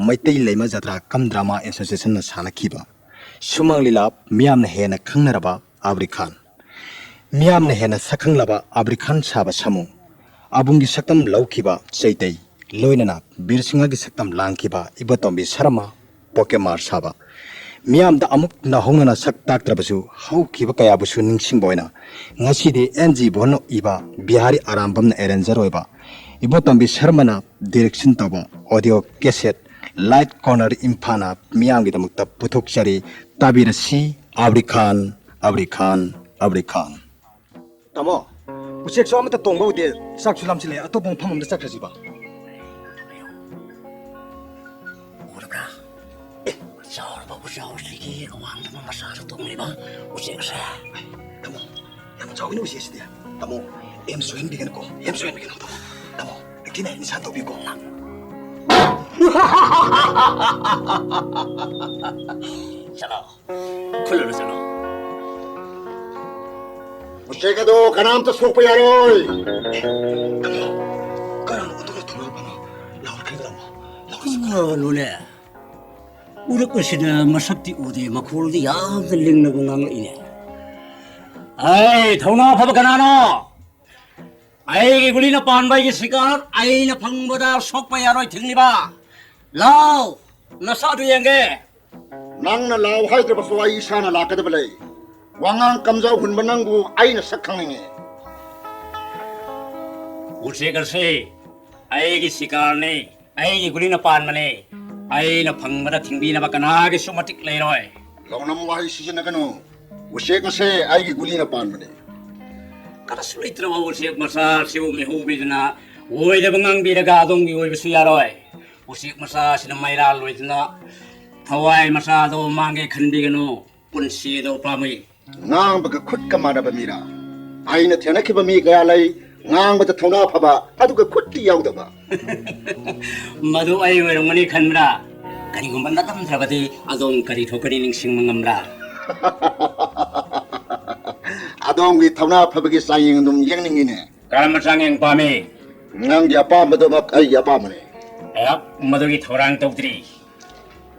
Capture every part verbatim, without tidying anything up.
ꯃꯩꯇꯩ ꯂꯩꯃ ꯖꯇ꯭ꯔꯥ ꯀꯝ drama ꯑꯦꯁꯣꯁꯤꯌꯦꯁꯟꯅ ꯁꯥꯟꯅꯈꯤꯕ ꯁꯨꯃꯥꯡ ꯂꯤꯂꯥ, ꯃꯤꯌꯥꯝꯅ ꯍꯦꯟꯅ ꯈꯪꯅꯔꯕ ꯑꯕ꯭ꯔꯤ ꯈꯥꯟ, ꯃꯤꯌꯥꯝꯅ ꯍꯦꯟꯅ ꯁꯛꯈꯪꯂꯕ ꯑꯕ꯭ꯔꯤ ꯈꯥꯟ ꯁꯥꯕ ꯁꯥꯃꯨ, ꯑꯕꯨꯡꯒꯤ ꯁꯛꯇꯝ ꯂꯧꯈꯤꯕ ꯆꯩꯇꯩ, ꯂꯣꯏꯅꯅ ꯕꯤꯔ ꯁꯤꯡꯍꯒꯤ ꯁꯛꯇꯝ ꯂꯥꯡꯈꯤꯕ ꯏꯕꯣꯇꯣꯝꯕꯤ ꯁꯔꯃ, ꯄꯣꯀꯦꯃꯥꯔ ꯁꯥꯕ, ꯃꯤꯌꯥꯝꯗ ꯑꯃꯨꯛ ꯅꯧꯍꯧꯅꯅ ꯁꯛ ꯇꯥꯛꯇ꯭ꯔꯕꯁꯨ ꯍꯧꯈꯤꯕ ꯀꯌꯥꯕꯨꯁꯨ ꯅꯤꯡꯁꯤꯡꯕ ꯑꯣꯏꯅ ꯉꯁꯤꯗꯤ ꯑꯦꯟ ꯖꯤ ꯚꯣꯟꯅ ꯏꯕ, ꯕꯤꯍꯥꯔꯤ ꯑꯔꯥꯝꯕꯝꯅ ꯑꯦꯔꯦꯟꯖꯔ ꯑꯣꯏꯕ, ꯏꯕꯣꯇꯣꯝꯕꯤ ꯁꯔꯃꯅ ꯗꯤꯔꯦꯛꯁꯟ ꯇꯧꯕ ꯑꯣꯗꯤꯑꯣ ꯀꯦꯁꯦꯠ ꯂꯥꯏꯠ ꯀꯣꯔꯅꯔ ꯏꯝꯐꯥꯜꯅ ꯃꯤꯌꯥꯝꯒꯤꯗꯃꯛꯇ ꯄꯨꯊꯣꯛꯆꯔꯤ꯫ ꯇꯥꯕꯤꯔꯁꯤ꯫ ꯑꯕ꯭ꯔꯤ ꯈꯥꯟ, ꯑꯕ꯭ꯔꯤ ꯈꯥꯟ, ꯑꯕ꯭ꯔꯤ ꯈꯥꯟ꯫ ꯇꯥꯃꯣ, ꯎꯆꯦꯛꯁꯨ ꯑꯃꯠꯇ ꯇꯣꯡꯕ ꯎꯗꯦ꯫ ꯆꯥꯛꯁꯨ ꯂꯥꯝꯁꯤꯜꯂꯛꯑꯦ꯫ ꯑꯇꯣꯞꯄ ꯃꯐꯝ ꯑꯝꯗ ꯆꯠꯈ꯭ꯔꯁꯤꯕ꯫ ꯎꯔꯕ꯭ꯔꯥ? ꯑꯦ, ꯆꯥꯎꯔꯕ ꯎꯆꯥꯎꯁꯤꯒꯤ ꯑꯋꯥꯡꯕ ꯃꯆꯥꯗ ꯇꯣꯡꯂꯤꯕ ꯎꯆꯦꯛꯁꯦ꯫ ꯇꯥꯃꯣ, ꯌꯥꯝ ꯆꯥꯎꯋꯤꯅꯦ ꯎꯆꯦꯛꯁꯤꯗꯤ꯫ ꯇꯥꯃꯣ, ꯑꯦꯝ ꯁꯣꯏꯍꯟꯕꯤꯒꯅꯨꯀꯣ, ꯑꯦꯝ ꯁꯣꯏꯍꯟꯕꯤꯒꯅꯨ ꯇꯥꯃꯣ꯫ ꯇꯥꯃꯣ, ꯑꯩ ꯊꯤꯅ ꯅꯤꯁꯥ ꯇꯧꯕꯤꯀꯣ꯫ ꯆꯠꯂꯣ꯫ ꯈꯨꯜꯂꯨꯔꯣ, ꯆꯠꯂꯣ꯫ ꯎꯆꯦꯛ ꯑꯗꯣ ꯀꯅꯥꯝꯇ ꯁꯣꯛꯄ ꯌꯥꯔꯣꯏ꯫ ꯀꯅꯥꯅꯣ? ꯀꯅꯥꯅꯣ? ꯑꯗꯨꯅ ꯊꯣꯛꯂꯛꯄꯅꯣ? ꯂꯥꯎꯔꯛꯀꯅꯨ, ꯂꯥꯎꯔꯛꯀꯅꯨ꯫ ꯀꯅꯥꯅꯣꯅꯦ? ꯎꯔꯛꯄꯁꯤꯗ ꯃꯁꯛꯇꯤ ꯎꯗꯦ, ꯃꯈꯣꯜꯗꯤ ꯌꯥꯝꯅ ꯂꯤꯡꯅꯕ ꯉꯥꯡꯂꯛꯏꯅꯦ꯫ ꯑꯩ, ꯊꯧꯅꯥ ꯐꯕ ꯀꯅꯥꯅꯣ? ꯑꯩꯒꯤ ꯒꯨꯂꯤꯅ ꯄꯥꯟꯕ ꯑꯩꯒꯤ ꯁꯤꯀꯥꯔ ꯑꯩꯅ ꯐꯪꯕꯗ ꯁꯣꯛꯄ ꯌꯥꯔꯣꯏ ꯊꯤꯡꯂꯤꯕ꯫ ꯂꯥꯎ, ꯅꯁꯥꯗꯨ ꯌꯦꯡꯒꯦ꯫ ꯅꯪꯅ ꯂꯥꯎ ꯍꯥꯏꯗ꯭ꯔꯕꯁꯨ ꯑꯩ ꯏꯁꯥꯅ ꯂꯥꯛꯀꯗꯕ ꯂꯩ꯫ ꯋꯥꯉꯥꯡ ꯀꯝꯖꯥꯎ ꯍꯨꯟꯕ ꯅꯪꯕꯨ ꯑꯩꯅ ꯁꯛ ꯈꯪꯅꯤꯡꯉꯤ꯫ ꯎꯆꯦꯛ ꯑꯁꯤ ꯑꯩꯒꯤ ꯁꯤꯀꯥꯔꯅꯤ, ꯑꯩꯒꯤ ꯒꯨꯂꯤꯅ ꯄꯥꯟꯕꯅꯤ꯫ ꯑꯩꯅ ꯐꯪꯕꯗ ꯊꯤꯡꯕꯤꯅꯕ ꯀꯅꯥꯒꯤꯁꯨ ꯃꯇꯤꯛ ꯂꯩꯔꯣꯏ꯫ ꯂꯧꯅꯝ ꯋꯥꯍꯩ ꯁꯤꯖꯤꯟꯅꯒꯅꯨ꯫ ꯎꯆꯦꯛ ꯑꯁꯤ ꯑꯩꯒꯤ ꯒꯨꯂꯤꯅ ꯄꯥꯟꯕꯅꯤ꯫ ꯀꯔꯤꯁꯨ ꯂꯩꯇ꯭ꯔꯕ ꯎꯆꯦꯛ ꯃꯆꯥ ꯑꯁꯤꯕꯨ ꯃꯤꯍꯨꯕꯤꯗꯨꯅ ꯑꯣꯏꯗꯕ ꯉꯥꯡꯕꯤꯔꯒ ꯑꯗꯣꯝꯒꯤ ꯑꯣꯏꯕꯁꯨ ꯌꯥꯔꯣꯏ꯫ ꯎꯆꯦꯛ ꯃꯆꯥ ꯑꯁꯤꯅ ꯃꯩꯔꯥꯜ ꯑꯣꯏꯗꯨꯅ ꯊꯋꯥꯏ ꯃꯆꯥꯗꯣ ꯃꯥꯡꯒꯦ ꯈꯟꯕꯤꯒꯅꯨ꯫ ꯄꯨꯟꯁꯤꯗꯣ ꯄꯥꯝꯃꯨꯏ꯫ ꯉꯥꯡꯕꯒ ꯈꯨꯠꯀ ꯃꯥꯟꯅꯕ ꯃꯤꯔꯥ? ꯑꯩꯅ ꯊꯦꯡꯅꯈꯤꯕ ꯃꯤ ꯀꯌꯥ ꯂꯩ, ꯉꯥꯡꯕꯗ ꯊꯧꯅꯥ ꯐꯕ, ꯑꯗꯨꯒ ꯈꯨꯠꯇꯤ ꯌꯥꯎꯗꯕ꯫ ꯃꯗꯨ ꯑꯩ ꯑꯣꯏꯔꯝꯒꯅꯤ ꯈꯟꯕ꯭ꯔꯥ? ꯀꯔꯤꯒꯨꯝꯕ ꯅꯠꯂꯝꯗ꯭ꯔꯕꯗꯤ ꯑꯗꯣꯝ ꯀꯔꯤ ꯊꯣꯛꯀꯅꯤ ꯅꯤꯡꯁꯤꯡꯕ ꯉꯝꯕ꯭ꯔꯥ? ꯑꯗꯣꯝꯒꯤ ꯊꯧꯅꯥ ꯐꯕꯒꯤ ꯆꯥꯡꯌꯦꯡ ꯑꯗꯨꯝ ꯌꯦꯡꯅꯤꯡꯉꯤꯅꯦ꯫ ꯀꯔꯝꯕ ꯆꯥꯡꯌꯦꯡ ꯄꯥꯝꯃꯤ? ꯅꯪꯒꯤ ꯑꯄꯥꯝꯕꯗꯨꯃꯛ ꯑꯩꯒꯤ ꯑꯄꯥꯝꯕꯅꯤ꯫ ꯑꯩꯍꯥꯛ ꯃꯗꯨꯒꯤ ꯊꯧꯔꯥꯡ ꯇꯧꯗ꯭ꯔꯤ꯫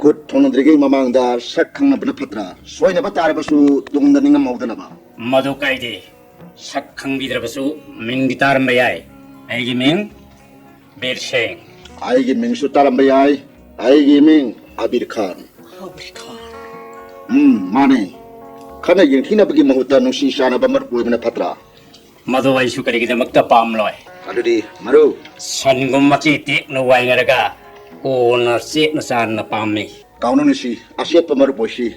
ꯈꯨꯠ ꯊꯣꯡꯅꯗ꯭ꯔꯤꯉꯩ ꯃꯃꯥꯡꯗ ꯁꯛ ꯈꯪꯅꯕꯅ ꯐꯠꯇ꯭ꯔꯥ? ꯁꯣꯏꯅꯕ ꯇꯥꯔꯕꯁꯨ ꯇꯨꯡꯗ ꯅꯤꯡꯉꯝꯍꯧꯗꯅꯕ꯫ ꯃꯗꯨ ꯀꯥꯏꯗꯦ꯫ ꯁꯛ ꯈꯪꯕꯤꯗ꯭ꯔꯕꯁꯨ ꯃꯤꯡꯗꯤ ꯇꯥꯔꯝꯕ ꯌꯥꯏ꯫ ꯑꯩꯒꯤ ꯃꯤꯡ ꯕꯤꯔ ꯁꯤꯡ꯫ ꯑꯩꯒꯤ ꯃꯤꯡꯁꯨ ꯇꯥꯔꯝꯕ ꯌꯥꯏ꯫ ꯑꯩꯒꯤ ꯃꯤꯡ ꯑꯕꯤꯔ ꯈꯥꯟ꯫ ꯑꯕꯤꯔ ꯈꯥꯟ꯫ ꯎꯝ, ꯃꯥꯅꯦ꯫ ꯈꯠꯅ ꯌꯦꯡꯊꯤꯅꯕꯒꯤ ꯃꯍꯨꯠꯇ ꯅꯨꯡꯁꯤ ꯆꯥꯟꯅꯕ ꯃꯔꯨꯞ ꯑꯣꯏꯕꯅ ꯐꯠꯇ꯭ꯔꯥ? ꯃꯗꯨ ꯑꯩꯁꯨ ꯀꯔꯤꯒꯤꯗꯃꯛꯇ ꯄꯥꯝꯂꯣꯏ? ꯑꯗꯨꯗꯤ ꯃꯔꯨꯞ꯫ ꯁꯟꯒꯨꯝ ꯃꯆꯦ ꯇꯦꯛꯅ ꯋꯥꯏꯅꯔꯒ ꯀꯣꯟꯅ ꯆꯦꯠꯅ ꯆꯥꯟꯅ ꯄꯥꯝꯃꯤ꯫ ꯀꯥꯎꯅꯅꯁꯤ, ꯑꯆꯦꯠꯄ ꯃꯔꯨꯞ ꯑꯣꯏꯁꯤ꯫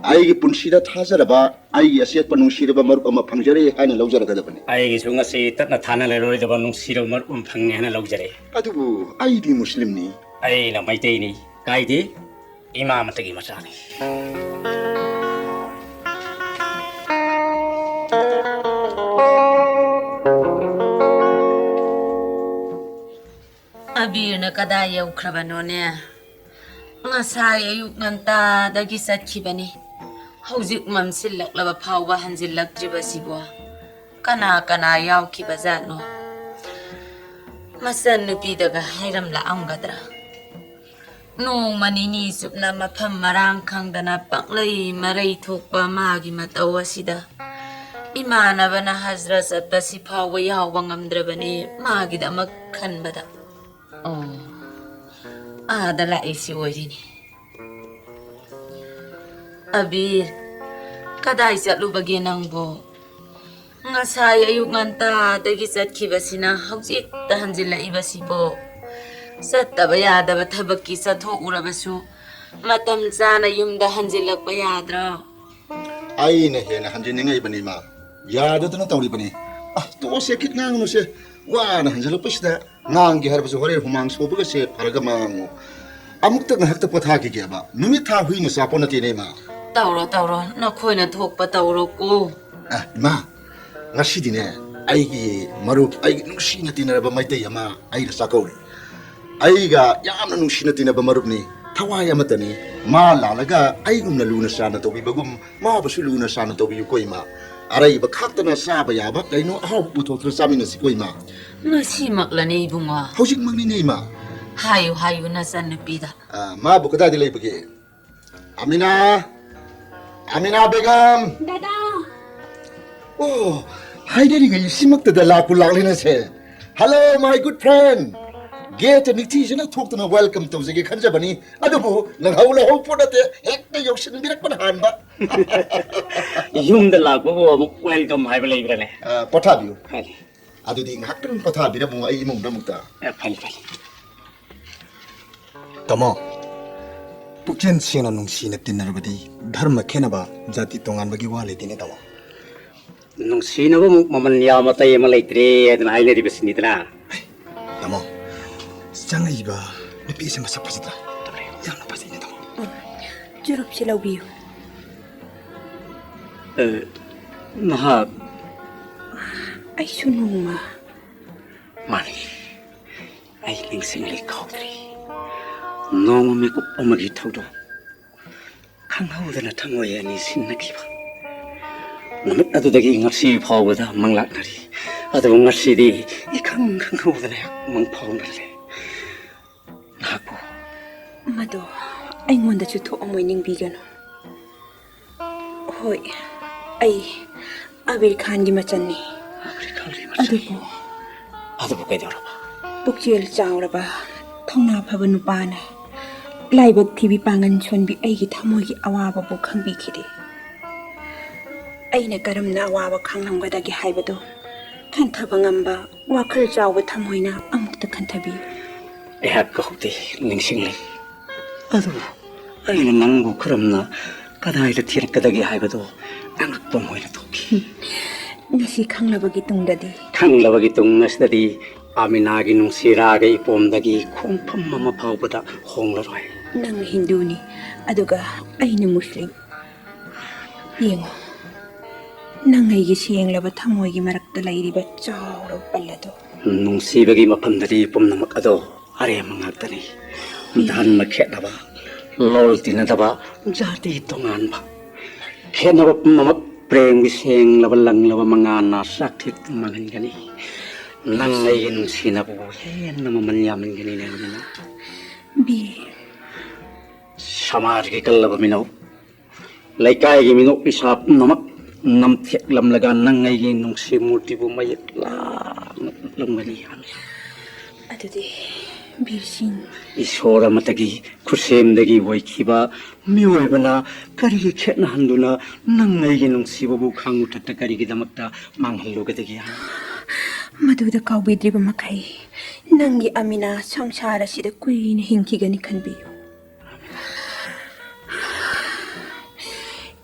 ꯑꯩꯒꯤ ꯄꯨꯟꯁꯤꯗ ꯊꯥꯖꯔꯕ, ꯑꯩꯒꯤ ꯑꯆꯦꯠꯄ ꯅꯨꯡꯁꯤꯔꯕ ꯃꯔꯨꯞ ꯑꯃ ꯐꯪꯖꯔꯦ ꯍꯥꯏꯅ ꯂꯧꯖꯔꯒꯗꯕꯅꯤ꯫ ꯑꯩꯒꯤꯁꯨ ꯉꯁꯤ ꯇꯠꯅ ꯊꯥꯅ ꯂꯩꯔꯣꯏꯗꯕ ꯅꯨꯡꯁꯤꯔꯕ ꯃꯔꯨꯞ ꯑꯃ ꯐꯪꯉꯦ ꯍꯥꯏꯅ ꯂꯧꯖꯔꯦ꯫ ꯑꯗꯨꯕꯨ ꯑꯩꯗꯤ ꯃꯨꯁꯂꯤꯝꯅꯤ꯫ ꯑꯩꯅ ꯃꯩꯇꯩꯅꯤ꯫ ꯀꯥꯏꯗꯦ꯫ ꯏꯃꯥ ꯑꯃꯠꯇꯒꯤ ꯃꯆꯥꯅꯤ꯫ ꯑꯕꯤꯔꯅ ꯀꯗꯥꯏ ꯌꯧꯈ꯭ꯔꯕꯅꯣꯅꯦ? ꯉꯁꯥꯏ ꯑꯌꯨꯛ ꯉꯟꯇꯥꯗꯒꯤ ꯆꯠꯈꯤꯕꯅꯤ꯫ ꯍꯧꯖꯤꯛ ꯃꯝꯁꯤꯜꯂꯛꯂꯕ ꯐꯥꯎꯕ ꯍꯟꯖꯤꯜꯂꯛꯇ꯭ꯔꯤꯕꯁꯤꯕꯣ? ꯀꯅꯥ ꯀꯅꯥ ꯌꯥꯎꯈꯤꯕ ꯖꯥꯠꯅꯣ? ꯃꯆꯟꯅꯨꯄꯤꯗꯒ ꯍꯥꯏꯔꯝꯂꯛꯑꯝꯒꯗ꯭ꯔꯥ? ꯅꯣꯡꯃ ꯅꯤꯅꯤ ꯆꯨꯞꯅ ꯃꯐꯝ ꯃꯔꯥꯡ ꯈꯪꯗꯅ ꯄꯪꯂꯩ ꯃꯔꯩ ꯊꯣꯛꯄ ꯃꯥꯒꯤ ꯃꯇꯧ ꯑꯁꯤꯗ ꯏꯃꯥꯟꯅꯕꯅ ꯍꯖꯔ ꯆꯠꯄꯁꯤ ꯐꯥꯎꯕ ꯌꯥꯎꯕ ꯉꯝꯗ꯭ꯔꯕꯅꯤ ꯃꯥꯒꯤꯗꯃꯛ ꯈꯟꯕꯗ꯫ ꯑꯣ, ꯑꯥꯗ ꯂꯥꯛꯏꯁꯤ ꯑꯣꯏꯔꯤꯅꯤ꯫ ꯑꯕꯤꯔ, ꯀꯗꯥꯏ ꯆꯠꯂꯨꯕꯒꯦ ꯅꯪꯕꯣ? ꯉꯁꯥꯏ ꯑꯌꯨꯛ ꯉꯟꯇꯥꯗꯒꯤ ꯆꯠꯈꯤꯕꯁꯤꯅ ꯍꯧꯖꯤꯛꯇ ꯍꯟꯖꯤꯜꯂꯛꯏꯕꯁꯤꯕꯣ? ꯆꯠꯇꯕ ꯌꯥꯗꯕ ꯊꯕꯛꯀꯤ ꯆꯠꯊꯣꯛꯎꯔꯕꯁꯨ ꯃꯇꯝ ꯆꯥꯅ ꯌꯨꯝꯗ ꯍꯟꯖꯤꯜꯂꯛꯄ ꯌꯥꯗ꯭ꯔꯣ? ꯑꯩꯅ ꯍꯦꯟꯅ ꯍꯟꯖꯤꯟꯅꯤꯡꯉꯛꯏꯕꯅꯤ, ꯏꯃꯥ꯫ ꯌꯥꯗꯗꯅ ꯇꯧꯔꯤꯕꯅꯤ꯫ ꯑ, ꯇꯣꯛꯑꯁꯦ, ꯈꯤꯠ ꯉꯥꯡꯉꯨꯅꯨꯁꯦ꯫ ꯋꯥꯅ ꯍꯟꯖꯤꯜꯂꯛꯄꯁꯤꯗ ꯉꯥꯡꯒꯦ ꯍꯥꯏꯔꯕꯁꯨ ꯍꯣꯔꯦꯟ ꯍꯨꯃꯥꯡ ꯁꯧꯕꯒꯁꯦ ꯐꯔꯒ ꯉꯥꯡꯉꯨ꯫ ꯑꯃꯨꯛꯇ ꯉꯥꯏꯍꯥꯛꯇ ꯄꯣꯊꯥꯈꯤꯒꯦꯕ꯫ ꯅꯨꯃꯤꯠ ꯊꯥ ꯍꯨꯏꯅ ꯆꯥꯄꯣꯠ ꯅꯠꯇꯦꯅꯦ, ꯏꯃꯥ꯫ ꯇꯧꯔꯣ, ꯇꯧꯔꯣ, ꯅꯈꯣꯏꯅ ꯊꯣꯛꯄ ꯇꯧꯔꯣꯀꯣ꯫ ꯑ, ꯏꯃꯥ, ꯉꯁꯤꯗꯤꯅꯦ, ꯑꯩꯒꯤ ꯃꯔꯨꯞ, ꯑꯩꯒꯤ ꯅꯨꯡꯁꯤꯅ ꯇꯤꯟꯅꯔꯕ ꯃꯩꯇꯩ ꯑꯃ ꯑꯩꯅ ꯆꯥꯛꯀꯧꯔꯤ꯫ ꯑꯩꯒ ꯌꯥꯝꯅ ꯅꯨꯡꯁꯤꯅ ꯇꯤꯟꯅꯕ ꯃꯔꯨꯞꯅꯤ, ꯊꯋꯥꯏ ꯑꯃꯠꯇꯅꯤ꯫ ꯃꯥ ꯂꯥꯛꯂꯒ ꯑꯩꯒꯨꯝꯅ ꯂꯨꯅ ꯆꯥꯟꯅ ꯇꯧꯕꯤꯕꯒꯨꯝ ꯃꯥꯕꯨꯁꯨ ꯂꯨꯅ ꯆꯥꯟꯅ ꯇꯧꯕꯤꯌꯨꯀꯣ, ꯏꯃꯥ꯫ ꯑꯔꯩꯕ ꯈꯥꯛꯇꯅ ꯆꯥꯕ ꯌꯥꯕ ꯀꯩꯅꯣ ꯑꯍꯥꯎꯕ ꯄꯨꯊꯣꯛꯇꯨꯅ ꯆꯥꯃꯤꯟꯅꯁꯤꯀꯣ, ꯏꯃꯥ꯫ ꯉꯁꯤꯃꯛꯂꯅꯦ, ꯏꯕꯨꯡꯉꯣ? ꯍꯧꯖꯤꯛꯃꯛꯅꯤꯅꯦ, ꯏꯃꯥ꯫ ꯍꯥꯏꯌꯨ, ꯍꯥꯏꯌꯨ ꯅꯆꯟꯅꯨꯄꯤꯗ꯫ ꯑ, ꯃꯥꯕꯨ ꯀꯗꯥꯏꯗ ꯂꯩꯕꯒꯦ? ꯑꯃꯤꯅꯥ! ꯑꯃꯤꯅꯥ ꯕꯦꯒꯝ! ꯗꯥꯗꯥ! ꯑꯣ, ꯍꯥꯏꯅꯔꯤꯉꯩ ꯁꯤꯃꯛꯇꯗ ꯂꯥꯛꯄꯨ ꯂꯥꯛꯂꯦꯅꯁꯦ꯫ Hello, my good friend! ꯒꯦꯠꯇ ꯅꯤꯡꯊꯤꯖꯅ ꯊꯣꯛꯇꯨꯅ welcome ꯇꯧꯖꯒꯦ ꯈꯟꯖꯕꯅꯤ, ꯑꯗꯨꯕꯨ ꯅꯪꯍꯧ ꯂꯧꯍꯧ ꯄꯣꯠ ꯅꯠꯇꯦ, ꯍꯦꯛꯇ ꯌꯧꯁꯤꯟꯕꯤꯔꯛꯄꯅ ꯍꯥꯟꯕ꯫ ꯌꯨꯝꯗ ꯂꯥꯛꯄꯕꯨ ꯑꯃꯨꯛ welcome ꯍꯥꯏꯕ ꯂꯩꯕ꯭ꯔꯅꯦ? ꯑ, ꯄꯣꯊꯥꯕꯤꯌꯨ꯫ ꯐꯅꯤ꯫ ꯑꯗꯨꯗꯤ ꯉꯥꯏꯍꯥꯛꯇꯪ ꯄꯣꯊꯥꯕꯤꯔꯝꯃꯨ ꯑꯩ ꯏꯃꯨꯡꯗ ꯑꯃꯨꯛꯇ꯫ ꯑ, ꯐꯅꯤ, ꯐꯅꯤ꯫ ꯇꯥꯃꯣ, ꯄꯨꯛꯆꯦꯜ ꯁꯦꯡꯅ ꯅꯨꯡꯁꯤꯅ ꯇꯤꯟꯅꯔꯕꯗꯤ ꯙꯔꯃ ꯈꯦꯠꯅꯕ, ꯖꯥꯇꯤ ꯇꯣꯉꯥꯟꯕꯒꯤ ꯋꯥ ꯂꯩꯇꯦꯅꯦ, ꯇꯥꯃꯣ꯫ ꯅꯨꯡꯁꯤꯅꯕꯃꯨꯛ ꯃꯃꯜ ꯌꯥꯝꯕ ꯑꯇꯩ ꯑꯃ ꯂꯩꯇ꯭ꯔꯦ ꯍꯥꯏꯗꯅ ꯍꯥꯏꯅꯔꯤꯕꯁꯤꯅꯤꯗꯅ꯫ ꯇꯥꯃꯣ, ꯆꯪꯉꯛꯏꯕ ꯅꯨꯄꯤꯁꯦ ꯃꯁꯛ ꯐꯖꯗ꯭ꯔꯥ? ꯌꯥꯝꯅ ꯐꯖꯩꯅꯦ, ꯇꯥꯃꯣ꯫ ꯎꯝ, ꯆꯨꯔꯨꯞꯁꯤ ꯂꯧꯕꯤꯌꯨ꯫ ꯑ, ꯃꯍꯥꯛ ꯑꯩꯁꯨ ꯅꯣꯡꯃ ꯃꯥꯅꯤ꯫ ꯑꯩ ꯅꯤꯡꯁꯤꯡꯂꯤ ꯀꯥꯎꯗ꯭ꯔꯤ꯫ ꯅꯣꯡꯃ ꯃꯤꯀꯨꯞ ꯑꯃꯒꯤ ꯊꯧꯗꯣꯛ ꯈꯪꯍꯧꯗꯅ ꯊꯃꯣꯏ ꯑꯅꯤ ꯁꯤꯟꯅꯈꯤꯕ꯫ ꯅꯨꯃꯤꯠ ꯑꯗꯨꯗꯒꯤ ꯉꯁꯤ ꯐꯥꯎꯕꯗ ꯃꯪꯂꯥꯛꯅꯔꯤ꯫ ꯑꯗꯨꯕꯨ ꯉꯁꯤꯗꯤ ꯏꯈꯪ ꯈꯪꯍꯧꯗꯅ ꯍꯦꯛ ꯃꯪ ꯐꯥꯎꯅꯔꯦ꯫ ꯅꯍꯥꯛꯄꯨ ꯃꯗꯣ ꯑꯩꯉꯣꯟꯗꯁꯨ ꯊꯣꯛꯑꯝꯃꯣꯏ ꯅꯤꯡꯕꯤꯒꯅꯨ꯫ ꯍꯣꯏ, ꯑꯩ ꯑꯕꯤꯔ ꯈꯥꯟꯒꯤ ꯃꯆꯟꯅꯤ꯫ ꯑꯕꯤꯔ ꯈꯥꯟꯒꯤ ꯃꯆꯟ? ꯑꯗꯨꯕꯨ ꯑꯗꯨꯕꯨ ꯀꯩꯗꯧꯔꯕ? ꯄꯨꯛꯆꯦꯜ ꯆꯥꯎꯔꯕ, ꯊꯧꯅꯥ ꯐꯕ ꯅꯨꯄꯥꯅ ꯂꯥꯏꯕꯛ ꯊꯤꯕꯤ ꯄꯥꯡꯒꯟ ꯁꯣꯟꯕꯤ ꯑꯩꯒꯤ ꯊꯃꯣꯏꯒꯤ ꯑꯋꯥꯕꯕꯨ ꯈꯪꯕꯤꯈꯤꯗꯦ꯫ ꯑꯩꯅ ꯀꯔꯝꯅ ꯑꯋꯥꯕ ꯈꯥꯡꯂꯝꯒꯗꯒꯦ ꯍꯥꯏꯕꯗꯨ ꯈꯟꯊꯕ ꯉꯝꯕ ꯋꯥꯈꯜ ꯆꯥꯎꯕ ꯊꯃꯣꯏꯅ ꯑꯃꯨꯛꯇ ꯈꯟꯊꯕꯤꯌꯨ꯫ ꯑꯩꯍꯥꯛ ꯀꯍꯧꯗꯦ, ꯅꯤꯡꯁꯤꯡꯂꯦ꯫ ꯑꯗꯨꯕꯨ ꯑꯩꯅ ꯅꯪꯕꯨ ꯀꯔꯝꯅ ꯀꯗꯥꯏꯗ ꯊꯤꯔꯛꯀꯗꯒꯦ ꯍꯥꯏꯕꯗꯨ ꯑꯉꯛꯄ ꯑꯃ ꯑꯣꯏꯅ ꯊꯣꯛꯈꯤ꯫ ꯉꯁꯤ ꯈꯪꯂꯕꯒꯤ ꯇꯨꯡꯗꯗꯤ? ꯈꯪꯂꯕꯒꯤ ꯇꯨꯡ ꯑꯁꯤꯗꯗꯤ ꯑꯃꯤꯅꯥꯒꯤ ꯅꯨꯡꯁꯤꯔꯥꯒ ꯏꯄꯣꯝꯗꯒꯤ ꯈꯣꯡꯐꯝ ꯑꯃ ꯐꯥꯎꯕꯗ ꯍꯣꯡꯂꯔꯣꯏ꯫ ꯅꯪ ꯍꯤꯟꯗꯨꯅꯤ, ꯑꯗꯨꯒ ꯑꯩꯅ ꯃꯨꯁꯂꯤꯝ꯫ ꯌꯦꯡꯉꯣ, ꯅꯪ ꯑꯩꯒꯤ ꯁꯦꯡꯂꯕ ꯊꯃꯣꯏꯒꯤ ꯃꯔꯛꯇ ꯂꯩꯔꯤꯕ ꯆꯥꯎꯔꯕ ꯄꯜ ꯑꯗꯣ꯫ ꯅꯨꯡꯁꯤꯕꯒꯤ ꯃꯐꯝꯗꯗꯤ ꯄꯨꯝꯅꯃꯛ ꯑꯗꯣ ꯑꯔꯦꯝꯕ ꯉꯥꯛꯇꯅꯤ꯫ ꯙꯔꯃ ꯈꯦꯠꯅꯕ, ꯂꯣꯜ ꯇꯤꯟꯅꯗꯕ, ꯖꯥꯇꯤ ꯇꯣꯉꯥꯟꯕ, ꯈꯦꯠꯅꯕ ꯄꯨꯝꯅꯃꯛ ꯄ꯭ꯔꯦꯝꯒꯤ ꯁꯦꯡꯂꯕ ꯂꯪꯂꯕ ꯃꯉꯥꯜꯅ ꯆꯥꯛꯊꯦꯛꯇꯨꯅ ꯃꯥꯡꯍꯟꯒꯅꯤ꯫ ꯅꯪ ꯑꯩꯒꯤ ꯅꯨꯡꯁꯤꯅꯕꯕꯨ ꯍꯦꯟꯅ ꯃꯃꯜ ꯌꯥꯝꯍꯟꯒꯅꯤꯅꯦ, ꯑꯃꯤꯅꯥ꯫ ꯕꯤꯔ꯫ ꯁꯃꯥꯖꯀꯤ ꯀꯜꯂꯕ ꯃꯤꯅꯧ, ꯂꯩꯀꯥꯏꯒꯤ ꯃꯤꯅꯣꯛ ꯃꯤꯁꯥ ꯄꯨꯝꯅꯃꯛ ꯅꯝꯊꯦꯛꯂꯝꯂꯒ ꯅꯪ ꯑꯩꯒꯤ ꯅꯨꯡꯁꯤ ꯃꯨꯔꯇꯤꯕꯨ ꯃꯌꯦꯛ ꯂꯥꯡꯅ ꯎꯠꯂꯝꯒꯅꯤ꯫ ꯑꯗꯨꯗꯤ ꯕꯤꯔ ꯁꯤꯡ꯫ ꯏꯁꯣꯔ ꯑꯃꯠꯇꯒꯤ ꯈꯨꯠꯁꯦꯝꯗꯒꯤ ꯑꯣꯏꯈꯤꯕ ꯃꯤꯑꯣꯏꯕꯅ ꯀꯔꯤꯒꯤ ꯈꯦꯠꯅꯍꯟꯗꯨꯅ ꯅꯪ ꯑꯩꯒꯤ ꯅꯨꯡꯁꯤꯕꯕꯨ ꯈꯥꯡ ꯃꯊꯛꯇ ꯀꯔꯤꯒꯤꯗꯃꯛꯇ ꯃꯥꯡꯍꯜꯂꯨꯒꯗꯒꯦ? ꯃꯗꯨꯗ ꯀꯥꯎꯕꯤꯗ꯭ꯔꯤꯕ ꯃꯈꯩ ꯅꯪꯒꯤ ꯑꯃꯤꯅꯥ ꯁꯪꯁꯥꯔ ꯑꯁꯤꯗ ꯀꯨꯏꯅ ꯍꯤꯡꯈꯤꯒꯅꯤ ꯈꯟꯕꯤꯌꯨ꯫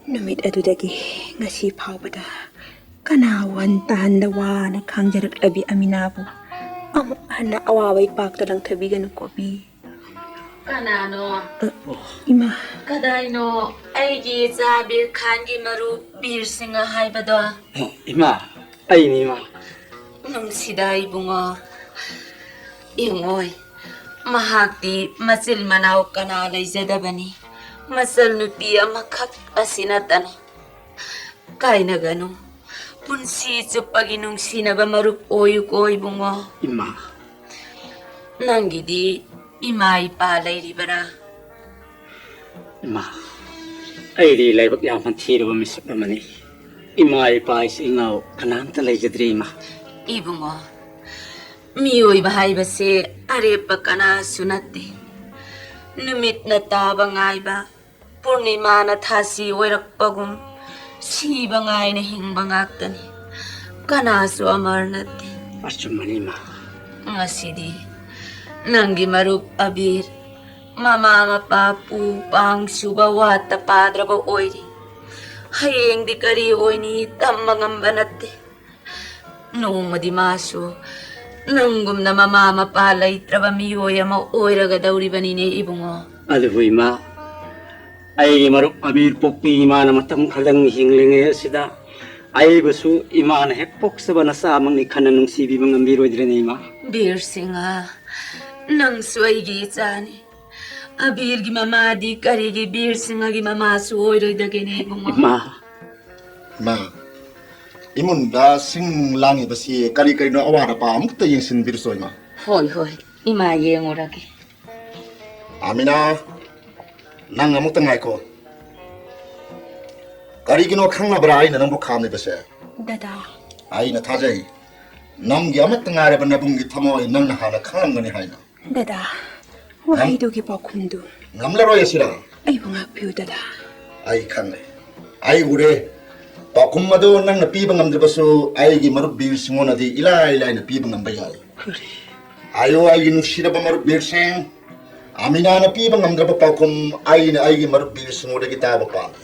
ꯅꯨꯃꯤꯠ ꯑꯗꯨꯗꯒꯤ ꯉꯁꯤ ꯐꯥꯎꯕꯗ ꯀꯅꯥ ꯋꯥꯟ ꯇꯥꯟꯗ ꯋꯥꯅ ꯈꯥꯡꯖꯔꯛꯂꯕꯤ ꯑꯃꯤꯅꯥꯕꯨ ꯑꯃꯨꯛ ꯍꯟꯅ ꯑꯋꯥꯕ ꯏꯄꯥꯛꯇ ꯂꯪꯊꯕꯤꯒꯅꯨꯀꯣ ꯕꯤꯔ꯫ ꯀꯅꯥꯅꯣ? ꯏꯃꯥ꯫ ꯀꯗꯥꯏꯅꯣ ꯑꯩꯒꯤ ꯏꯆꯥ ꯕꯤꯔ ꯈꯥꯟꯒꯤ ꯃꯔꯨꯞ ꯕꯤꯔ ꯁꯤꯡꯍ ꯍꯥꯏꯕꯗꯣ? ꯏꯃꯥ, ꯑꯩꯅꯤ ꯏꯃꯥ꯫ ꯅꯨꯡꯁꯤꯗ ꯏꯕꯨꯡꯉꯣ꯫ ꯌꯦꯡꯉꯣꯏ, ꯃꯍꯥꯛꯇꯤ ꯃꯆꯤꯟ ꯃꯅꯥꯎ ꯀꯅꯥ ꯂꯩꯖꯗꯕꯅꯤ꯫ ꯃꯆꯜ ꯅꯨꯄꯤ ꯑꯃꯈꯛ ꯑꯁꯤ ꯅꯠꯇꯅ꯫ ꯀꯥꯏꯅꯒꯅꯨ꯫ ꯄꯨꯟꯁꯤ ꯆꯨꯞꯄꯒꯤ ꯅꯨꯡꯁꯤꯅꯕ ꯃꯔꯨꯞ ꯑꯣꯏꯌꯨꯀꯣ ꯏꯕꯨꯡꯉꯣ꯫ ꯏꯃꯥ꯫ ꯅꯪꯒꯤꯗꯤ ꯏꯃꯥ ꯏꯄꯥ ꯂꯩꯔꯤꯕꯔꯥ? ꯏꯃꯥ, ꯑꯩꯗꯤ ꯂꯥꯏꯕꯛ ꯌꯥꯝꯅ ꯊꯤꯔꯕ ꯃꯤꯁꯛ ꯑꯃꯅꯤ꯫ ꯏꯃꯥ ꯏꯄꯥ ꯏꯆꯤꯜ ꯏꯅꯥꯎ ꯀꯅꯥꯝꯇ ꯂꯩꯖꯗ꯭ꯔꯤ ꯏꯃꯥ꯫ ꯏꯕꯨꯡꯉꯣ, ꯃꯤꯑꯣꯏꯕ ꯍꯥꯏꯕꯁꯦ ꯑꯔꯦꯞꯄ ꯀꯅꯥꯁꯨ ꯅꯠꯇꯦ꯫ ꯅꯨꯃꯤꯠꯅ ꯇꯥꯕ ꯉꯥꯏꯕ, ꯄꯨꯔꯅꯤꯃꯥꯅ ꯊꯥꯁꯤ ꯑꯣꯏꯔꯛꯄꯒꯨꯝ, ꯁꯤꯕ ꯉꯥꯏꯅ ꯍꯤꯡꯕ ꯉꯥꯛꯇꯅꯤ꯫ ꯀꯅꯥꯁꯨ ꯑꯃꯔ ꯅꯠꯇꯦ꯫ ꯑꯆꯨꯝꯕꯅꯤ ꯏꯃꯥ꯫ ꯉꯁꯤꯗꯤ ꯅꯪꯒꯤ ꯃꯔꯨꯞ ꯑꯕꯤꯔ ꯃꯃꯥ ꯃꯄꯥ ꯄꯨ ꯄꯥꯡ ꯁꯨꯕ ꯋꯥꯠꯇ ꯄꯥꯗ꯭ꯔꯕ ꯑꯣꯏꯔꯤ꯫ ꯍꯌꯦꯡꯗꯤ ꯀꯔꯤ ꯑꯣꯏꯅꯤ ꯇꯝꯕ ꯉꯝꯕ ꯅꯠꯇꯦ꯫ ꯅꯣꯡꯃꯗꯤ ꯃꯥꯁꯨ ꯅꯪꯒꯨꯝꯅ ꯃꯃꯥ ꯃꯄꯥ ꯂꯩꯇ꯭ꯔꯕ ꯃꯤꯑꯣꯏ ꯑꯃ ꯑꯣꯏꯔꯒꯗꯧꯔꯤꯕꯅꯤꯅꯦ ꯏꯕꯨꯡꯉꯣ꯫ ꯑꯗꯨꯕꯨ ꯏꯃꯥ, ꯑꯩꯒꯤ ꯃꯔꯨꯞ ꯑꯕꯤꯔ ꯄꯣꯛꯄꯤ ꯏꯃꯥꯅ ꯃꯇꯝ ꯈꯔꯗꯪ ꯍꯤꯡꯂꯤꯉꯩ ꯑꯁꯤꯗ ꯑꯩꯕꯨꯁꯨ ꯏꯃꯥꯅ ꯍꯦꯛ ꯄꯣꯛꯆꯕ ꯅꯆꯥꯃꯛꯅꯤ ꯈꯟꯅ ꯅꯨꯡꯁꯤꯕꯤꯕ ꯉꯝꯕꯤꯔꯣꯏꯗ꯭ꯔꯅꯦ ꯏꯃꯥ? ꯕꯤꯔ ꯁꯤꯡꯍ, ꯅꯪꯁꯨ ꯑꯩꯒꯤ ꯏꯆꯥꯅꯤ꯫ ꯑꯕꯤꯔꯒꯤ ꯃꯃꯥꯗꯤ ꯀꯔꯤꯒꯤ ꯕꯤꯔ ꯁꯤꯡꯍꯒꯤ ꯃꯃꯥꯁꯨ ꯑꯣꯏꯔꯣꯏꯗꯒꯦꯅꯦ ꯏꯕꯨꯡꯉꯣ? ꯏꯃꯥ꯫ ꯏꯃꯥ, ꯏꯃꯨꯡꯗ ꯁꯤꯡ ꯂꯥꯡꯉꯤꯕꯁꯤ ꯀꯔꯤ ꯀꯔꯤꯅꯣ, ꯑꯋꯥꯠ ꯑꯄꯥ ꯑꯃꯨꯛꯇ ꯌꯦꯡꯁꯤꯟꯕꯤꯔꯨꯆꯣ, ꯏꯃꯥ꯫ ꯍꯣꯏ, ꯍꯣꯏ, ꯏꯃꯥ ꯌꯦꯡꯉꯨꯔꯒꯦ꯫ ꯑꯃꯤꯅꯥ, ꯅꯪ ꯑꯃꯨꯛꯇ ꯉꯥꯏꯈꯣ꯫ ꯀꯔꯤꯒꯤꯅꯣ ꯈꯪꯂꯕ꯭ꯔꯥ ꯑꯩꯅ ꯅꯪꯕꯨ ꯈꯥꯝꯂꯤꯕꯁꯦ? ꯗꯗꯥ꯫ ꯑꯩꯅ ꯊꯥꯖꯩ, ꯅꯪꯒꯤ ꯑꯃꯠꯇ ꯉꯥꯏꯔꯕ ꯅꯕꯨꯡꯒꯤ ꯊꯃꯣꯏ ꯅꯪꯅ ꯍꯥꯟꯅ ꯈꯪꯂꯝꯒꯅꯤ ꯍꯥꯏꯅ꯫ ꯗꯗꯥ, ꯋꯥꯍꯩꯗꯨꯒꯤ ꯄꯥꯎꯈꯨꯝꯗꯨ꯫ ꯉꯝꯂꯔꯣꯏ ꯑꯁꯤꯔꯥ? ꯑꯩꯕꯨ ꯉꯥꯛꯄꯤꯌꯨ, ꯗꯗꯥ꯫ ꯑꯩ ꯈꯪꯂꯦ, ꯑꯩ ꯎꯔꯦ꯫ ꯄꯥꯎꯈꯨꯝ ꯑꯗꯨ ꯅꯪꯅ ꯄꯤꯕ ꯉꯝꯗ꯭ꯔꯕꯁꯨ, ꯑꯩꯒꯤ ꯃꯔꯨꯞ ꯕꯤꯔ ꯁꯤꯡꯉꯣꯅꯗꯤ ꯏꯂꯥꯏ ꯂꯥꯏꯅ ꯄꯤꯕ ꯉꯝꯕ ꯌꯥꯏ꯫ ꯀꯔꯤ? ꯍꯥꯏꯌꯣ, ꯑꯩꯒꯤ ꯅꯨꯡꯁꯤꯔꯕ ꯃꯔꯨꯞ ꯕꯤꯔ ꯁꯤꯡ, ꯑꯃꯤꯅꯥꯅ ꯄꯤꯕ ꯉꯝꯗ꯭ꯔꯕ ꯄꯥꯎꯈꯨꯝ ꯑꯩꯅ ꯑꯩꯒꯤ ꯃꯔꯨꯞ ꯕꯤꯔ ꯁꯤꯡꯉꯣꯗꯒꯤ ꯇꯥꯕ ꯄꯥꯝꯃꯤ꯫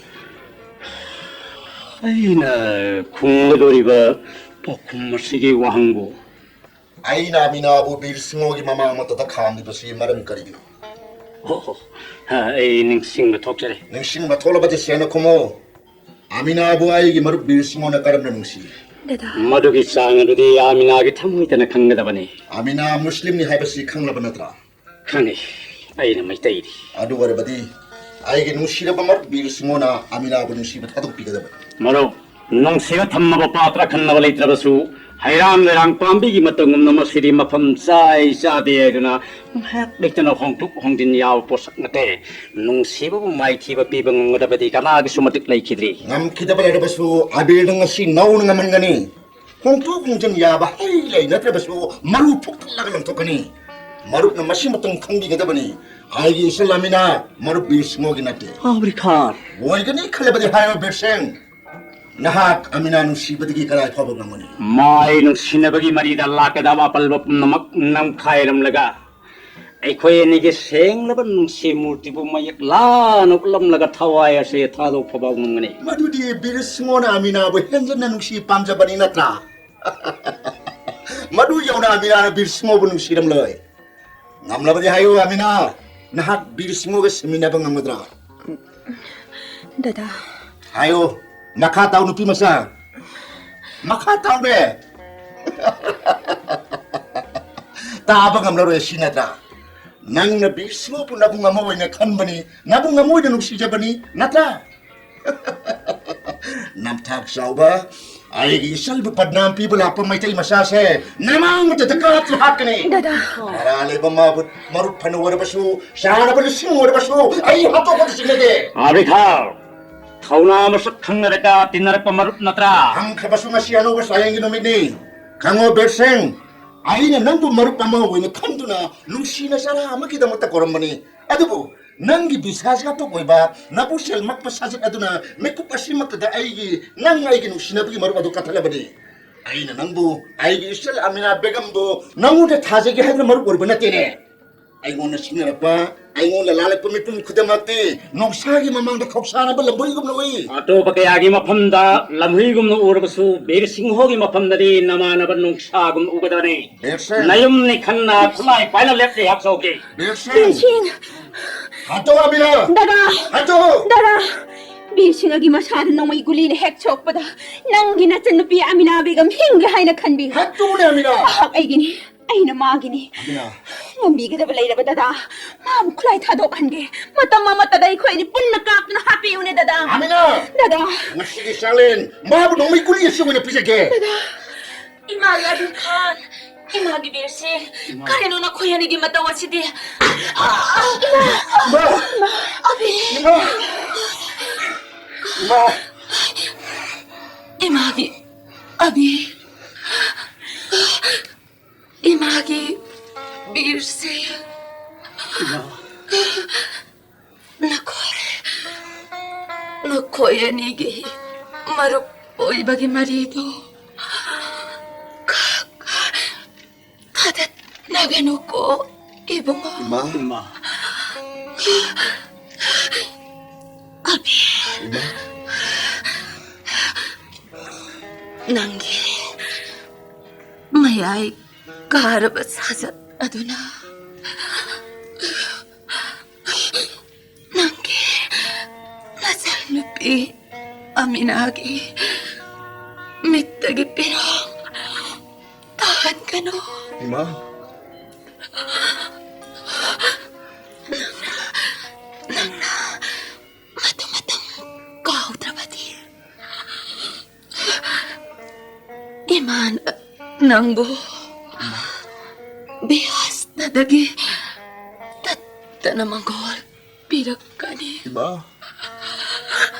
ꯑꯩꯅ ꯈꯨꯝꯒꯗꯧꯔꯤꯕ ꯄꯥꯎꯈꯨꯝ ꯑꯁꯤꯒꯤ ꯋꯥꯍꯪꯕꯨ꯫ ꯑꯩꯅ ꯑꯃꯤꯅꯥꯕꯨ ꯕꯤꯔ ꯁꯤꯡꯍꯣꯒꯤ ꯃꯃꯥꯡ ꯃꯛꯇꯗ ꯈꯥꯝꯂꯤꯕꯁꯤ ꯃꯔꯝ ꯀꯔꯤꯒꯤꯅꯣ? ꯑꯣ, ꯑꯣ, ꯑ, ꯑꯩ ꯅꯤꯡꯁꯤꯡꯕ ꯊꯣꯛꯆꯔꯦ꯫ ꯅꯤꯡꯁꯤꯡꯕ ꯊꯣꯛꯂꯕꯗꯤ ꯁꯦꯡꯅ ꯈꯨꯝꯃꯣ꯫ ꯑꯃꯤꯅꯥꯕꯨ ꯑꯩꯒꯤ ꯃꯔꯨꯞ ꯕꯤꯔ ꯁꯤꯡꯍꯣꯅ ꯀꯔꯝꯅ ꯅꯨꯡꯁꯤ? ꯗꯗꯥ꯫ ꯃꯗꯨꯒꯤ ꯆꯥꯡ ꯑꯗꯨꯗꯤ ꯑꯃꯤꯅꯥꯒꯤ ꯊꯃꯣꯏꯇꯅ ꯈꯪꯒꯗꯕꯅꯤ꯫ ꯑꯃꯤꯅꯥ ꯃꯨꯁꯂꯤꯝꯅꯤ ꯍꯥꯏꯕꯁꯤ ꯈꯪꯂꯕ ꯅꯠꯇ꯭ꯔꯥ? ꯈꯪꯉꯤ, ꯑꯩꯅ ꯃꯩꯇꯩꯅꯤ꯫ ꯑꯗꯨ ꯑꯣꯏꯔꯕꯗꯤ ꯑꯩꯒꯤ ꯅꯨꯡꯁꯤꯔꯕ ꯃꯔꯨꯞ ꯕꯤꯔ ꯁꯤꯡꯍꯣꯅ ꯑꯃꯤꯅꯥꯕꯨ ꯅꯨꯡꯁꯤꯕ ꯊꯥꯗꯣꯛꯄꯤꯒꯗꯕꯅꯤ꯫ ꯃꯔꯨꯞ, ꯅꯨꯡꯁꯤꯕ ꯊꯝꯅꯕ ꯄꯥꯇ꯭ꯔ ꯈꯟꯅꯕ ꯂꯩꯇ꯭ꯔꯕꯁꯨ, ꯍꯩꯔꯥꯡ ꯂꯩꯔꯥꯡ ꯄꯥꯝꯕꯤꯒꯤ ꯃꯇꯧꯒꯨꯝꯅ ꯃꯁꯤꯗꯤ ꯃꯐꯝ ꯆꯥꯏ ꯆꯥꯗꯦ ꯍꯥꯏꯗꯨꯅ ꯉꯥꯏꯍꯥꯛ ꯂꯩꯇꯅ ꯍꯣꯡꯗꯣꯛ ꯍꯣꯡꯖꯤꯟ ꯌꯥꯕ ꯄꯣꯠꯁꯛ ꯅꯠꯇꯦ꯫ ꯅꯨꯡꯁꯤꯕꯕꯨ ꯃꯥꯏꯊꯤꯕ ꯄꯤꯕ ꯉꯝꯒꯗꯕꯗꯤ ꯀꯅꯥꯒꯤꯁꯨ ꯃꯇꯤꯛ ꯂꯩꯈꯤꯗ꯭ꯔꯤ꯫ ꯉꯝꯈꯤꯗꯕ ꯂꯩꯔꯕꯁꯨ ꯑꯕꯤꯔꯅ ꯉꯁꯤ ꯅꯧꯅ ꯉꯝꯍꯟꯒꯅꯤ꯫ ꯍꯣꯡꯗꯣꯛ ꯍꯣꯡꯖꯤꯟ ꯌꯥꯕ ꯍꯩ ꯂꯩ ꯅꯠꯇ꯭ꯔꯕꯁꯨ ꯃꯔꯨ ꯐꯨꯛꯇꯠꯂꯒ ꯂꯪꯊꯣꯛꯀꯅꯤ꯫ ꯃꯔꯨꯞꯅ ꯃꯁꯤꯃꯇꯪ ꯈꯪꯕꯤꯒꯗꯕꯅꯤ꯫ ꯑꯩꯒꯤ ꯏꯆꯜ ꯑꯃꯤꯅꯥ ꯃꯔꯨꯞ ꯕꯤꯔ ꯁꯤꯡꯍꯣꯒꯤ ꯅꯠꯇꯦ꯫ ꯑꯥꯕ꯭ꯔꯤꯈꯥꯔ꯫ ꯑꯣꯏꯒꯅꯤ ꯈꯜꯂꯕꯗꯤ ꯍꯥꯏꯔꯣ ꯕꯤꯔ ꯁꯤꯡ꯫ ꯅꯍꯥꯛ ꯑꯃꯤꯅꯥ ꯅꯨꯡꯁꯤꯕꯗꯒꯤ ꯀꯗꯥꯏ ꯐꯥꯎꯕ ꯉꯝꯒꯅꯤ? ꯃꯥꯏ ꯅꯨꯡꯁꯤꯅꯕꯒꯤ ꯃꯔꯤꯗ ꯂꯥꯛꯀꯗꯕ ꯑꯄꯜꯕ ꯄꯨꯝꯅꯃꯛ ꯅꯝꯈꯥꯏꯔꯝꯂꯒ ꯑꯩꯈꯣꯏ ꯑꯅꯤꯒꯤ ꯁꯦꯡꯂꯕ ꯅꯨꯡꯁꯤ ꯃꯨꯔꯇꯤꯕꯨ ꯃꯌꯦꯛ ꯂꯥꯅ ꯎꯠꯂꯝꯂꯒ ꯊꯋꯥꯏ ꯑꯁꯤ ꯊꯥꯗꯣꯛꯄ ꯐꯥꯎ ꯉꯝꯒꯅꯤ꯫ ꯃꯗꯨꯗꯤ ꯕꯤꯔ ꯁꯤꯡꯍꯣꯅ ꯑꯃꯤꯅꯥꯕꯨ ꯍꯦꯟꯖꯟꯅ ꯅꯨꯡꯁꯤ ꯄꯥꯝꯖꯕꯅꯤ ꯅꯠꯇ꯭ꯔꯥ? ꯃꯗꯨ ꯌꯧꯅ ꯑꯃꯤꯅꯥꯅ ꯕꯤꯔ ꯁꯤꯡꯍꯣꯕꯨ ꯅꯨꯡꯁꯤꯔꯝꯂꯣꯏ꯫ ꯉꯝꯂꯕꯗꯤ ꯍꯥꯏꯌꯨ ꯑꯃꯤꯅꯥ, ꯅꯍꯥꯛ ꯕꯤꯔ ꯁꯤꯡꯍꯣꯒ ꯁꯤꯃꯤꯟꯅꯕ ꯉꯝꯒꯗ꯭ꯔꯥ? ꯗꯗꯥ꯫ ꯍꯥꯏꯌꯣ, ꯃꯈꯥ ꯇꯥꯎ ꯅꯨꯄꯤ ꯃꯆꯥ꯫ ꯃꯈꯥ ꯇꯥꯎꯅꯦ꯫ ꯇꯥꯕ ꯉꯝꯂꯔꯣꯏ ꯁꯤ ꯅꯠꯇ꯭ꯔꯥ? ꯅꯪꯅ ꯕꯤꯔ ꯁꯤꯡꯍꯣꯕꯨ ꯅꯕꯨꯡ ꯑꯃ ꯑꯣꯏꯅ ꯈꯟꯕꯅꯤ, ꯅꯕꯨꯡ ꯑꯃ ꯑꯣꯏꯅ ꯅꯨꯡꯁꯤꯖꯕꯅꯤ ꯅꯠꯇ꯭ꯔꯥ? ꯅꯝꯊꯥꯛ ꯆꯥꯎꯕ, ꯑꯩꯒꯤ ꯏꯆꯜꯕꯨ ꯕꯗꯅꯥꯝ ꯄꯤꯕ ꯂꯥꯛꯄ ꯃꯩꯇꯩ ꯃꯆꯥꯁꯦ ꯅꯃꯥꯡ ꯃꯇꯗ ꯀꯥꯞꯇꯨꯅ ꯍꯥꯠꯀꯅꯤ꯫ ꯗꯗꯥ꯫ ꯃꯔꯥ ꯂꯩꯕ ꯃꯥꯕꯨ ꯃꯔꯨꯞ ꯐꯅ ꯑꯣꯏꯔꯕꯁꯨ, ꯆꯥꯅꯕ ꯂꯤꯁꯤꯡ ꯑꯣꯏꯔꯕꯁꯨ ꯑꯩ ꯍꯥꯠꯇꯣꯛꯄꯗ ꯆꯤꯡꯅꯗꯦ꯫ ꯑꯥꯕꯤꯊꯥ, ꯊꯧꯅꯥ ꯃꯁꯛ ꯈꯪꯅꯔꯒ ꯇꯤꯟꯅꯔꯛꯄ ꯃꯔꯨꯞ ꯅꯠꯇ꯭ꯔꯥ? ꯈꯪꯈ꯭ꯔꯕꯁꯨ ꯉꯁꯤ ꯑꯅꯧꯕ ꯆꯥꯌꯦꯡꯒꯤ ꯅꯨꯃꯤꯠꯅꯤ꯫ ꯈꯪꯉꯣ ꯕꯤꯔ ꯁꯤꯡ, ꯑꯩꯅ ꯅꯪꯕꯨ ꯃꯔꯨꯞ ꯑꯃ ꯑꯣꯏꯅ ꯈꯟꯗꯨꯅ ꯅꯨꯡꯁꯤꯅ ꯆꯔꯥ ꯑꯃꯒꯤꯗꯃꯛꯇ ꯀꯧꯔꯝꯕꯅꯤ꯫ ꯑꯗꯨꯕꯨ ꯅꯪꯒꯤ ꯕꯤꯁ꯭ꯋꯥꯁꯘꯥꯇꯨꯛ ꯑꯣꯏꯕ ꯅꯄꯨꯛꯆꯦꯜ ꯃꯛꯄ ꯁꯥꯖꯠ ꯑꯗꯨꯅ ꯃꯤꯀꯨꯞ ꯑꯁꯤꯃꯛꯇꯗ ꯑꯩꯒꯤ, ꯅꯪ ꯑꯩꯒꯤ ꯅꯨꯡꯁꯤꯅꯕꯒꯤ ꯃꯔꯨꯞ ꯑꯗꯨ ꯀꯛꯊꯠꯂꯕꯅꯤ꯫ ꯑꯩꯅ ꯅꯪꯕꯨ, ꯑꯩꯒꯤ ꯏꯆꯜ ꯑꯃꯤꯅꯥ ꯕꯦꯒꯝꯕꯨ ꯅꯪꯉꯣꯟꯗ ꯊꯥꯖꯒꯦ ꯍꯥꯏꯗꯨꯅ ꯃꯔꯨꯞ ꯑꯣꯏꯔꯨꯕ ꯅꯠꯇꯦꯅꯦ꯫ ꯑꯩꯉꯣꯟꯗ ꯁꯤꯡꯅꯔꯛꯄ, ꯑꯩꯉꯣꯟꯗ ꯂꯥꯜꯂꯛꯄ ꯃꯤꯄꯨꯝ ꯈꯨꯗꯤꯡꯃꯛꯇꯤ ꯅꯣꯡꯁꯥꯒꯤ ꯃꯃꯥꯡꯗ ꯈꯧꯁꯥꯅꯕ ꯂꯝꯕꯣꯏꯒꯨꯝꯅ ꯎꯏ꯫ ꯑꯇꯣꯞꯄ ꯀꯌꯥꯒꯤ ꯃꯐꯝꯗ ꯂꯝꯍꯨꯏꯒꯨꯝꯅ ꯎꯔꯕꯁꯨ, ꯕꯤꯔ ꯁꯤꯡꯍꯒꯤ ꯃꯐꯝꯗꯗꯤ ꯅꯃꯥꯟꯅꯕ ꯅꯣꯡꯁꯥꯒꯨꯝꯅ ꯎꯒꯗꯕꯅꯤ꯫ ꯕꯤꯔ ꯁꯤꯡ꯫ ꯅꯌꯨꯝꯅꯤ ꯈꯟꯅ ꯈꯨꯠꯂꯥꯏ ꯄꯥꯏꯅ ꯂꯦꯞꯂꯤ ꯍꯛꯆꯧꯒꯤ꯫ ꯕꯤꯔ ꯁꯤꯡ꯫ ꯕꯤꯔ ꯁꯤꯡ꯫ ꯍꯥꯠꯇꯣꯛꯑꯣ ꯑꯃꯤꯅꯥ꯫ ꯗꯗꯥ꯫ ꯍꯥꯠꯇꯣꯛꯑꯣ꯫ ꯗꯗꯥ꯫ ꯕꯤꯔ ꯁꯤꯡꯍꯒꯤ ꯃꯁꯥꯗ ꯅꯣꯡꯃꯩ ꯒꯨꯂꯤꯅ ꯍꯦꯛ ꯁꯣꯛꯄꯗ ꯅꯪꯒꯤ ꯅꯆꯟꯅꯨꯄꯤ ꯑꯃꯤꯅꯥ ꯕꯦꯒꯝ ꯍꯤꯡꯒꯦ ꯍꯥꯏꯅ ꯈꯟꯕꯤ꯫ ꯍꯥꯠꯇꯣꯛꯑꯣꯅꯦ ꯑꯃꯤꯅꯥ꯫ ꯃꯍꯥꯛ ꯑꯩꯒꯤꯅꯤ꯫ ꯑꯩꯅ ꯃꯥꯒꯤꯅꯤ꯫ ꯑꯃꯤꯅꯥ꯫ ꯉꯝꯕꯤꯒꯗꯕ ꯂꯩꯔꯕ ꯗꯗꯥ, ꯃꯥꯕꯨ ꯈꯨꯠꯂꯥꯏ ꯊꯥꯗꯣꯛꯍꯟꯒꯦ꯫ ꯃꯇꯝ ꯑꯃꯠꯇꯗ ꯑꯩꯈꯣꯏ ꯑꯅꯤ ꯄꯨꯟꯅ ꯀꯥꯞꯇꯨꯅ ꯍꯥꯠꯄꯤꯌꯨꯅꯦ ꯗꯗꯥ꯫ ꯑꯃꯤꯅꯥ! ꯗꯗꯥ! ꯉꯁꯤꯒꯤ ꯆꯥꯛꯂꯦꯟ ꯃꯥꯕꯨ ꯅꯣꯡꯃꯩ ꯒꯨꯂꯤ ꯑꯁꯤ ꯑꯣꯏꯅ ꯄꯤꯖꯒꯦ꯫ ꯗꯗꯥ! ꯏꯃꯥꯒꯤ ꯑꯕꯤꯔ ꯈꯥꯟ, ꯏꯃꯥꯒꯤ ꯕꯤꯔ ꯁꯤꯡ, ꯏꯃꯥ꯫ ꯀꯔꯤꯅꯣ ꯅꯈꯣꯏ ꯑꯅꯤꯒꯤ ꯃꯇꯧ ꯑꯁꯤꯗꯤ? ꯏꯃꯥ! ꯑꯕꯤꯔ! ꯏꯃꯥ! ꯏꯃꯥ! ꯏꯃꯥꯒꯤ ꯑꯕꯤꯔ! ꯏꯃꯥꯒꯤ ꯕꯤꯔ ꯁꯤꯡ꯫ ꯏꯃꯥ꯫ ꯅꯈꯣꯏ, ꯅꯈꯣꯏ ꯑꯅꯤꯒꯤ ꯃꯔꯨꯞ ꯑꯣꯏꯕꯒꯤ ꯃꯔꯤꯗꯨ ꯈꯛ ꯊꯥꯗꯠꯅꯒꯅꯨꯀꯣ, ꯏꯕꯨꯡꯉꯣ꯫ ꯏꯃꯥ꯫ ꯏꯃꯥ꯫ ꯑꯕꯤ꯫ ꯏꯃꯥ꯫ ꯅꯪꯒꯤ ꯃꯌꯥꯏ ꯀꯥꯔꯕ ꯁꯥꯖꯠ ꯑꯗꯨꯅ ꯅꯪꯒꯤ ꯅꯆꯟꯅꯨꯄꯤ ꯑꯃꯤꯅꯥꯒꯤ ꯃꯤꯠꯇꯒꯤ ꯄꯤꯔꯣꯡ ꯇꯥꯍꯟꯒꯅꯨ꯫ ꯏꯃꯥ꯫ ꯅꯪꯅ, ꯅꯪꯅ ꯃꯗꯨ ꯃꯇꯝ ꯀꯥꯎꯗ꯭ꯔꯕꯗꯤ ꯏꯃꯥꯅ ꯅꯪꯕꯨ ꯕꯤꯍꯁꯇꯗꯒꯤ ꯇꯠꯇꯅ ꯃꯪꯒꯣꯜ ꯄꯤꯔꯛꯀꯅꯤ꯫ ꯏꯃꯥ꯫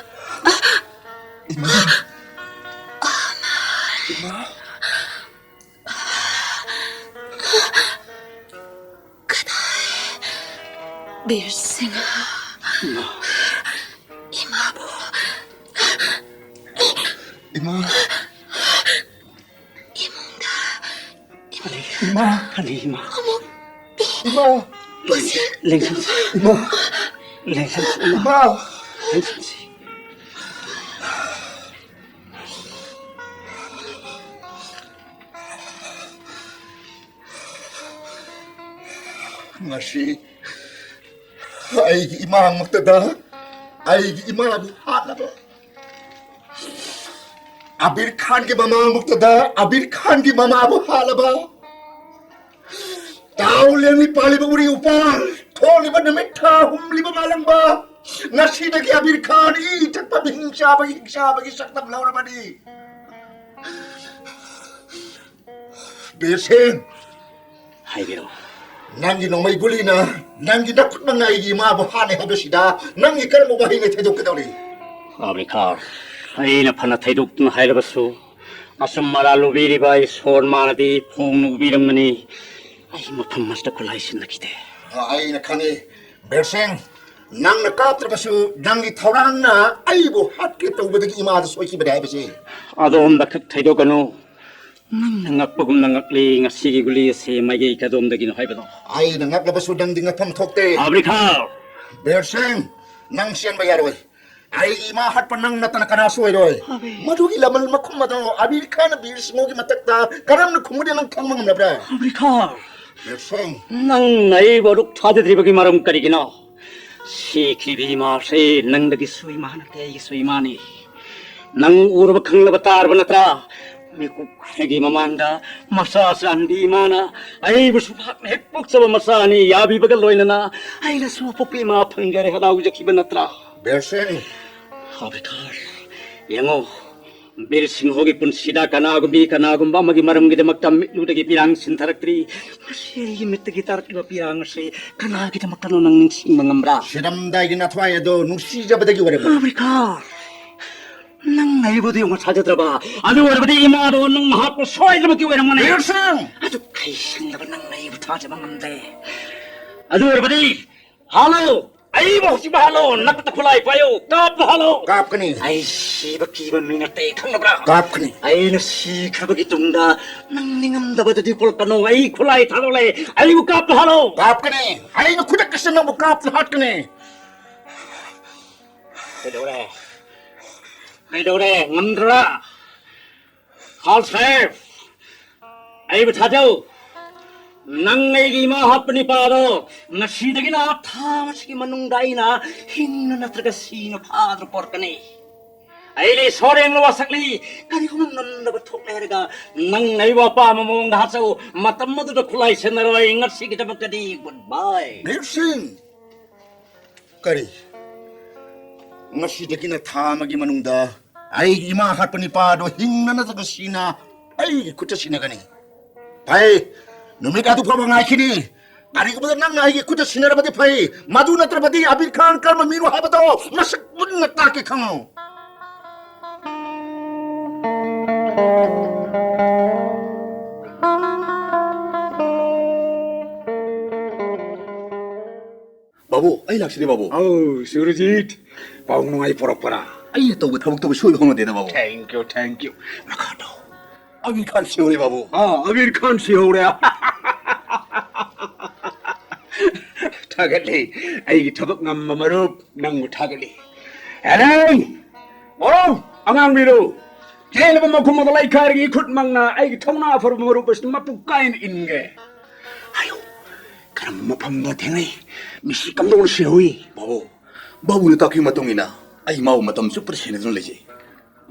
ꯏꯃꯥ꯫ ꯏꯃꯥ꯫ ꯀꯗꯥꯏ? ꯕꯤꯔ ꯁꯤꯡꯍ꯫ ꯏꯃꯥ꯫ ꯏꯃꯥꯕꯨ꯫ ꯏꯃꯥ꯫ ꯏꯃꯨꯡꯗ꯫ ꯏꯃꯥ꯫ ꯏꯃꯥ꯫ ꯑꯃꯨꯛ ꯏꯃꯥ꯫ ꯄꯨꯟꯁꯤ꯫ ꯂꯦꯡꯁꯟꯁꯤ꯫ ꯏꯃꯥ꯫ ꯂꯦꯡꯁꯟꯁꯤ꯫ ꯏꯃꯥ꯫ ꯏꯃꯥ꯫ ꯂꯦꯡꯁꯟꯁꯤ꯫ ꯉꯁꯤ ꯑꯩꯒꯤ ꯏꯃꯥꯡꯃꯛꯇꯗ ꯑꯩꯒꯤ ꯏꯃꯥꯕꯨ ꯍꯥꯠꯂꯕ, ꯑꯕꯤꯔ ꯈꯥꯟꯒꯤ ꯃꯃꯥꯡꯃꯛꯇꯗ ꯑꯕꯤꯔ ꯈꯥꯟꯒꯤ ꯃꯃꯥꯕꯨ ꯍꯥꯠꯂꯕ, ꯇꯥꯎ ꯂꯦꯝꯃꯤ ꯄꯥꯜꯂꯤꯕ ꯎꯔꯤ ꯎꯄꯥꯜ, ꯊꯣꯛꯂꯤꯕ ꯅꯨꯃꯤꯠ ꯊꯥ ꯍꯨꯝꯂꯤꯕ ꯃꯥꯂꯪꯕ, ꯉꯁꯤꯗꯒꯤ ꯑꯕꯤꯔ ꯈꯥꯟ ꯏ ꯊꯛꯄ ꯃꯤꯍꯤꯡ ꯆꯥꯕꯒꯤ ꯍꯤꯡꯁꯥꯕꯒꯤ ꯁꯛꯇꯝ ꯂꯧꯔꯕꯅꯤ꯫ ꯕꯤꯔ ꯁꯤꯡ, ꯍꯥꯏꯕꯤꯔꯣ꯫ ꯅꯪꯒꯤ ꯅꯣꯡꯃꯩ ꯒꯨꯂꯤꯅ ꯅꯪꯒꯤ ꯅꯈꯨꯠꯃꯛꯅ ꯑꯩꯒꯤ ꯏꯃꯥꯕꯨ ꯍꯥꯠꯂꯦ ꯍꯥꯏꯕꯁꯤꯗ ꯅꯪꯒꯤ ꯀꯔꯝꯕ ꯋꯥꯍꯩꯅ ꯊꯩꯗꯣꯛꯀꯗꯧꯔꯤ? ꯑꯕꯤꯔ ꯈꯥꯟ, ꯑꯩꯅ ꯐꯅ ꯊꯩꯗꯣꯛꯇꯨꯅ ꯍꯥꯏꯔꯕꯁꯨ, ꯑꯆꯨꯝ ꯑꯔꯥꯜ ꯎꯕꯤꯔꯤꯕ ꯏꯁꯣꯔ ꯃꯥꯅꯗꯤ ꯐꯣꯡꯅ ꯎꯕꯤꯔꯝꯒꯅꯤ꯫ ꯑꯩ ꯃꯐꯝ ꯑꯁꯤꯗ ꯈꯨꯠꯂꯥꯏ ꯁꯤꯟꯅꯈꯤꯗꯦ꯫ ꯑꯩꯅ ꯈꯪꯉꯤ, ꯕꯤꯔ ꯁꯤꯡ, ꯅꯪꯅ ꯀꯥꯞꯇ꯭ꯔꯕꯁꯨ ꯅꯪꯒꯤ ꯊꯧꯔꯥꯡꯅ ꯑꯩꯕꯨ ꯍꯥꯠꯀꯦ ꯇꯧꯕꯗꯒꯤ ꯏꯃꯥꯗ ꯁꯣꯏꯈꯤꯕꯅꯦ ꯍꯥꯏꯕꯁꯦ꯫ ꯑꯗꯣꯝꯗ ꯈꯛ ꯊꯩꯗꯣꯛꯀꯅꯨ꯫ ꯅꯪꯅ ꯉꯛꯄꯒꯨꯝꯅ ꯉꯛꯂꯤ, ꯉꯁꯤꯒꯤ ꯒꯨꯂꯤ ꯑꯁꯤ ꯃꯥꯏꯀꯩ ꯀꯗꯣꯝꯗꯒꯤꯅꯣ ꯍꯥꯏꯕꯗꯣ꯫ ꯑꯩꯅ ꯉꯛꯂꯕꯁꯨ ꯅꯪꯗꯤ ꯉꯛꯐꯝ ꯊꯣꯛꯇꯦ꯫ ꯑꯕꯤꯔ ꯈꯥꯟ! ꯕꯤꯔ ꯁꯤꯡ, ꯅꯪ ꯆꯦꯟꯕ ꯌꯥꯔꯣꯏ꯫ ꯑꯩꯒꯤ ꯏꯃꯥ ꯍꯥꯠꯄ ꯅꯪ ꯅꯠꯇꯅ ꯀꯅꯥꯁꯨ ꯑꯣꯏꯔꯣꯏ꯫ ꯑꯕꯤꯔ꯫ ꯃꯗꯨꯒꯤ ꯂꯃꯟ ꯃꯈꯨꯝ ꯑꯗꯣ ꯑꯕꯤꯔ ꯈꯥꯟꯅ ꯕꯤꯔ ꯁꯤꯡꯍꯒꯤ ꯃꯊꯛꯇ ꯀꯔꯝꯅ ꯈꯨꯝꯒꯅꯤ ꯅꯪ ꯈꯪꯕ ꯉꯝꯂꯕ꯭ꯔꯥ? ꯑꯕꯤꯔ ꯈꯥꯟ! ꯕꯤꯔ ꯁꯤꯡ꯫ ꯅꯪꯅ ꯑꯩꯕꯨ ꯑꯗꯨꯛ ꯊꯥꯖꯗ꯭ꯔꯤꯕꯒꯤ ꯃꯔꯝ ꯀꯔꯤꯒꯤꯅꯣ? ꯁꯤꯈ꯭ꯔꯤꯕꯤ ꯏꯃꯥꯁꯦ ꯅꯪꯗꯒꯤꯁꯨ ꯏꯃꯥ ꯅꯠꯇꯦ, ꯑꯩꯒꯤꯁꯨ ꯏꯃꯥꯅꯤ꯫ ꯅꯪ ꯎꯔꯕ ꯈꯪꯂꯕ ꯇꯥꯔꯕ ꯅꯠꯇ꯭ꯔꯥ? ꯃꯤꯀꯨꯞ ꯈꯔꯒꯤ ꯃꯃꯥꯡꯗ ꯃꯆꯥ ꯆꯥꯟꯕꯤ ꯏꯃꯥꯅ ꯑꯩꯕꯨꯁꯨ ꯃꯍꯥꯛꯅ ꯍꯦꯛ ꯄꯣꯛꯆꯕ ꯃꯆꯥꯅꯤ ꯌꯥꯕꯤꯕꯒ ꯂꯣꯏꯅꯅ ꯑꯩꯅꯁꯨ ꯑꯄꯣꯛꯄ ꯏꯃꯥ ꯐꯪꯖꯔꯦ ꯍꯔꯥꯎꯖꯈꯤꯕ ꯅꯠꯇ꯭ꯔꯥ? ꯕꯤꯔ ꯁꯤꯡ꯫ ꯑꯕꯤꯔ ꯈꯥꯟ, ꯌꯦꯡꯉꯣ, ꯕꯤꯔ ꯁꯤꯡꯍꯒꯤ ꯄꯨꯟꯁꯤꯗ ꯀꯅꯥꯒꯨꯝꯕꯤ ꯀꯅꯥꯒꯨꯝꯕ ꯑꯃꯒꯤ ꯃꯔꯝꯒꯤꯗꯃꯛꯇ ꯃꯤꯠꯂꯨꯗꯒꯤ ꯄꯤꯔꯥꯡ ꯁꯤꯟꯊꯔꯛꯇ꯭ꯔꯤ꯫ ꯉꯁꯤ ꯑꯩꯒꯤ ꯃꯤꯠꯇꯒꯤ ꯇꯥꯔꯛꯂꯤꯕ ꯄꯤꯔꯥꯡ ꯑꯁꯤ ꯀꯅꯥꯒꯤꯗꯃꯛꯇꯅꯣ ꯅꯪ ꯅꯤꯡꯁꯤꯡꯕ ꯉꯝꯕ꯭ꯔꯥ? ꯁꯤꯔꯝꯗꯥꯏꯒꯤ ꯅꯊ꯭ꯋꯥꯏ ꯑꯗꯣ ꯅꯨꯡꯁꯤꯖꯕꯗꯒꯤ ꯑꯣꯏꯔꯝꯒꯅꯤ꯫ ꯑꯃꯦꯔꯤꯀꯥ, ꯅꯪ ꯑꯩꯕꯨꯗꯤ ꯌꯦꯡꯉꯣ ꯊꯥꯖꯗ꯭ꯔꯕ? ꯑꯗꯨ ꯑꯣꯏꯔꯕꯗꯤ ꯏꯃꯥꯗꯣ ꯅꯪ ꯃꯍꯥꯛꯄꯨ ꯁꯣꯏꯗꯅꯃꯛꯀꯤ ꯑꯣꯏꯔꯝꯒꯅꯤ꯫ ꯕꯤꯔ ꯁꯤꯡ! ꯑꯗꯨ ꯀꯩ ꯁꯤꯡꯂꯕ ꯅꯪꯅ ꯑꯩꯕꯨ ꯊꯥꯖꯕ ꯉꯝꯗꯦ? ꯑꯗꯨ ꯑꯣꯏꯔꯕꯗꯤ ꯍꯜꯂꯣ! ꯑꯩꯕꯨ ꯍꯧꯖꯤꯛꯃꯛ ꯍꯜꯂꯣ! ꯅꯈꯨꯠꯇ ꯈꯨꯠꯂꯥꯏ ꯄꯥꯏꯌꯨ! ꯀꯥꯞꯄ ꯍꯜꯂꯣ! ꯀꯥꯞꯀꯅꯤ꯫ ꯑꯩ ꯁꯤꯕ ꯀꯤꯕ ꯃꯤ ꯅꯠꯇꯦ, ꯈꯪꯂꯕ꯭ꯔꯥ? ꯀꯥꯞꯀꯅꯤ꯫ ꯑꯩꯅ ꯁꯤꯈ꯭ꯔꯕꯒꯤ ꯇꯨꯡꯗ ꯅꯪ ꯅꯤꯡꯉꯝꯗꯕꯗꯨꯗꯤ ꯄꯣꯛꯂꯛꯀꯅꯨ꯫ ꯑꯩ ꯈꯨꯠꯂꯥꯏ ꯊꯥꯗꯣꯛꯂꯦ꯫ ꯑꯩꯕꯨ ꯀꯥꯞꯄ ꯍꯜꯂꯣ! ꯀꯥꯞꯀꯅꯤ꯫ ꯑꯩꯅ ꯈꯨꯗꯛꯇꯁꯨ ꯅꯪꯕꯨ ꯀꯥꯞꯄ ꯍꯥꯠꯀꯅꯤ꯫ ꯀꯩꯗꯧꯔꯦ? ꯀꯩꯗꯧꯔꯦ? ꯉꯝꯗ꯭ꯔꯥ? ꯍꯥꯜ ꯁꯥꯍꯦꯕ, ꯑꯩꯕꯨ ꯊꯥꯖꯧ꯫ ꯅꯪ ꯑꯩꯒꯤ ꯏꯃꯥ ꯍꯥꯠꯄ ꯅꯤꯄꯥꯗꯣ ꯉꯁꯤꯗꯒꯤꯅ ꯊꯥ ꯑꯁꯤꯒꯤ ꯃꯅꯨꯡꯗ ꯑꯩꯅ ꯍꯤꯡꯅ ꯅꯠꯇ꯭ꯔꯒ ꯁꯤꯅ ꯐꯥꯗꯨꯅ ꯄꯣꯔꯛꯀꯅꯤ꯫ ꯑꯩ ꯂꯩ ꯁꯣꯔꯦꯡꯅ ꯋꯥꯁꯛꯂꯤ꯫ ꯀꯔꯤꯒꯨꯝꯕ ꯉꯝꯗꯕ ꯊꯣꯛꯂꯦ ꯍꯥꯏꯔꯒ ꯅꯪ ꯑꯩꯕꯨ ꯑꯄꯥꯝꯕ ꯃꯑꯣꯡꯗ ꯍꯥꯠꯆꯧ꯫ ꯃꯇꯝ ꯑꯗꯨꯗ ꯈꯨꯠꯂꯥꯏ ꯁꯦꯟꯅꯔꯣꯏ꯫ ꯉꯁꯤꯒꯤꯗꯃꯛꯇꯗꯤ ꯒꯨꯗ ꯕꯥꯏ꯫ ꯕꯤꯔ ꯁꯤꯡ! ꯀꯔꯤ? ꯉꯁꯤꯗꯒꯤꯅ ꯊꯥ ꯑꯃꯒꯤ ꯃꯅꯨꯡꯗ ꯑꯩꯒꯤ ꯏꯃꯥ ꯍꯥꯠꯄ ꯅꯤꯄꯥꯗꯣ ꯍꯤꯡꯅ ꯅꯠꯇ꯭ꯔꯒ ꯁꯤꯅ ꯑꯩꯒꯤ ꯈꯨꯠꯇ ꯁꯤꯟꯅꯒꯅꯤ꯫ ꯐꯩ, ꯅꯨꯃꯤꯠ ꯑꯗꯨ ꯐꯥꯎꯕ ꯉꯥꯏꯈꯤꯅꯤ꯫ ꯀꯔꯤꯒꯨꯝꯕꯗ ꯅꯪꯅ ꯑꯩꯒꯤ ꯈꯨꯠꯇ ꯁꯤꯟꯅꯔꯕꯗꯤ ꯐꯩ, ꯃꯗꯨ ꯅꯠꯇ꯭ꯔꯕꯗꯤ ꯑꯕꯤꯔ ꯈꯥꯟ ꯀꯔꯝꯕ ꯃꯤꯅꯣ ꯍꯥꯏꯕꯗꯣ ꯃꯁꯛ ꯃꯨꯟꯅ ꯇꯥꯛꯀꯦ, ꯈꯪꯉꯨ꯫ ꯕꯥꯕꯨ, ꯑꯩ ꯂꯥꯛꯆꯔꯦ, ꯕꯥꯕꯨ꯫ ꯑꯧ, ꯁꯨꯔꯖꯤꯠ, ꯄꯥꯎ ꯅꯨꯡꯉꯥꯏ ꯄꯨꯔꯛꯄꯔꯥ? ꯑꯩꯅ ꯇꯧꯕ ꯊꯕꯛꯇꯕꯨ ꯁꯣꯏꯕ ꯍꯧꯅꯗꯦꯗ, ꯕꯥꯕꯨ꯫ Thank you, thank you. ꯃꯈꯥ ꯇꯧ꯫ ꯑꯕꯤꯔ ꯈꯥꯟ ꯁꯤꯍꯧꯔꯦ, ꯕꯥꯕꯨ꯫ ꯑꯥ, ꯑꯕꯤꯔ ꯈꯥꯟ ꯁꯤꯍꯧꯔꯦ꯫ ꯊꯥꯒꯠꯂꯤ꯫ ꯑꯩꯒꯤ ꯊꯕꯛ ꯉꯝꯕ ꯃꯔꯨꯞ, ꯅꯪꯕꯨ ꯊꯥꯒꯠꯂꯤ꯫ ꯑꯦꯂꯦꯟ! ꯑꯣ, ꯑꯉꯥꯡꯕꯤꯔꯣ! ꯆꯦꯜꯂꯕ ꯃꯈꯨꯝ ꯑꯗꯨ ꯂꯩꯈꯥꯏꯔꯒ ꯏꯈꯨꯠꯃꯛꯅ ꯑꯩꯒꯤ ꯊꯧꯅꯥ ꯐꯔꯕ ꯃꯔꯨꯞ ꯑꯁꯤꯗ ꯃꯄꯨꯡ ꯀꯥꯏꯅ ꯏꯟꯒꯦ꯫ ꯍꯥꯏꯌꯨ, ꯀꯔꯝꯕ ꯃꯐꯝꯗ ꯊꯦꯡꯅꯩ? ꯃꯤꯁꯤ ꯀꯝꯗꯧꯅ ꯁꯤꯍꯧꯏ? ꯕꯥꯕꯨ, ꯕꯥꯕꯨꯅ ꯇꯥꯛꯄꯤꯕ ꯃꯇꯨꯡ ꯏꯟꯅ ꯑꯩ ꯃꯥꯕꯨ ꯃꯇꯝ ꯆꯨꯞꯄꯗ ꯁꯦꯟꯅꯗꯨꯅ ꯂꯩꯖꯩ꯫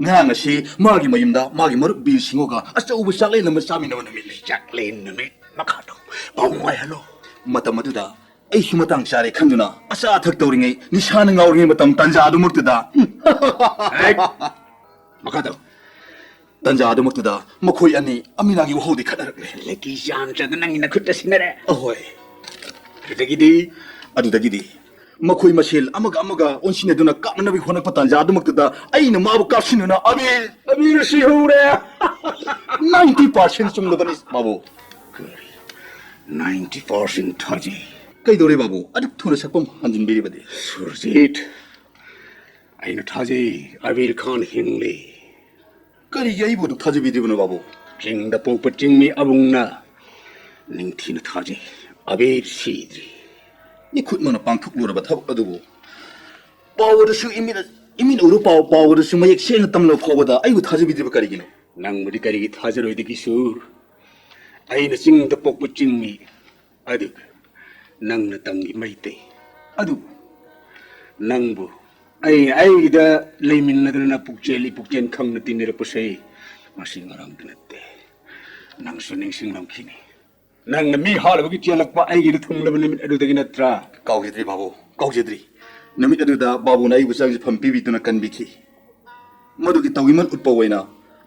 ꯉꯔꯥꯡ ꯑꯁꯤ ꯃꯥꯒꯤ ꯃꯌꯨꯝꯗ ꯃꯥꯒꯤ ꯃꯔꯨꯞ ꯕꯤꯔ ꯁꯤꯡꯍꯣꯒ ꯑꯆꯧꯕ ꯆꯥꯛꯂꯦꯟ ꯑꯃ ꯆꯥꯃꯤꯟꯅꯕ ꯅꯨꯃꯤꯠꯅꯤ꯫ ꯆꯥꯛꯂꯦꯟ ꯅꯨꯃꯤꯠ? ꯃꯈꯥ ꯇꯧ꯫ ꯄꯥꯎ ꯅꯨꯡꯉꯥꯏꯍꯜꯂꯣ꯫ ꯃꯇꯝ ꯑꯗꯨꯗ ꯑꯩꯁꯨ ꯃꯇꯥꯡ ꯆꯥꯔꯦ ꯈꯟꯗꯨꯅ ꯑꯆꯥ ꯑꯊꯛ ꯇꯧꯔꯤꯉꯩ, ꯅꯤꯁꯥꯅ ꯉꯥꯎꯔꯤꯉꯩ ꯃꯇꯝ ꯇꯥꯟꯖꯥ ꯑꯗꯨꯃꯛꯇꯨꯗ꯫ ꯍꯦꯛ! ꯃꯈꯥ ꯇꯧ꯫ ꯇꯥꯟꯖꯥ ꯑꯗꯨꯃꯛꯇꯨꯗ ꯃꯈꯣꯏ ꯑꯅꯤ ꯑꯃꯤꯅꯥꯒꯤ ꯋꯥꯍꯧꯗꯤ ꯈꯠꯅꯔꯛꯂꯦ꯫ ꯂꯩꯀꯤ ꯆꯥꯟ ꯆꯥꯗ ꯅꯪꯒꯤ ꯅꯈꯨꯠꯇ ꯁꯤꯟꯅꯔꯦ꯫ ꯑꯍꯣꯏ꯫ ꯑꯗꯨꯗꯒꯤꯗꯤ? ꯑꯗꯨꯗꯒꯤꯗꯤ ꯃꯈꯣꯏ ꯃꯁꯦꯜ ꯑꯃꯒ ꯑꯃꯒ ꯑꯣꯟꯁꯤꯟꯅꯗꯨꯅ ꯀꯥꯞꯅꯅꯕꯒꯤ ꯍꯣꯠꯅꯔꯛꯄ ꯇꯥꯟꯖꯥ ꯑꯗꯨꯃꯛꯇꯨꯗ ꯑꯩꯅ ꯃꯥꯕꯨ ꯀꯥꯞꯁꯤꯟꯗꯨꯅ ꯑꯕꯤꯔ, ꯑꯕꯤꯔ ꯁꯤꯍꯧꯔꯦ꯫ ꯅꯥꯏꯟꯇꯤ ꯄꯥꯔꯁꯦꯟ ꯆꯨꯝꯂꯕꯅꯤ ꯃꯥꯕꯨ꯫ ꯅꯥꯏꯟꯇꯤ ꯄꯥꯔꯁꯦꯟ ꯊꯥꯖꯩ꯫ ꯀꯩꯗꯧꯔꯦ ꯕꯥꯕꯨ? ꯑꯗꯨꯛ ꯊꯨꯅ ꯁꯛꯐꯝ ꯍꯟꯖꯤꯟꯕꯤꯔꯤꯕꯗꯤ? ꯁꯨꯔꯖꯤꯠ, ꯑꯩꯅ ꯊꯥꯖꯩ ꯑꯕꯤꯔ ꯈꯥꯟ ꯍꯤꯡꯂꯤ꯫ ꯀꯔꯤꯒꯤ ꯑꯩꯕꯨ ꯑꯗꯨꯛ ꯊꯥꯖꯕꯤꯗ꯭ꯔꯤꯕꯅꯣ ꯕꯥꯕꯨ? ꯆꯤꯡꯗ ꯄꯣꯛꯄ ꯆꯤꯡꯃꯤ ꯑꯕꯨꯡꯅ ꯅꯤꯡꯊꯤꯅ ꯊꯥꯖꯩ ꯑꯕꯤꯔ ꯁꯤꯗ꯭ꯔꯤ꯫ ꯃꯤꯈꯨꯠꯃꯛꯅ ꯄꯥꯡꯊꯣꯛꯂꯨꯔꯕ ꯊꯕꯛ ꯑꯗꯨꯕꯨ ꯄꯥꯎ ꯑꯗꯨꯁꯨ ꯏꯃꯤꯠ, ꯏꯃꯤꯠ ꯎꯔꯨ ꯄꯥꯎ, ꯄꯥꯎ ꯑꯗꯨꯁꯨ ꯃꯌꯦꯛ ꯁꯦꯡꯅ ꯇꯝꯂꯕ ꯐꯥꯎꯕꯗ ꯑꯩꯕꯨ ꯊꯥꯖꯕꯤꯗ꯭ꯔꯤꯕ ꯀꯔꯤꯒꯤꯅꯣ? ꯅꯪꯕꯨꯗꯤ ꯀꯔꯤꯒꯤ ꯊꯥꯖꯔꯣꯏꯗꯒꯦ ꯁꯨꯔ? ꯑꯩꯅ ꯆꯤꯡꯗ ꯄꯣꯛꯄ ꯆꯤꯡꯃꯤ, ꯑꯗꯨꯒ ꯅꯪꯅ ꯇꯝꯒꯤ ꯃꯩꯇꯩ꯫ ꯑꯗꯨꯕꯨ ꯅꯪꯕꯨ ꯑꯩ, ꯑꯩꯒꯤꯗ ꯂꯩꯃꯤꯟꯅꯗꯅ ꯄꯨꯛꯆꯦꯜ ꯏꯄꯨꯛꯆꯦꯜ ꯈꯪꯅ ꯇꯤꯟꯅꯔꯛꯄꯁꯦ ꯉꯁꯤ ꯉꯔꯥꯡꯗ ꯅꯠꯇꯦ꯫ ꯅꯪꯁꯨ ꯅꯤꯡꯁꯤꯡꯂꯝꯈꯤꯅꯤ꯫ ꯅꯪꯅ ꯃꯤ ꯍꯥꯠꯂꯨꯕꯒꯤ ꯆꯦꯜꯂꯛꯄ ꯑꯩꯒꯤꯗ ꯊꯨꯡꯂꯕ ꯅꯨꯃꯤꯠ ꯑꯗꯨꯗꯒꯤ ꯅꯠꯇ꯭ꯔꯥ? ꯀꯥꯎꯖꯗ꯭ꯔꯤ ꯕꯥꯕꯨ, ꯀꯥꯎꯖꯗ꯭ꯔꯤ꯫ ꯅꯨꯃꯤꯠ ꯑꯗꯨꯗ ꯕꯥꯕꯨꯅ ꯑꯩꯕꯨ ꯆꯪꯖꯐꯝ ꯄꯤꯕꯤꯗꯨꯅ ꯀꯟꯕꯤꯈꯤ꯫ ꯃꯗꯨꯒꯤ ꯇꯧꯕꯤꯃꯜ ꯎꯠꯄ ꯑꯣꯏꯅ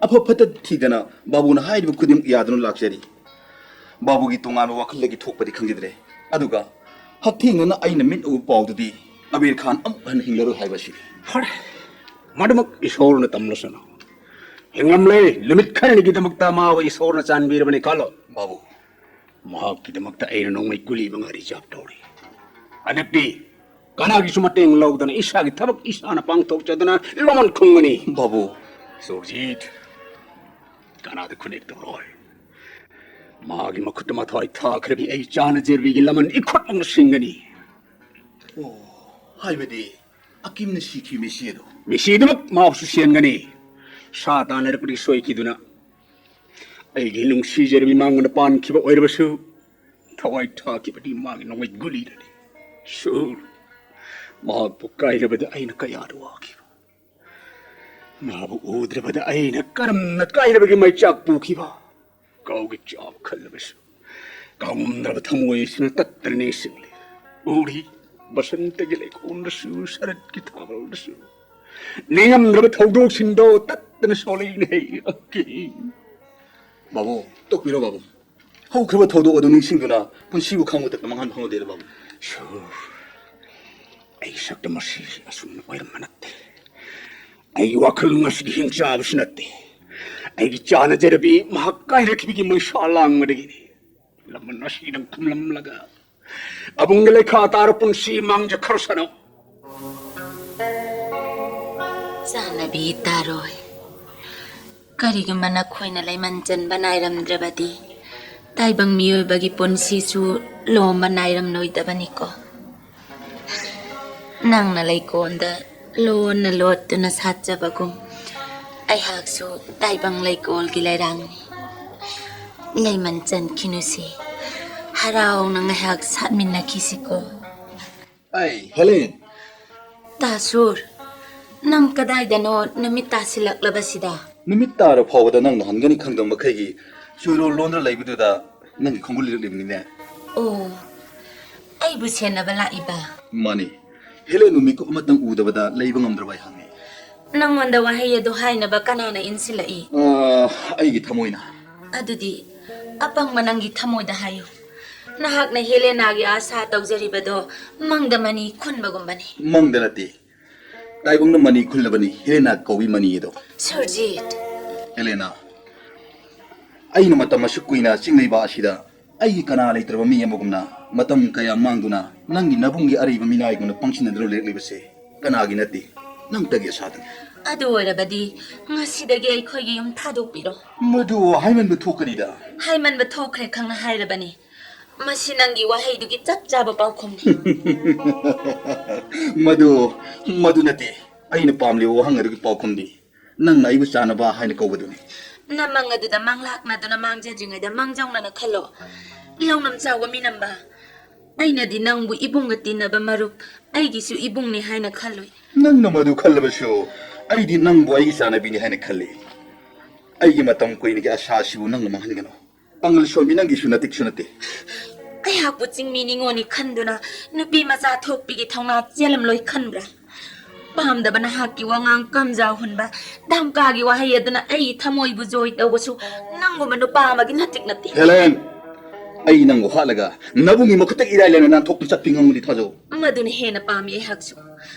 ꯑꯐ ꯐꯠꯇ ꯊꯤꯗꯅ ꯕꯥꯕꯨꯅ ꯍꯥꯏꯔꯤꯕ ꯈꯨꯗꯤꯡꯃꯛ ꯌꯥꯗꯨꯅ ꯂꯥꯛꯆꯔꯤ꯫ ꯕꯥꯕꯨꯒꯤ ꯇꯣꯉꯥꯟꯕ ꯋꯥꯈꯜꯗꯒꯤ ꯊꯣꯛꯄꯗꯤ ꯈꯪꯖꯗ꯭ꯔꯦ꯫ ꯑꯗꯨꯒ ꯍꯛꯊꯦꯡꯅꯅ ꯑꯩꯅ ꯃꯤꯠ ꯎꯕ ꯄꯥꯎꯗꯨꯗꯤ ꯑꯕꯤꯔ ꯈꯥꯟ ꯑꯃꯨꯛ ꯍꯟꯅ ꯍꯤꯡꯂꯔꯣꯏ ꯍꯥꯏꯕ ꯑꯁꯤꯅꯤ꯫ ꯐꯔꯦ, ꯃꯗꯨꯃꯛ ꯏꯁꯣꯔꯅ ꯇꯝꯂꯁꯅꯨ꯫ ꯍꯤꯡꯂꯝꯂꯦ, ꯅꯨꯃꯤꯠ ꯈꯔꯅꯤꯒꯤꯗꯃꯛꯇ ꯃꯥꯕꯨ ꯏꯁꯣꯔꯅ ꯆꯥꯟꯕꯤꯔꯕꯅꯤ ꯈꯜꯂꯣ꯫ ꯕꯥꯕꯨ, ꯃꯍꯥꯛꯀꯤꯗꯃꯛꯇ ꯑꯩꯅ ꯅꯣꯡꯃꯩ ꯒꯨꯂꯤ ꯃꯉꯥ ꯔꯤꯖꯥꯔꯚ ꯇꯧꯔꯤ꯫ ꯍꯟꯗꯛꯇꯤ ꯀꯅꯥꯒꯤꯁꯨ ꯃꯇꯦꯡ ꯂꯧꯗꯅ ꯏꯁꯥꯒꯤ ꯊꯕꯛ ꯏꯁꯥꯅ ꯄꯥꯡꯊꯣꯛꯆꯗꯨꯅ ꯂꯃꯟ ꯈꯨꯝꯒꯅꯤ꯫ ꯕꯥꯕꯨ꯫ ꯁꯨꯔꯖꯤꯠ, ꯀꯅꯥꯗ ꯈꯨꯅꯦꯛ ꯇꯧꯔꯣꯏ꯫ ꯃꯥꯒꯤ ꯃꯈꯨꯠꯇ ꯃꯊ꯭ꯋꯥꯏ ꯊꯥꯈ꯭ꯔꯕꯤ ꯑꯩ ꯆꯥꯅ ꯖꯦꯔꯕꯤꯒꯤ ꯂꯃꯟ ꯏꯈꯨꯠꯃꯛꯅ ꯁꯤꯡꯒꯅꯤ꯫ ꯑꯣ, ꯍꯥꯏꯕꯗꯤ ꯑꯀꯤꯝꯅ ꯁꯤꯈꯤ ꯃꯤꯁꯤ ꯑꯗꯣ? ꯃꯤꯁꯤꯗꯨꯃꯛ ꯃꯥꯕꯨꯁꯨ ꯁꯦꯟꯒꯅꯤ꯫ ꯁꯥ ꯇꯥꯟꯅꯔꯛꯄꯗꯒꯤ ꯁꯣꯏꯈꯤꯗꯨꯅ ꯑꯩꯒꯤ ꯅꯨꯡꯁꯤꯖꯔꯕꯤ ꯃꯥꯡꯗ ꯄꯥꯟꯈꯤꯕ ꯑꯣꯏꯔꯕꯁꯨ, ꯊꯋꯥꯏ ꯊꯥꯈꯤꯕꯗꯤ ꯃꯥꯒꯤ ꯅꯣꯡꯃꯩ ꯒꯨꯂꯤꯗꯅꯤ꯫ ꯁꯨꯔ, ꯃꯍꯥꯛꯄꯨ ꯀꯥꯏꯔꯕꯗ ꯑꯩꯅ ꯀꯌꯥꯗ ꯋꯥꯈꯤꯕ, ꯃꯥꯕꯨ ꯎꯗ꯭ꯔꯕꯗ ꯑꯩꯅ ꯀꯔꯝꯅ ꯀꯥꯏꯔꯕꯒꯤ ꯃꯩꯆꯥꯛ ꯄꯨꯈꯤꯕ꯫ ꯀꯥꯎꯒꯤ ꯆꯥꯕ ꯈꯜꯂꯕꯁꯨ ꯀꯥꯎꯉꯝꯗ꯭ꯔꯕ ꯊꯃꯣꯏ ꯑꯁꯤꯅ ꯇꯠꯇꯅ ꯅꯤꯡꯁꯤꯡꯂꯤ꯫ ꯎꯔꯤ, ꯕꯁꯟꯇꯒꯤ ꯂꯩꯀꯣꯜꯗꯁꯨ, ꯁꯔꯠꯀꯤ ꯊꯥꯕꯜꯗꯁꯨ ꯅꯤꯡꯉꯝꯗ꯭ꯔꯕ ꯊꯧꯗꯣꯛꯁꯤꯡꯗꯣ ꯇꯠ ꯅꯠꯇꯅ ꯁꯣꯜꯂꯛꯏꯅꯦ꯫ ꯕꯥꯕꯨ, ꯇꯣꯛꯄꯤꯔꯣ ꯕꯥꯕꯨ꯫ ꯍꯧꯈ꯭ꯔꯕ ꯊꯧꯗꯣꯛ ꯑꯗꯨ ꯅꯤꯡꯁꯤꯡꯗꯨꯅ ꯄꯨꯟꯁꯤꯕꯨ ꯈꯪꯕ ꯃꯇꯝꯗ ꯃꯥꯡꯍꯟꯕ ꯈꯪꯍꯧꯗꯦꯗ ꯕꯥꯕꯨ꯫ ꯁꯨꯔ, ꯑꯩ ꯁꯛꯇ ꯃꯁꯤ ꯑꯁꯨꯝꯅ ꯑꯣꯏꯔꯝꯕ ꯅꯠꯇꯦ꯫ ꯑꯩꯒꯤ ꯋꯥꯈꯜ ꯉꯁꯤꯗꯤ ꯍꯤꯡꯆꯥꯕꯁꯨ ꯅꯠꯇꯦ꯫ ꯑꯩꯒꯤ ꯆꯥꯅꯖꯔꯕꯤ ꯃꯍꯥꯛ ꯀꯥꯏꯅꯈꯤꯕꯒꯤ ꯃꯩꯁꯥ ꯂꯥꯡꯕꯗꯒꯤꯅꯤ꯫ ꯂꯃꯟ ꯑꯁꯤꯗꯪ ꯊꯝꯂꯝꯂꯒ ꯑꯕꯨꯡꯒꯤ ꯂꯩꯈꯥ ꯇꯥꯔ ꯄꯨꯟꯁꯤ ꯃꯥꯡꯖꯈ꯭ꯔꯁꯅꯨ꯫ ꯆꯥꯟꯅꯕꯤ ꯇꯥꯔꯣꯏ꯫ ꯀꯔꯤꯒꯨꯝꯕ ꯅꯈꯣꯏꯅ ꯂꯩꯃꯟ ꯆꯟꯕ ꯅꯥꯏꯔꯝꯗ꯭ꯔꯕꯗꯤ ꯇꯥꯏꯕꯪ ꯃꯤꯑꯣꯏꯕꯒꯤ ꯄꯨꯟꯁꯤꯁꯨ ꯂꯣꯝꯕ ꯅꯥꯏꯔꯝꯂꯣꯏꯗꯕꯅꯤꯀꯣ꯫ ꯅꯪꯅ ꯂꯩꯀꯣꯜꯗ ꯂꯣꯟꯅ ꯂꯣꯠꯇꯨꯅ ꯁꯥꯠꯆꯕꯒꯨꯝ ꯑꯩꯍꯥꯛꯁꯨ ꯇꯥꯏꯕꯪ ꯂꯩꯀꯣꯜꯒꯤ ꯂꯩꯔꯥꯡꯅꯤ꯫ ꯂꯩꯃꯟ ꯆꯟꯈꯤꯅꯨꯁꯦ꯫ ꯍꯔꯥꯎꯅ ꯉꯥꯏꯍꯥꯛ ꯁꯥꯠꯃꯤꯟꯅꯈꯤꯁꯤꯀꯣ꯫ ꯑꯩ, ꯍꯦꯂꯦꯟ! ꯇꯥꯁꯨꯔ, ꯅꯪ ꯀꯗꯥꯏꯗꯅꯣ ꯅꯨꯃꯤꯠ ꯇꯥꯁꯤꯜꯂꯛꯂꯕꯁꯤꯗ? ꯅꯨꯃꯤꯠ ꯇꯥꯔ ꯐꯥꯎꯕꯗ ꯅꯪꯅ ꯍꯟꯒꯅꯤ ꯈꯪꯗꯕ ꯃꯈꯩꯒꯤ ꯆꯣꯏꯔꯣꯜ ꯂꯣꯟꯗꯨꯅ ꯂꯩꯕꯗꯨꯗ ꯅꯪꯒꯤ ꯈꯣꯡꯒꯨꯜ ꯂꯤꯔꯛꯂꯤꯕꯅꯤꯅꯦ꯫ ꯑꯣ, ꯑꯩꯕꯨ ꯁꯦꯟꯅꯕ ꯂꯥꯛꯏꯕ? ꯃꯥꯅꯤ꯫ ꯍꯦꯂꯦꯟꯕꯨ ꯃꯤꯀꯨꯞ ꯑꯃꯇꯪ ꯎꯗꯕꯗ ꯂꯩꯕ ꯉꯝꯗ꯭ꯔꯕ ꯑꯩꯍꯥꯛꯅꯤ꯫ ꯅꯪꯉꯣꯟꯗ ꯋꯥꯍꯩ ꯑꯗꯨ ꯍꯥꯏꯅꯕ ꯀꯅꯥꯅ ꯏꯟꯁꯤꯜꯂꯛꯏ? ꯑꯥ, ꯑꯩꯒꯤ ꯊꯃꯣꯏꯅ꯫ ꯑꯗꯨꯗꯤ ꯑꯄꯪꯕ ꯅꯪꯒꯤ ꯊꯃꯣꯏꯗ ꯍꯥꯏꯌꯨ꯫ ꯅꯍꯥꯛꯅ ꯍꯦꯂꯦꯅꯥꯒꯤ ꯑꯥꯁꯥ ꯇꯧꯖꯔꯤꯕꯗꯣ ꯃꯪꯗ ꯃꯅꯤ ꯈꯨꯟꯕꯒꯨꯝꯕꯅꯤ꯫ ꯃꯪꯗ ꯅꯠꯇꯦ꯫ ꯇꯥꯏꯕꯪꯅ ꯃꯅꯤ ꯈꯨꯜꯂꯕꯅꯤ, ꯍꯦꯂꯦꯅꯥ ꯀꯧꯏ ꯃꯅꯤ ꯑꯗꯣ꯫ ꯁꯨꯔꯖꯤꯠ! ꯍꯦꯂꯦꯅꯥ, ꯑꯩꯅ ꯃꯇꯝ ꯑꯁꯨꯛ ꯀꯨꯏꯅ ꯆꯤꯡ ꯂꯩꯕꯥꯛ ꯑꯁꯤꯗ ꯑꯩꯒꯤ ꯀꯅꯥ ꯂꯩꯇ꯭ꯔꯕ ꯃꯤ ꯑꯃꯒꯨꯝꯅ ꯃꯇꯝ ꯀꯌꯥ ꯃꯥꯡꯗꯨꯅ ꯅꯪꯒꯤ ꯅꯕꯨꯡꯒꯤ ꯑꯔꯩꯕ ꯃꯤꯅꯥꯏꯒꯨꯝꯅ ꯄꯪꯁꯤꯟꯅꯗꯨꯅ ꯂꯩꯔꯛꯂꯤꯕꯁꯦ ꯀꯅꯥꯒꯤ ꯅꯠꯇꯦ? ꯅꯪꯇꯒꯤ ꯑꯁꯥꯗꯅꯤ꯫ ꯑꯗꯨ ꯑꯣꯏꯔꯕꯗꯤ ꯉꯁꯤꯗꯒꯤ ꯑꯩꯈꯣꯏꯒꯤ ꯌꯨꯝ ꯊꯥꯗꯣꯛꯄꯤꯔꯣ꯫ ꯃꯗꯨ ꯍꯥꯏꯃꯟꯕ ꯊꯣꯛꯀꯅꯤꯗ꯫ ꯍꯥꯏꯃꯟꯕ ꯊꯣꯛꯈ꯭ꯔꯦ ꯈꯪꯅ ꯍꯥꯏꯔꯕꯅꯤ꯫ ꯃꯁꯤ ꯅꯪꯒꯤ ꯋꯥꯍꯩꯗꯨꯒꯤ ꯆꯞ ꯆꯥꯕ ꯄꯥꯎꯈꯨꯝꯅꯤ꯫ ꯃꯗꯨ, ꯃꯗꯨ ꯅꯠꯇꯦ꯫ ꯑꯩꯅ ꯄꯥꯝꯂꯤꯕ ꯋꯥꯍꯪ ꯑꯗꯨꯒꯤ ꯄꯥꯎꯈꯨꯝꯗꯤ ꯅꯪꯅ ꯑꯩꯕꯨ ꯆꯥꯅꯕ ꯍꯥꯏꯅ ꯀꯧꯕꯗꯨꯅꯤ꯫ ꯅꯃꯪ ꯑꯗꯨꯗ ꯃꯪꯂꯥꯛꯅꯗꯨꯅ ꯃꯥꯡꯖꯗ꯭ꯔꯤꯉꯩꯗ ꯃꯥꯡꯖꯧꯅꯅ ꯈꯜꯂꯣ꯫ ꯂꯧꯅꯝ ꯆꯥꯎꯕ ꯃꯤꯅꯝꯕ, ꯑꯩꯅꯗꯤ ꯅꯪꯕꯨ ꯏꯕꯨꯡꯒ ꯇꯤꯟꯅꯕ ꯃꯔꯨꯞ, ꯑꯩꯒꯤꯁꯨ ꯏꯕꯨꯡꯅꯤ ꯍꯥꯏꯅ ꯈꯜꯂꯨꯏ꯫ ꯅꯪꯅ ꯃꯗꯨ ꯈꯜꯂꯕꯁꯨ ꯑꯩꯗꯤ ꯅꯪꯕꯨ ꯑꯩꯒꯤ ꯆꯥꯅꯕꯤꯅꯤ ꯍꯥꯏꯅ ꯈꯜꯂꯤ꯫ ꯑꯩꯒꯤ ꯃꯇꯝ ꯀꯨꯏꯅꯒꯤ ꯑꯁꯥ ꯑꯁꯤꯕꯨ ꯅꯪꯅ ꯃꯥꯡꯍꯟꯒꯅꯨ꯫ ꯄꯥꯡꯒꯜ ꯁꯣꯟꯕꯤ, ꯅꯪꯒꯤꯁꯨ ꯅꯇꯤꯛꯁꯨ ꯅꯠꯇꯦ꯫ ꯑꯩꯍꯥꯛꯄꯨ ꯆꯤꯡꯃꯤ ꯅꯤꯉꯣꯜꯅꯤ ꯈꯟꯗꯨꯅ ꯅꯨꯄꯤ ꯃꯆꯥ ꯊꯣꯛꯄꯤꯒꯤ ꯊꯧꯅꯥ ꯆꯦꯜꯂꯝꯂꯣꯏ ꯈꯟꯕ꯭ꯔꯥ? ꯄꯥꯝꯗꯕ ꯅꯍꯥꯛꯀꯤ ꯋꯥꯉꯥꯡ ꯀꯝꯖꯥ ꯍꯨꯟꯕ, ꯙꯝꯀꯥꯒꯤ ꯋꯥꯍꯩ ꯑꯗꯨꯅ ꯑꯩ ꯊꯃꯣꯏꯕꯨ ꯖꯣꯏ ꯇꯧꯕꯁꯨ ꯅꯪꯒꯨꯝꯕ ꯅꯨꯄꯥ ꯑꯃꯒꯤ ꯅꯇꯤꯛ ꯅꯠꯇꯦ꯫ ꯍꯦꯂꯦꯟ, ꯑꯩ ꯅꯪꯕꯨ ꯍꯥꯠꯂꯒ ꯅꯕꯨꯡꯒꯤ ꯃꯈꯨꯠꯇꯒꯤ ꯏꯔꯥꯏ ꯂꯥꯏꯅ ꯅꯥꯟꯊꯣꯛꯇꯨꯅ ꯆꯠꯄ ꯉꯝꯒꯅꯤ ꯊꯥꯖꯧ꯫ ꯃꯗꯨꯅ ꯍꯦꯟꯅ ꯄꯥꯝꯃꯤ ꯑꯩꯍꯥꯛꯁꯨ꯫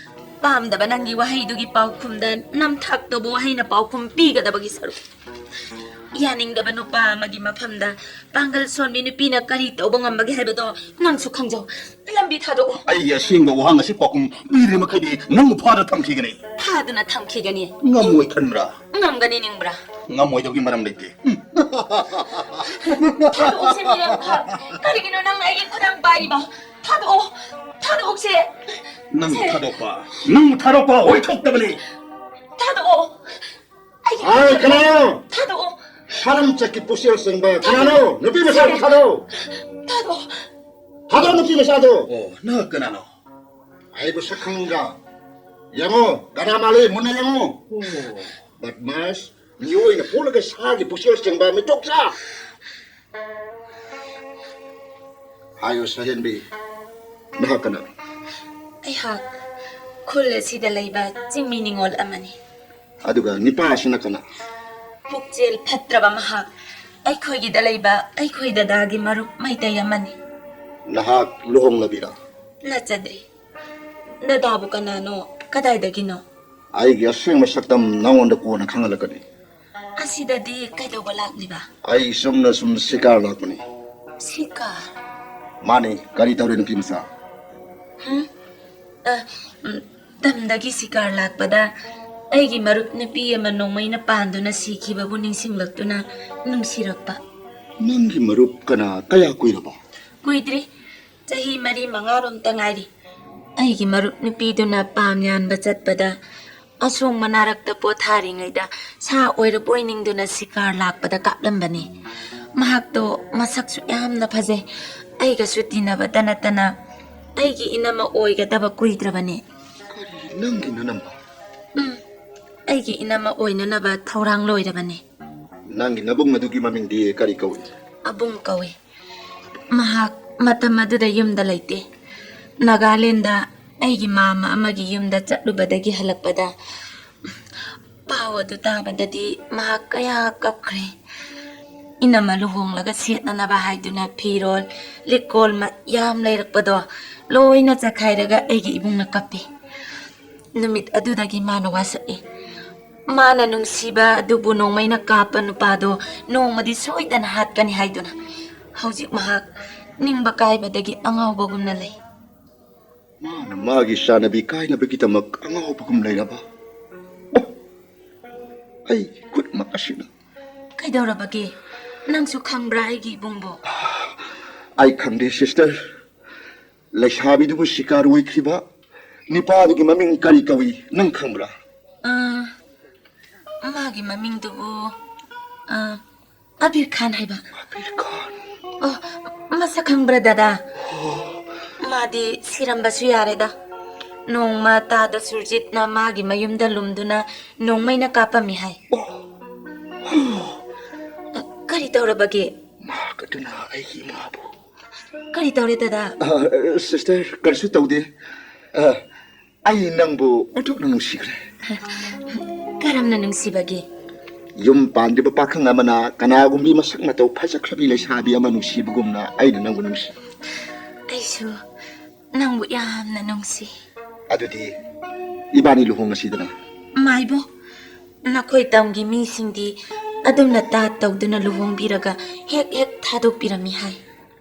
ꯄꯥꯝꯗꯕ ꯅꯪꯒꯤ ꯋꯥꯍꯩꯗꯨꯒꯤ ꯄꯥꯎꯈꯨꯝꯗ ꯅꯝꯊꯥꯛ ꯇꯧꯕ ꯋꯥꯍꯩꯅ ꯄꯥꯎꯈꯨꯝ ꯄꯤꯒꯗꯕꯒꯤ ꯁꯔꯨꯛ꯫ ꯌꯥꯅꯤꯡꯗꯕ ꯅꯨꯄꯥ ꯑꯃꯒꯤ ꯃꯐꯝꯗ ꯄꯥꯡꯒꯜ ꯁꯣꯟꯕꯤ ꯅꯨꯄꯤꯅ ꯀꯔꯤ ꯇꯧꯕ ꯉꯝꯕꯒꯦ ꯍꯥꯏꯕꯗꯣ ꯅꯪꯁꯨ ꯈꯪꯖꯧ꯫ ꯂꯝꯕꯤ ꯊꯥꯗꯣꯛꯑꯣ꯫ ꯑꯩꯒꯤ ꯑꯁꯦꯡꯕ ꯋꯥꯍꯪ ꯑꯁꯤ ꯄꯥꯎꯈꯨꯝ ꯄꯤꯗ꯭ꯔꯤ ꯃꯈꯩꯗꯤ ꯅꯪꯕꯨ ꯐꯥꯗ ꯊꯝꯈꯤꯒꯅꯤ꯫ ꯐꯥꯗꯨꯅ ꯊꯝꯈꯤꯒꯅꯤ꯫ ꯉꯝꯃꯣꯏ ꯈꯟꯕ꯭ꯔꯥ? ꯉꯝꯒꯅꯤ ꯅꯤꯡꯕ꯭ꯔꯥ? ꯉꯝꯃꯣꯏꯗꯕꯒꯤ ꯃꯔꯝ ꯂꯩꯇꯦ꯫ ꯊꯥꯗꯣꯛꯑꯣꯁꯦ ꯃꯤꯔꯦꯝ ꯈꯛ꯫ ꯀꯔꯤꯒꯤꯅꯣ ꯅꯪ ꯑꯩꯒꯤ ꯈꯨꯗꯥꯡ ꯄꯥꯏꯔꯤꯕ? ꯊꯥꯗꯣꯛꯑꯣ꯫ ꯊꯥꯗꯣꯛꯁꯦ꯫ ꯅꯪꯕꯨ ꯊꯥꯗꯣꯛꯄ, ꯅꯪꯕꯨ ꯊꯥꯗꯣꯛꯄ ꯑꯣꯏꯊꯣꯛꯇꯕꯅꯤ꯫ ꯊꯥꯗꯣꯛꯑꯣ꯫ ꯑꯩꯒꯤ ꯍꯥꯏ, ꯀꯅꯥꯅꯣ? ꯊꯥꯗꯣꯛꯑꯣ꯫ ꯁꯥꯔꯝ ꯆꯠꯀꯤ ꯄꯨꯛꯆꯦꯜ ꯆꯦꯡꯕ ꯀꯅꯥꯅꯣ? ꯅꯨꯄꯤ ꯃꯆꯥꯗꯨ ꯊꯥꯗꯣꯛꯑꯣ꯫ ꯊꯥꯗꯣꯛꯑꯣ꯫ ꯊꯥꯗꯣꯛꯑꯣ, ꯅꯨꯄꯤ ꯃꯆꯥꯗꯣ꯫ ꯑꯣ, ꯅꯍꯥꯛ ꯀꯅꯥꯅꯣ? ꯑꯩꯕꯨ ꯁꯛ ꯈꯪꯕ꯭ꯔꯥ? ꯌꯦꯡꯉꯣ, ꯀꯅꯥ ꯃꯥꯜꯂꯤ? ꯃꯨꯟꯅ ꯌꯦꯡꯉꯣ꯫ ꯕꯗꯃꯥꯁ, ꯃꯤꯑꯣꯏꯅ ꯄꯣꯛꯂꯒ ꯁꯥꯒꯤ ꯄꯨꯛꯆꯦꯜ ꯆꯦꯡꯕ ꯃꯤꯇꯣꯞꯆꯥ꯫ ꯍꯥꯏꯌꯨ, ꯁꯍꯦꯟꯕꯤ, ꯅꯍꯥꯛ ꯀꯅꯥ? ꯑꯩꯍꯥꯛ ꯈꯨꯜ ꯑꯁꯤꯗ ꯂꯩꯕ ꯆꯤꯡꯃꯤ ꯅꯤꯉꯣꯜ ꯑꯃꯅꯤ꯫ ꯑꯗꯨꯒ ꯅꯤꯄꯥ ꯑꯁꯤꯅ ꯀꯅꯥ? ꯄꯨꯛꯆꯦꯜ ꯐꯠꯇ꯭ꯔꯕ ꯃꯍꯥꯛ ꯑꯩꯈꯣꯏꯒꯤꯗ ꯂꯩꯕ ꯑꯩꯈꯣꯏ ꯗꯗꯥꯒꯤ ꯃꯔꯨꯞ ꯃꯩꯇꯩ ꯑꯃꯅꯤ꯫ ꯅꯍꯥꯛ ꯂꯨꯍꯣꯡꯂꯕꯤꯔꯥ? ꯅꯠꯆꯗ꯭ꯔꯤ꯫ ꯗꯗꯥꯕꯨ ꯀꯅꯥꯅꯣ? ꯀꯗꯥꯏꯗꯒꯤꯅꯣ? ꯑꯩꯒꯤ ꯑꯁꯦꯡꯕ ꯁꯛꯇꯝ ꯅꯉꯣꯟꯗ ꯀꯣꯟꯅ ꯈꯪꯍꯜꯂꯛꯀꯅꯤ꯫ ꯑꯁꯤꯗꯗꯤ ꯀꯩꯗꯧꯕ ꯂꯥꯛꯂꯤꯕ? ꯑꯩ ꯆꯨꯝꯅ ꯁꯨꯝ ꯁꯤꯀꯥꯔ ꯂꯥꯛꯄꯅꯤ꯫ ꯁꯤꯀꯥꯔ? ꯃꯥꯅꯤ, ꯀꯔꯤ ꯇꯧꯔꯦ ꯅꯨꯄꯤ ꯃꯆꯥ? ꯍꯝ? ꯑ, ꯎꯝ, ꯇꯝꯗꯒꯤ ꯁꯤꯀꯥꯔ ꯂꯥꯛꯄꯗ ꯑꯩꯒꯤ ꯃꯔꯨꯞ ꯅꯨꯄꯤ ꯑꯃ ꯅꯣꯡꯃꯩꯅ ꯄꯥꯟꯗꯨꯅ ꯁꯤꯈꯤꯕꯕꯨ ꯅꯤꯡꯁꯤꯡꯂꯛꯇꯨꯅ ꯅꯨꯡꯁꯤꯔꯛꯄ꯫ ꯅꯪꯒꯤ ꯃꯔꯨꯞ ꯀꯅꯥ? ꯀꯌꯥ ꯀꯨꯏꯔꯕ? ꯀꯨꯏꯗ꯭ꯔꯤ, ꯆꯍꯤ ꯃꯔꯤ ꯃꯉꯥꯔꯣꯝꯇ ꯉꯥꯏꯔꯤ꯫ ꯑꯩꯒꯤ ꯃꯔꯨꯞ ꯅꯨꯄꯤꯗꯨꯅ ꯄꯥꯝ ꯌꯥꯟꯕ ꯆꯠꯄꯗ ꯑꯁꯣꯡ ꯃꯅꯥꯔꯛꯇ ꯄꯣꯊꯥꯔꯤꯉꯩꯗ ꯁꯥ ꯑꯣꯏꯔꯕꯣꯏ ꯅꯤꯡꯗꯨꯅ ꯁꯤꯀꯥꯔ ꯂꯥꯛꯄꯗ ꯀꯥꯞꯂꯝꯕꯅꯤ꯫ ꯃꯍꯥꯛꯇꯣ ꯃꯁꯛꯁꯨ ꯌꯥꯝꯅ ꯐꯖꯩ꯫ ꯑꯩꯒꯁꯨ ꯇꯤꯟꯅꯕꯇ ꯅꯠꯇꯅ ꯑꯩꯒꯤ ꯏꯅꯝꯃ ꯑꯣꯏꯒꯗꯕ ꯀꯨꯏꯗ꯭ꯔꯕꯅꯤ꯫ ꯀꯔꯤ, ꯅꯪꯒꯤ ꯅꯅꯝꯃ? ꯎꯝ, ꯑꯩꯒꯤ ꯏꯅꯝꯃ ꯑꯣꯏꯅꯅꯕ ꯊꯧꯔꯥꯡ ꯂꯣꯏꯔꯕꯅꯤ꯫ ꯅꯪꯒꯤ ꯅꯕꯨꯡ ꯑꯗꯨꯒꯤ ꯃꯃꯤꯡꯗꯤ ꯀꯔꯤ ꯀꯧꯏ? ꯑꯕꯨꯡ ꯀꯧꯏ꯫ ꯃꯍꯥꯛ ꯃꯇꯝ ꯑꯗꯨꯗ ꯌꯨꯝꯗ ꯂꯩꯇꯦ꯫ ꯅꯥꯒꯥꯂꯦꯟꯗ ꯑꯩꯒꯤ ꯃꯥꯝꯃ ꯑꯃꯒꯤ ꯌꯨꯝꯗ ꯆꯠꯂꯨꯕꯗꯒꯤ ꯍꯜꯂꯛꯄꯗ ꯄꯥꯎ ꯑꯗꯨ ꯇꯥꯕꯗꯗꯤ ꯃꯍꯥꯛ ꯀꯌꯥ ꯀꯞꯈ꯭ꯔꯦ꯫ ꯏꯅꯝꯃ ꯂꯨꯍꯣꯡꯂꯒ ꯁꯦꯠꯅꯅꯕ ꯍꯥꯏꯗꯨꯅ ꯐꯤꯔꯣꯜ, ꯂꯤꯛꯀꯣꯜ ꯃꯌꯥꯝ ꯂꯩꯔꯛꯄꯗꯣ ꯂꯣꯏꯅ ꯆꯈꯥꯏꯔꯒ ꯑꯩꯒꯤ ꯏꯕꯨꯡꯅ ꯀꯞꯄꯤ꯫ ꯅꯨꯃꯤꯠ ꯑꯗꯨꯗꯒꯤ ꯃꯥꯅ ꯋꯥꯁꯛꯏ꯫ ꯃꯥꯅ ꯅꯨꯡꯁꯤꯕ ꯑꯗꯨꯕꯨ ꯅꯣꯡꯃꯩꯅ ꯀꯥꯞꯄ ꯅꯨꯄꯥꯗꯣ ꯅꯣꯡꯃꯗꯤ ꯁꯣꯏꯗꯅ ꯍꯥꯠꯀꯅꯤ ꯍꯥꯏꯗꯨꯅ꯫ ꯍꯧꯖꯤꯛ ꯃꯍꯥꯛ ꯅꯤꯡꯕ ꯀꯥꯏꯕꯗꯒꯤ ꯑꯉꯥꯎꯕꯒꯨꯝꯅ ꯂꯩ꯫ ꯃꯥꯅ ꯃꯥꯒꯤ ꯆꯥꯟꯅꯕꯤ ꯀꯥꯏꯅꯕꯒꯤꯗꯃꯛ ꯑꯉꯥꯎꯕꯒꯨꯝ ꯂꯩꯔꯕ? ꯑꯣ, ꯑꯩꯒꯤ ꯈꯨꯠꯃꯛ ꯑꯁꯤꯅ꯫ ꯀꯩꯗꯧꯔꯕꯒꯦ? ꯅꯪꯁꯨ ꯈꯪꯕ꯭ꯔꯥ ꯑꯩꯒꯤ ꯏꯕꯨꯡꯕꯣ? ꯑꯩ ꯈꯪꯗꯦ, ꯁꯤꯁꯇꯔ꯫ ꯂꯩꯁꯥꯕꯤꯗꯨꯕꯨ ꯁꯤꯀꯥꯔ ꯑꯣꯏꯈ꯭ꯔꯤꯕ ꯅꯤꯄꯥꯗꯨꯒꯤ ꯃꯃꯤꯡ ꯀꯔꯤ ꯀꯧꯏ, ꯅꯪ ꯈꯪꯕ꯭ꯔꯥ? ꯑꯥ, ꯃꯥꯒꯤ ꯃꯃꯤꯡꯗꯨꯕꯨ, ꯑꯥ, ꯑꯕꯤꯔ ꯈꯥꯟ ꯍꯥꯏꯕ꯫ ꯑꯕꯤꯔ ꯈꯥꯟ? ꯑꯣ, ꯃꯁꯛ ꯈꯪꯕ꯭ꯔꯥ ꯗꯗꯥ? ꯑꯣ꯫ ꯃꯥꯗꯤ ꯁꯤꯔꯝꯕꯁꯨ ꯌꯥꯔꯦꯗ꯫ ꯅꯣꯡꯃ ꯇꯥꯗ ꯁꯨꯔꯖꯤꯠꯅ ꯃꯥꯒꯤ ꯃꯌꯨꯝꯗ ꯂꯨꯝꯗꯨꯅ ꯅꯣꯡꯃꯩꯅ ꯀꯥꯞꯄꯝꯃꯤ ꯍꯥꯏ꯫ ꯑꯣ꯫ ꯀꯔꯤ ꯇꯧꯔꯕꯒꯦ? ꯃꯍꯥꯛ ꯑꯗꯨꯅ ꯑꯩꯒꯤ ꯏꯃꯥꯕꯨ꯫ ꯀꯔꯤ ꯇꯧꯔꯦ ꯗꯗꯥ? ꯑ, ꯁꯤꯁꯇꯔ, ꯀꯔꯤꯁꯨ ꯇꯧꯗꯦ꯫ ꯑ, ꯑꯩ ꯅꯪꯕꯨ ꯑꯣꯟꯊꯣꯛꯅ ꯅꯨꯡꯁꯤꯈ꯭ꯔꯦ꯫ ꯀꯔꯝꯅ ꯅꯨꯡꯁꯤꯕꯒꯦ? ꯌꯨꯝ ꯄꯥꯟꯗ꯭ꯔꯤꯕ ꯄꯥꯈꯪ ꯑꯃꯅ ꯀꯅꯥꯒꯨꯝꯕꯤ ꯃꯁꯛ ꯃꯇꯧ ꯐꯖꯈ꯭ꯔꯕꯤ ꯂꯩꯁꯥꯕꯤ ꯑꯃ ꯅꯨꯡꯁꯤꯕꯒꯨꯝꯅ ꯑꯩꯅ ꯅꯪꯕꯨ ꯅꯨꯡꯁꯤ꯫ ꯑꯩꯁꯨ ꯅꯪꯕꯨ ꯌꯥꯝꯅ ꯅꯨꯡꯁꯤ꯫ ꯑꯗꯨꯗꯤ ꯏꯕꯥꯅꯤ ꯂꯨꯍꯣꯡꯉꯁꯤꯗꯅ꯫ ꯃꯥꯏꯕꯣ, ꯅꯈꯣꯏ ꯇꯝꯒꯤ ꯃꯤꯁꯤꯡꯗꯤ ꯑꯗꯨꯝꯅ ꯇꯥꯠ ꯇꯧꯗꯨꯅ ꯂꯨꯍꯣꯡꯕꯤꯔꯒ ꯍꯦꯛ ꯍꯦꯛ ꯊꯥꯗꯣꯛꯄꯤꯔꯝꯃꯤ ꯍꯥꯏ꯫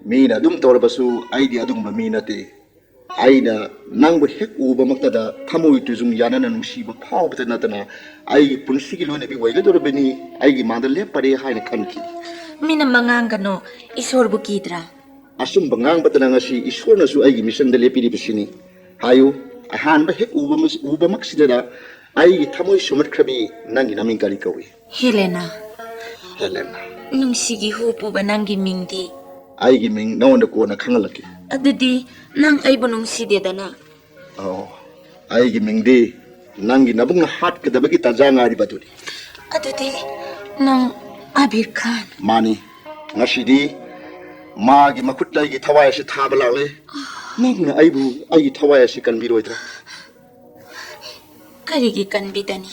ꯃꯤꯅ ꯑꯗꯨꯝ ꯇꯧꯔꯕꯁꯨ ꯑꯩꯗꯤ ꯑꯗꯨꯒꯨꯝꯕ ꯃꯤ ꯅꯠꯇꯦ꯫ ꯑꯩꯅ ꯅꯪꯕꯨ ꯍꯦꯛ ꯎꯕꯃꯛꯇꯗ ꯊꯃꯣꯏ ꯇꯨꯖꯨꯡ ꯌꯥꯅꯅ ꯅꯨꯡꯁꯤꯕ ꯐꯥꯎꯕꯇ ꯅꯠꯇꯅ ꯑꯩꯒꯤ ꯄꯨꯟꯁꯤꯒꯤ ꯂꯣꯏꯅꯕꯤ ꯑꯣꯏꯒꯗꯧꯔꯕꯅꯤ, ꯑꯩꯒꯤ ꯃꯥꯡꯗ ꯂꯦꯞꯄꯔꯦ ꯍꯥꯏꯅ ꯈꯟꯈꯤ꯫ ꯃꯤꯅ ꯃꯉꯥꯡꯒꯅꯣ, ꯏꯁꯣꯔꯕꯨ ꯀꯤꯗ꯭ꯔꯥ? ꯑꯆꯨꯝꯕ ꯉꯥꯡꯕꯗꯅ ꯉꯁꯤ ꯏꯁꯣꯔꯅꯁꯨ ꯑꯩꯒꯤ ꯃꯤꯆꯪꯗ ꯂꯦꯞꯄꯤꯔꯤꯕꯁꯤꯅꯤ꯫ ꯍꯥꯏꯌꯨ, ꯑꯍꯥꯟꯕ ꯍꯦꯛ ꯎꯕ-, ꯎꯕꯃꯛꯁꯤꯗꯗ ꯑꯩꯒꯤ ꯊꯃꯣꯏ ꯁꯨꯝꯍꯠꯈ꯭ꯔꯕꯤ ꯅꯪꯒꯤ ꯅꯃꯤꯡ ꯀꯔꯤ ꯀꯧꯏ? ꯍꯦꯂꯦꯅꯥ꯫ ꯍꯦꯂꯦꯅꯥ꯫ ꯅꯨꯡꯁꯤꯒꯤ ꯍꯨ ꯄꯨꯕ ꯅꯪꯒꯤ ꯃꯤꯡꯗꯤ? ꯑꯩꯒꯤ ꯃꯤꯡ ꯅꯉꯣꯟꯗ ꯀꯣꯟꯅ ꯈꯪꯍꯜꯂꯛꯀꯦ꯫ ꯑꯗꯨꯗꯤ ꯅꯪ ꯑꯩꯕꯨ ꯅꯨꯡꯁꯤꯗꯦꯗꯅ? ꯑꯣ, ꯑꯩꯒꯤ ꯃꯤꯡꯗꯤ ꯅꯪꯒꯤ ꯅꯕꯨꯡꯅ ꯍꯥꯠꯀꯗꯕꯒꯤ ꯇꯥꯟꯖꯥ ꯉꯥꯏꯔꯤꯕ ꯑꯗꯨꯅꯤ꯫ ꯑꯗꯨꯗꯤ ꯅꯪ ꯑꯕꯤꯔ ꯈꯥꯟ? ꯃꯥꯅꯤ, ꯉꯁꯤꯗꯤ ꯃꯥꯒꯤ ꯃꯈꯨꯠꯇ ꯑꯩꯒꯤ ꯊꯋꯥꯏ ꯑꯁꯤ ꯊꯥꯕ ꯂꯥꯛꯂꯦ꯫ ꯅꯪꯅ ꯑꯩꯕꯨ ꯑꯩꯒꯤ ꯊꯋꯥꯏ ꯑꯁꯤ ꯀꯟꯕꯤꯔꯣꯏꯗ꯭ꯔꯥ? ꯀꯔꯤꯒꯤ ꯀꯟꯕꯤꯗꯅꯤ?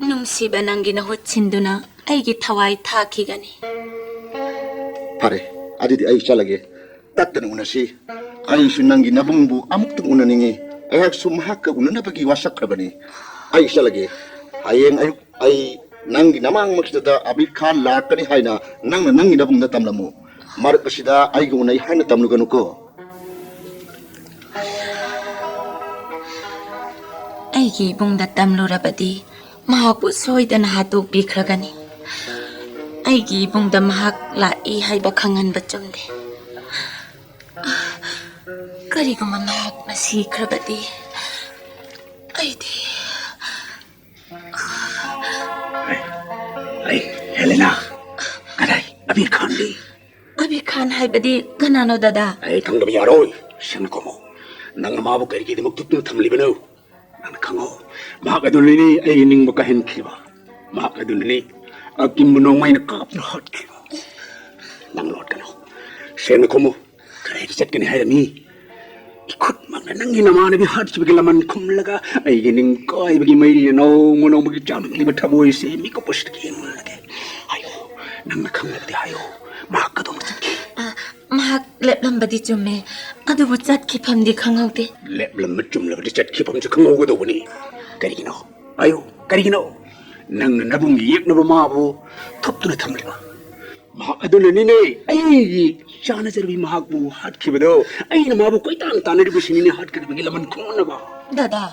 ꯅꯨꯡꯁꯤꯕ ꯅꯪꯒꯤ ꯅꯍꯨꯠ ꯁꯤꯟꯗꯨꯅ ꯑꯩꯒꯤ ꯊꯋꯥꯏ ꯊꯥꯈꯤꯒꯅꯤ꯫ ꯐꯔꯦ, ꯑꯗꯨꯗꯤ ꯑꯩ ꯆꯠꯂꯒꯦ꯫ ꯇꯠꯇꯅ ꯎꯅꯁꯤ꯫ ꯑꯩꯁꯨ ꯅꯪꯒꯤ ꯅꯕꯨꯡꯕꯨ ꯑꯃꯨꯛꯇꯪ ꯎꯅꯅꯤꯡꯉꯤ꯫ ꯑꯩꯍꯥꯛꯁꯨ ꯃꯍꯥꯛꯀ ꯎꯅꯅꯕꯒꯤ ꯋꯥꯁꯛꯈ꯭ꯔꯕꯅꯤ꯫ ꯑꯩ ꯆꯠꯂꯒꯦ꯫ ꯍꯌꯦꯡ ꯑꯌꯨꯛ ꯑꯩ ꯅꯪꯒꯤ ꯅꯃꯥꯡꯃꯛꯁꯤꯗ ꯑꯕꯤꯔ ꯈꯥꯟ ꯂꯥꯛꯀꯅꯤ ꯍꯥꯏꯅ ꯅꯪꯅ ꯅꯪꯒꯤ ꯅꯕꯨꯡꯗ ꯇꯝꯂꯝꯃꯨ꯫ ꯃꯔꯛ ꯑꯁꯤꯗ ꯑꯩꯒ ꯎꯅꯩ ꯍꯥꯏꯅ ꯇꯝꯂꯨꯒꯅꯨꯀꯣ꯫ ꯑꯩꯒꯤ ꯏꯕꯨꯡꯗ ꯇꯝꯂꯨꯔꯕꯗꯤ ꯃꯍꯥꯛꯄꯨ ꯁꯣꯏꯗꯅ ꯍꯥꯠꯇꯣꯛꯄꯤꯈ꯭ꯔꯒꯅꯤ꯫ ꯑꯩꯒꯤ ꯏꯕꯨꯡꯗ ꯃꯍꯥꯛ ꯂꯥꯛꯏ ꯍꯥꯏꯕ ꯈꯪꯍꯟꯕ ꯆꯨꯝꯗꯦ꯫ ꯀꯔꯤꯒꯨꯝꯕ ꯃꯍꯥꯛꯅ ꯁꯤꯈ꯭ꯔꯕꯗꯤ ꯑꯩꯗꯤ ꯑꯩ, ꯍꯦꯂꯦꯅꯥ, ꯀꯗꯥꯏ ꯑꯕꯤꯔ ꯈꯥꯟꯗꯤ? ꯑꯕꯤꯔ ꯈꯥꯟ ꯍꯥꯏꯕꯗꯤ ꯀꯅꯥꯅꯣ, ꯗꯗꯥ? ꯑꯩ ꯈꯪꯗꯕ ꯌꯥꯔꯣꯏ꯫ ꯁꯦꯡꯅ ꯈꯨꯝꯃꯨ꯫ ꯅꯪꯅ ꯃꯥꯕꯨ ꯀꯔꯤꯒꯤꯗꯃꯛ ꯇꯨꯞꯇꯨꯅ ꯊꯝꯂꯤꯕꯅꯣ? ꯅꯪꯅ ꯈꯪꯉꯣ꯫ ꯃꯍꯥꯛ ꯑꯗꯨꯅꯅꯤ ꯑꯩꯒꯤ ꯅꯤꯡꯕ ꯀꯥꯏꯍꯟꯈꯤꯕ꯫ ꯃꯍꯥꯛ ꯑꯗꯨꯅꯅꯤ ꯑꯀꯤꯝꯕꯨ ꯅꯣꯡꯃꯩꯅ ꯀꯥꯞꯇꯨꯅ ꯍꯥꯠꯈꯤꯕ꯫ ꯅꯪ ꯂꯣꯠꯀꯅꯨ꯫ ꯁꯦꯡꯅ ꯈꯨꯝꯃꯨ꯫ ꯀꯗꯥꯏꯗ ꯆꯠꯀꯅꯤ ꯍꯥꯏꯔꯝꯃꯤ? ꯏꯈꯨꯠꯃꯛꯅ ꯅꯪꯒꯤ ꯅꯃꯥꯟꯅꯕꯤ ꯍꯥꯠꯈꯤꯕꯒꯤ ꯂꯃꯟ ꯈꯨꯝꯂꯒ ꯑꯩꯒꯤ ꯅꯤꯡꯀꯥꯏꯕꯒꯤ ꯃꯩꯔꯤ ꯑꯅꯧ ꯃꯅꯧꯕꯒꯤ ꯆꯥꯛꯂꯛꯂꯤꯕ ꯊꯃꯣꯏꯁꯦ ꯃꯤꯀꯨꯞ ꯑꯁꯤꯗꯒꯤ ꯌꯦꯡꯂꯒꯦ꯫ ꯍꯥꯏꯌꯨ, ꯅꯪꯅ ꯈꯪꯂꯒꯗꯤ ꯍꯥꯏꯌꯨ, ꯃꯍꯥꯛ ꯀꯗꯣꯝꯗ ꯆꯠꯈꯤ? ꯑ, ꯃꯍꯥꯛ ꯂꯦꯞꯂꯝꯕꯗꯤ ꯆꯨꯝꯃꯦ, ꯑꯗꯨꯕꯨ ꯆꯠꯈꯤꯐꯝꯗꯤ ꯈꯪꯍꯧꯗꯦ꯫ ꯂꯦꯞꯂꯝꯕ ꯆꯨꯝꯂꯕꯗꯤ ꯆꯠꯈꯤꯐꯝꯁꯨ ꯈꯪꯍꯧꯒꯗꯧꯕꯅꯤ꯫ ꯀꯔꯤꯒꯤꯅꯣ? ꯍꯥꯏꯌꯨ, ꯀꯔꯤꯒꯤꯅꯣ? ꯅꯪꯅ ꯅꯕꯨꯡꯒꯤ ꯌꯦꯛꯅꯕ ꯃꯥꯕꯨ ꯊꯨꯞꯇꯨꯅ ꯊꯝꯂꯤꯕ? ꯃꯍꯥꯛ ꯑꯗꯨꯅꯅꯤꯅꯦ ꯑꯩꯒꯤ ꯆꯥꯅꯖꯔꯕꯤ ꯃꯍꯥꯛꯄꯨ ꯍꯥꯠꯈꯤꯕꯗꯣ꯫ ꯑꯩꯅ ꯃꯥꯕꯨ ꯀꯣꯏꯇꯥꯟ ꯇꯥꯟꯅꯔꯤꯕꯁꯤꯅꯤꯅꯦ ꯍꯥꯠꯀꯗꯕꯒꯤ ꯂꯃꯟ ꯈꯨꯝꯅꯕ꯫ ꯗꯗꯥ,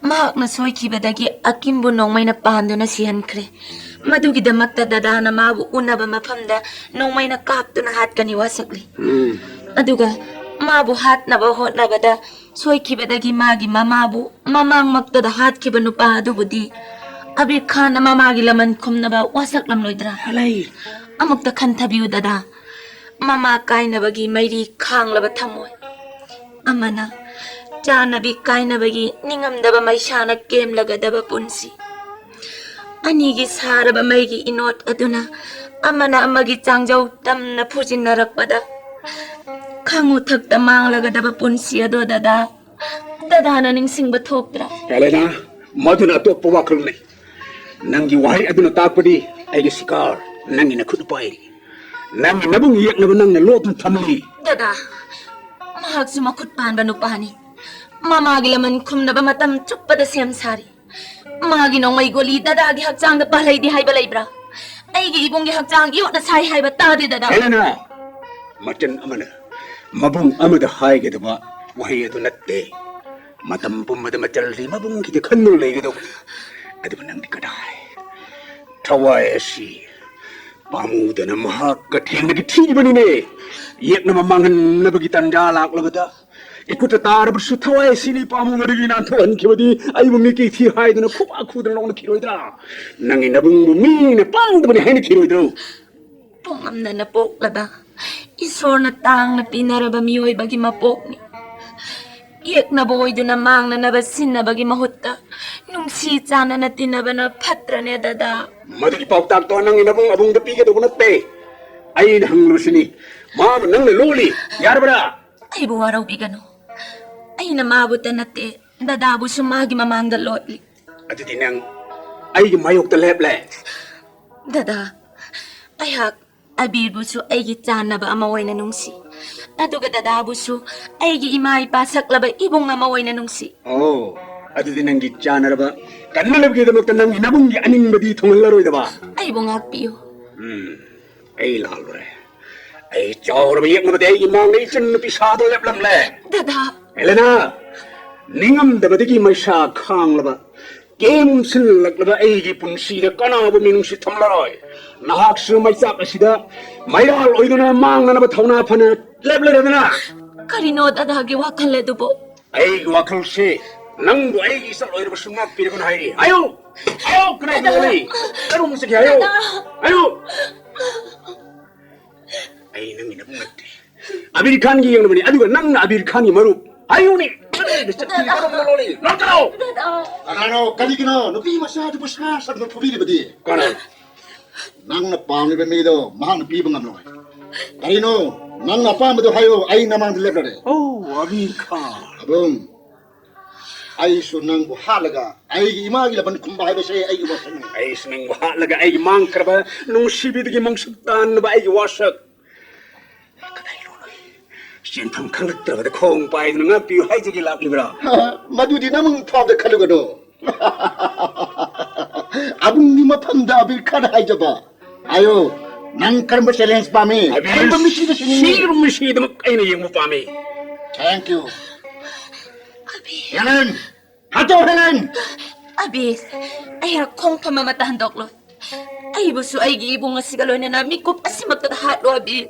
ꯃꯍꯥꯛꯅ ꯁꯣꯏꯈꯤꯕꯗꯒꯤ ꯑꯀꯤꯝꯕꯨ ꯅꯣꯡꯃꯩꯅ ꯄꯥꯟꯗꯨꯅ ꯁꯤꯍꯟꯈ꯭ꯔꯦ꯫ ꯃꯗꯨꯒꯤꯗꯃꯛꯇ ꯗꯗꯥꯅ ꯃꯥꯕꯨ ꯎꯅꯕ ꯃꯐꯝꯗ ꯅꯣꯡꯃꯩꯅ ꯀꯥꯞꯇꯨꯅ ꯍꯥꯠꯀꯅꯤ ꯋꯥꯁꯛꯂꯤ꯫ ꯎꯝ꯫ ꯑꯗꯨꯒ ꯃꯥꯕꯨ ꯍꯥꯠꯅꯕ ꯍꯣꯠꯅꯕꯗ ꯁꯣꯏꯈꯤꯕꯗꯒꯤ ꯃꯥꯒꯤ ꯃꯃꯥꯕꯨ ꯃꯃꯥꯡꯃꯛꯇꯗ ꯍꯥꯠꯈꯤꯕ ꯅꯨꯄꯥ ꯑꯗꯨꯕꯨꯗꯤ ꯑꯕꯤꯔ ꯈꯥꯟꯅ ꯃꯃꯥꯒꯤ ꯂꯃꯟ ꯈꯨꯝꯅꯕ ꯋꯥꯁꯛꯂꯝꯂꯣꯏꯗ꯭ꯔꯥ? ꯑꯂꯩ꯫ ꯑꯃꯨꯛꯇ ꯈꯟꯊꯕꯤꯌꯨ ꯗꯗꯥ꯫ ꯃꯃꯥ ꯀꯥꯏꯅꯕꯒꯤ ꯃꯩꯔꯤ ꯈꯥꯡꯂꯕ ꯊꯝꯃꯣꯏ ꯑꯃꯅ ꯆꯥꯅꯕꯤ ꯀꯥꯏꯅꯕꯒꯤ ꯅꯤꯡꯉꯝꯗꯕ ꯃꯩꯁꯥꯅ ꯀꯦꯝꯂꯒꯗꯕ ꯄꯨꯟꯁꯤ꯫ ꯑꯅꯤꯒꯤ ꯁꯥꯔꯕ ꯃꯩꯒꯤ ꯏꯅꯣꯠ ꯑꯗꯨꯅ ꯑꯃꯅ ꯑꯃꯒꯤ ꯆꯥꯡꯖꯧ ꯇꯝꯅ ꯐꯨꯖꯤꯟꯅꯔꯛꯄꯗ ꯈꯪꯉꯨ ꯊꯛꯇ ꯃꯥꯡꯂꯒꯗꯕ ꯄꯨꯟꯁꯤ ꯑꯗꯣ ꯗꯗꯥ, ꯗꯗꯥꯅ ꯅꯤꯡꯁꯤꯡꯕ ꯊꯣꯛꯇ꯭ꯔꯥ? ꯍꯦꯂꯦꯅꯥ, ꯃꯗꯨꯅ ꯑꯇꯣꯞꯄ ꯋꯥꯈꯜꯅꯤ꯫ ꯅꯪꯒꯤ ꯋꯥꯍꯩ ꯑꯗꯨꯅ ꯇꯥꯛꯄꯗꯤ ꯑꯩꯒꯤ ꯁꯤꯀꯥꯔ ꯅꯪꯒꯤ ꯅꯈꯨꯠ ꯄꯥꯏꯔꯤ꯫ ꯅꯪꯒꯤ ꯅꯕꯨꯡ ꯌꯦꯛꯅꯕ ꯅꯪꯅ ꯂꯣꯠꯇꯨꯅ ꯊꯝꯂꯤ꯫ ꯗꯗꯥ, ꯃꯍꯥꯛꯁꯨ ꯃꯈꯨꯠ ꯄꯥꯟꯕ ꯅꯨꯄꯥꯅꯤ꯫ ꯃꯃꯥꯒꯤ ꯂꯃꯟ ꯈꯨꯝꯅꯕ ꯃꯇꯝ ꯆꯨꯞꯄꯗ ꯁꯦꯝ ꯁꯥꯔꯤ꯫ ꯃꯥꯒꯤ ꯅꯣꯡꯃꯩ ꯒꯣꯂꯤ ꯗꯗꯥꯒꯤ ꯍꯛꯆꯥꯡꯗ ꯄꯥꯜꯍꯩꯗꯦ ꯍꯥꯏꯕ ꯂꯩꯕ꯭ꯔꯥ? ꯑꯩꯒꯤ ꯏꯕꯨꯡꯒꯤ ꯍꯛꯆꯥꯡ ꯌꯣꯠꯅ ꯁꯥꯏ ꯍꯥꯏꯕ ꯇꯥꯗꯦ, ꯗꯗꯥ꯫ ꯍꯦꯂꯦꯅꯥ, ꯃꯆꯟ ꯑꯃꯅ ꯃꯕꯨꯡ ꯑꯃꯗ ꯍꯥꯏꯒꯗꯕ ꯋꯥꯍꯩ ꯑꯗꯨ ꯅꯠꯇꯦ꯫ ꯃꯇꯝ ꯄꯨꯝꯕꯗ ꯃꯆꯜꯗꯤ ꯃꯕꯨꯡꯒꯤꯗ ꯈꯟꯗꯨꯅ ꯂꯩꯒꯗꯧꯕꯅꯤ꯫ ꯑꯗꯨꯕꯨ ꯅꯪꯗꯤ ꯀꯗꯥꯏ? ꯊꯋꯥꯏ ꯑꯁꯤ ꯄꯥꯝꯃꯨꯗꯅ ꯃꯍꯥꯛꯀ ꯊꯦꯡꯅꯈꯤ ꯊꯤꯕꯅꯤꯅꯦ꯫ ꯌꯦꯛꯅꯕ ꯃꯥꯡꯍꯟꯅꯕꯒꯤ ꯇꯥꯟꯖꯥ ꯂꯥꯛꯂꯕꯗ ꯏꯈꯨꯠꯇ ꯇꯥꯔꯕꯁꯨ ꯊꯋꯥꯏ ꯑꯁꯤꯅꯤ ꯄꯥꯝꯃꯨꯕꯗꯒꯤ ꯅꯥꯟꯊꯣꯛꯍꯟꯈꯤꯕꯗꯤ ꯑꯩꯕꯨ ꯃꯤꯀꯤ ꯊꯤ ꯍꯥꯏꯗꯨꯅ ꯈꯨꯕꯥꯛ ꯈꯨꯗꯅ ꯅꯣꯛꯅꯈꯤꯔꯣꯏꯗ꯭ꯔꯥ? ꯅꯪꯒꯤ ꯅꯕꯨꯡꯕꯨ ꯃꯤꯅ ꯄꯥꯡꯗꯕꯅꯤ ꯍꯥꯏꯅꯈꯤꯔꯣꯏꯗ꯭ꯔꯣ? ꯄꯣꯛꯂꯝꯗꯅ ꯄꯣꯛꯂꯕ, ꯏꯁꯣꯔꯅ ꯇꯥꯡꯅ ꯄꯤꯅꯔꯕ ꯃꯤꯑꯣꯏꯕꯒꯤ ꯃꯄꯣꯛꯅꯤ꯫ ꯌꯦꯛꯅꯕ ꯑꯣꯏꯗꯨꯅ ꯃꯥꯡꯅꯅꯕ ꯁꯤꯟꯅꯕꯒꯤ ꯃꯍꯨꯠꯇ ꯅꯨꯡꯁꯤ ꯆꯥꯟꯅꯅ ꯇꯤꯟꯅꯕꯅ ꯐꯠꯇ꯭ꯔꯅꯦ, ꯗꯗꯥ? ꯃꯗꯨꯒꯤ ꯄꯥꯎꯇꯥꯛꯇꯣ ꯅꯪꯒꯤ ꯅꯕꯨꯡ ꯑꯕꯨꯡꯗ ꯄꯤꯒꯗꯧꯕ ꯅꯠꯇꯦ꯫ ꯑꯩꯅ ꯍꯪꯂꯨꯁꯤꯅꯤ꯫ ꯃꯥꯕꯨ ꯅꯪꯅ ꯂꯣꯜꯂꯤ꯫ ꯌꯥꯔꯕ꯭ꯔꯥ? ꯑꯩꯕꯨ ꯋꯥꯔꯧꯕꯤꯒꯅꯨ꯫ ꯑꯩꯅ ꯃꯥꯕꯨꯇ ꯅꯠꯇꯦ, ꯗꯗꯥꯕꯨꯁꯨ ꯃꯥꯒꯤ ꯃꯃꯥꯡꯗ ꯂꯣꯠꯂꯤ꯫ ꯑꯗꯨꯗꯤ ꯅꯪ ꯑꯩꯒꯤ ꯃꯥꯌꯣꯛꯇ ꯂꯦꯞꯂꯦ? ꯗꯗꯥ, ꯑꯩꯍꯥꯛ ꯑꯕꯤꯔꯕꯨꯁꯨ ꯑꯩꯒꯤ ꯆꯥꯟꯅꯕ ꯑꯃ ꯑꯣꯏꯅ ꯅꯨꯡꯁꯤ, ꯑꯗꯨꯒ ꯗꯗꯥꯕꯨꯁꯨ ꯑꯩꯒꯤ ꯏꯃꯥ ꯏꯄꯥ ꯁꯛꯂꯕ ꯏꯕꯨꯡ ꯑꯃ ꯑꯣꯏꯅ ꯅꯨꯡꯁꯤ꯫ ꯑꯣ, ꯑꯗꯨꯗꯤ ꯅꯪꯒꯤ ꯆꯥꯟꯅꯔꯕ ꯀꯟꯅꯅꯕꯒꯤꯗꯃꯛꯇ ꯅꯪꯒꯤ ꯅꯕꯨꯡꯒꯤ ꯑꯅꯤꯡꯕꯗꯤ ꯊꯨꯡꯍꯜꯂꯔꯣꯏꯗꯕ? ꯑꯩꯕꯨ ꯉꯥꯛꯄꯤꯌꯨ꯫ ꯎꯝ, ꯑꯩ ꯂꯥꯜꯂꯨꯔꯦ꯫ ꯑꯩ ꯆꯥꯎꯔꯕ ꯌꯦꯛꯅꯕꯗꯤ ꯑꯩꯒꯤ ꯃꯥꯡꯗ ꯏꯆꯟ ꯅꯨꯄꯤ ꯁꯥꯗꯨꯅ ꯂꯦꯞꯂꯝꯂꯦ꯫ ꯗꯗꯥ꯫ ꯍꯦꯂꯦꯅꯥ, ꯅꯤꯡꯉꯝꯗꯕꯗꯒꯤ ꯃꯩꯁꯥ ꯈꯥꯡꯂꯕ, ꯀꯦꯝꯁꯤꯜꯂꯛꯂꯕ ꯑꯩꯒꯤ ꯄꯨꯟꯁꯤꯗ ꯀꯅꯥꯕꯨ ꯃꯤꯅꯨꯡꯁꯤ ꯊꯝꯂꯔꯣꯏ꯫ ꯅꯍꯥꯛꯁꯨ ꯃꯩꯆꯥꯛ ꯑꯁꯤꯗ ꯃꯩꯔꯥꯜ ꯑꯣꯏꯗꯨꯅ ꯃꯥꯡꯅꯅꯕ ꯊꯧꯅꯥ ꯐꯅ ꯂꯦꯞꯂꯔꯗꯅ꯫ ꯀꯔꯤꯅꯣ ꯗꯗꯥꯒꯤ ꯋꯥꯈꯜ ꯑꯗꯨꯕꯨ? ꯑꯩꯒꯤ ꯋꯥꯈꯜꯁꯤ ꯅꯪꯕꯨ ꯑꯩꯒꯤ ꯏꯆꯜ ꯑꯣꯏꯔꯕꯁꯨ ꯉꯥꯛꯄꯤꯔꯒꯅ ꯍꯥꯏꯔꯤ꯫ ꯍꯥꯏꯌꯨ! ꯍꯥꯏꯌꯨ! ꯀꯅꯥ ꯀꯅꯥ ꯂꯩ? ꯀꯔꯝ ꯆꯠꯈꯤ? ꯍꯥꯏꯌꯨ! ꯗꯗꯥ! ꯍꯥꯏꯌꯨ! ꯑꯩ ꯅꯪꯒꯤ ꯅꯕꯨꯡ ꯅꯠꯇꯦ꯫ ꯑꯕꯤꯔ ꯈꯥꯟꯒꯤ ꯌꯦꯡꯅꯕꯅꯤ, ꯑꯗꯨꯒ ꯅꯪꯅ ꯑꯕꯤꯔ ꯈꯥꯟꯒꯤ ꯃꯔꯨꯞ꯫ ꯍꯥꯏꯌꯨꯅꯦ! ꯀꯔꯝꯕ ꯆꯠꯈꯤ? ꯀꯔꯝꯕ ꯂꯣꯜꯂꯤ? ꯂꯣꯟꯊꯔꯣ! ꯗꯗꯥ! ꯀꯅꯥꯅꯣ? ꯀꯔꯤꯒꯤꯅꯣ? ꯅꯨꯄꯤ ꯃꯆꯥꯗꯨꯕꯨ ꯁꯥ ꯁꯟꯗ ꯐꯨꯕꯤꯔꯤꯕꯗꯤ? ꯀꯅꯥ? ꯅꯪꯅ ꯄꯥꯝꯂꯤꯕ ꯃꯤꯗꯣ ꯃꯍꯥꯛꯅ ꯄꯤꯕ ꯉꯝꯂꯣꯏ꯫ ꯀꯔꯤꯅꯣ? ꯅꯪꯅ ꯑꯄꯥꯝꯕꯗꯣ ꯍꯥꯏꯌꯣ, ꯑꯩ ꯅꯃꯥꯡꯗ ꯂꯦꯞꯂꯔꯦ꯫ ꯑꯣ, ꯑꯕꯤꯔ ꯈꯥꯟ꯫ ꯑꯕꯨꯡ, ꯑꯩꯁꯨ ꯅꯪꯕꯨ ꯍꯥꯠꯂꯒ ꯑꯩꯒꯤ ꯏꯃꯥꯒꯤ ꯂꯃꯟ ꯈꯨꯝꯕ ꯍꯥꯏꯕꯁꯦ ꯑꯩꯒꯤ ꯋꯥꯁꯛꯅꯤ꯫ ꯑꯩꯁꯨ ꯅꯪꯕꯨ ꯍꯥꯠꯂꯒ ꯑꯩꯒꯤ ꯃꯥꯡꯈ꯭ꯔꯕ ꯅꯨꯡꯁꯤꯕꯤꯗꯨꯒꯤ ꯃꯪꯁꯛ ꯇꯥꯟꯅꯕ ꯑꯩꯒꯤ ꯋꯥꯁꯛ꯫ ꯀꯗꯥꯏꯅꯣ ꯅꯣꯏ? ꯆꯦꯟꯐꯝ ꯈꯪꯂꯛꯇ꯭ꯔꯕꯗ ꯈꯣꯡ ꯄꯥꯏꯗꯨꯅ ꯉꯥꯛꯄꯤꯌꯨ ꯍꯥꯏꯖꯒꯦ ꯂꯥꯛꯂꯤꯕ꯭ꯔꯥ? ꯃꯗꯨꯗꯤ ꯅꯪ ꯐꯥꯎꯗ ꯈꯜꯂꯨꯒꯅꯨ꯫ ꯑꯕꯨꯡꯒꯤ ꯃꯐꯝꯗ ꯑꯕꯤꯔ ꯈꯥꯟ ꯍꯥꯏꯖꯕ꯫ ꯑꯌꯣ, ꯅꯪ ꯀꯔꯝꯕ ꯆꯦꯂꯦꯟꯖ ꯄꯥꯝꯃꯤ? ꯑꯕꯤꯔ ꯀꯔꯝꯕ ꯃꯤꯁꯤꯗ ꯁꯤꯅꯤꯡꯉꯤ? ꯁꯤꯔꯕ ꯃꯤꯁꯤꯗꯃꯛ ꯑꯩꯅ ꯌꯦꯡꯕ ꯄꯥꯝꯃꯤ꯫ Thank you꯫ ꯑꯕꯤꯔ꯫ ꯍꯦꯂꯦꯟ! ꯍꯥꯠꯇꯣ, ꯍꯦꯂꯦꯟ! ꯑꯕꯤꯔ, ꯑꯩꯍꯥꯛ ꯈꯣꯡꯐꯝ ꯑꯃꯠꯇ ꯍꯟꯗꯣꯛꯂꯣꯏ꯫ ꯑꯩꯕꯨꯁꯨ ꯑꯩꯒꯤ ꯏꯕꯨꯡ ꯑꯁꯤꯒ ꯂꯣꯏꯅꯅ ꯃꯤꯀꯨꯞ ꯑꯁꯤꯃꯛꯇꯗ ꯍꯥꯠꯂꯣ, ꯑꯕꯤꯔ꯫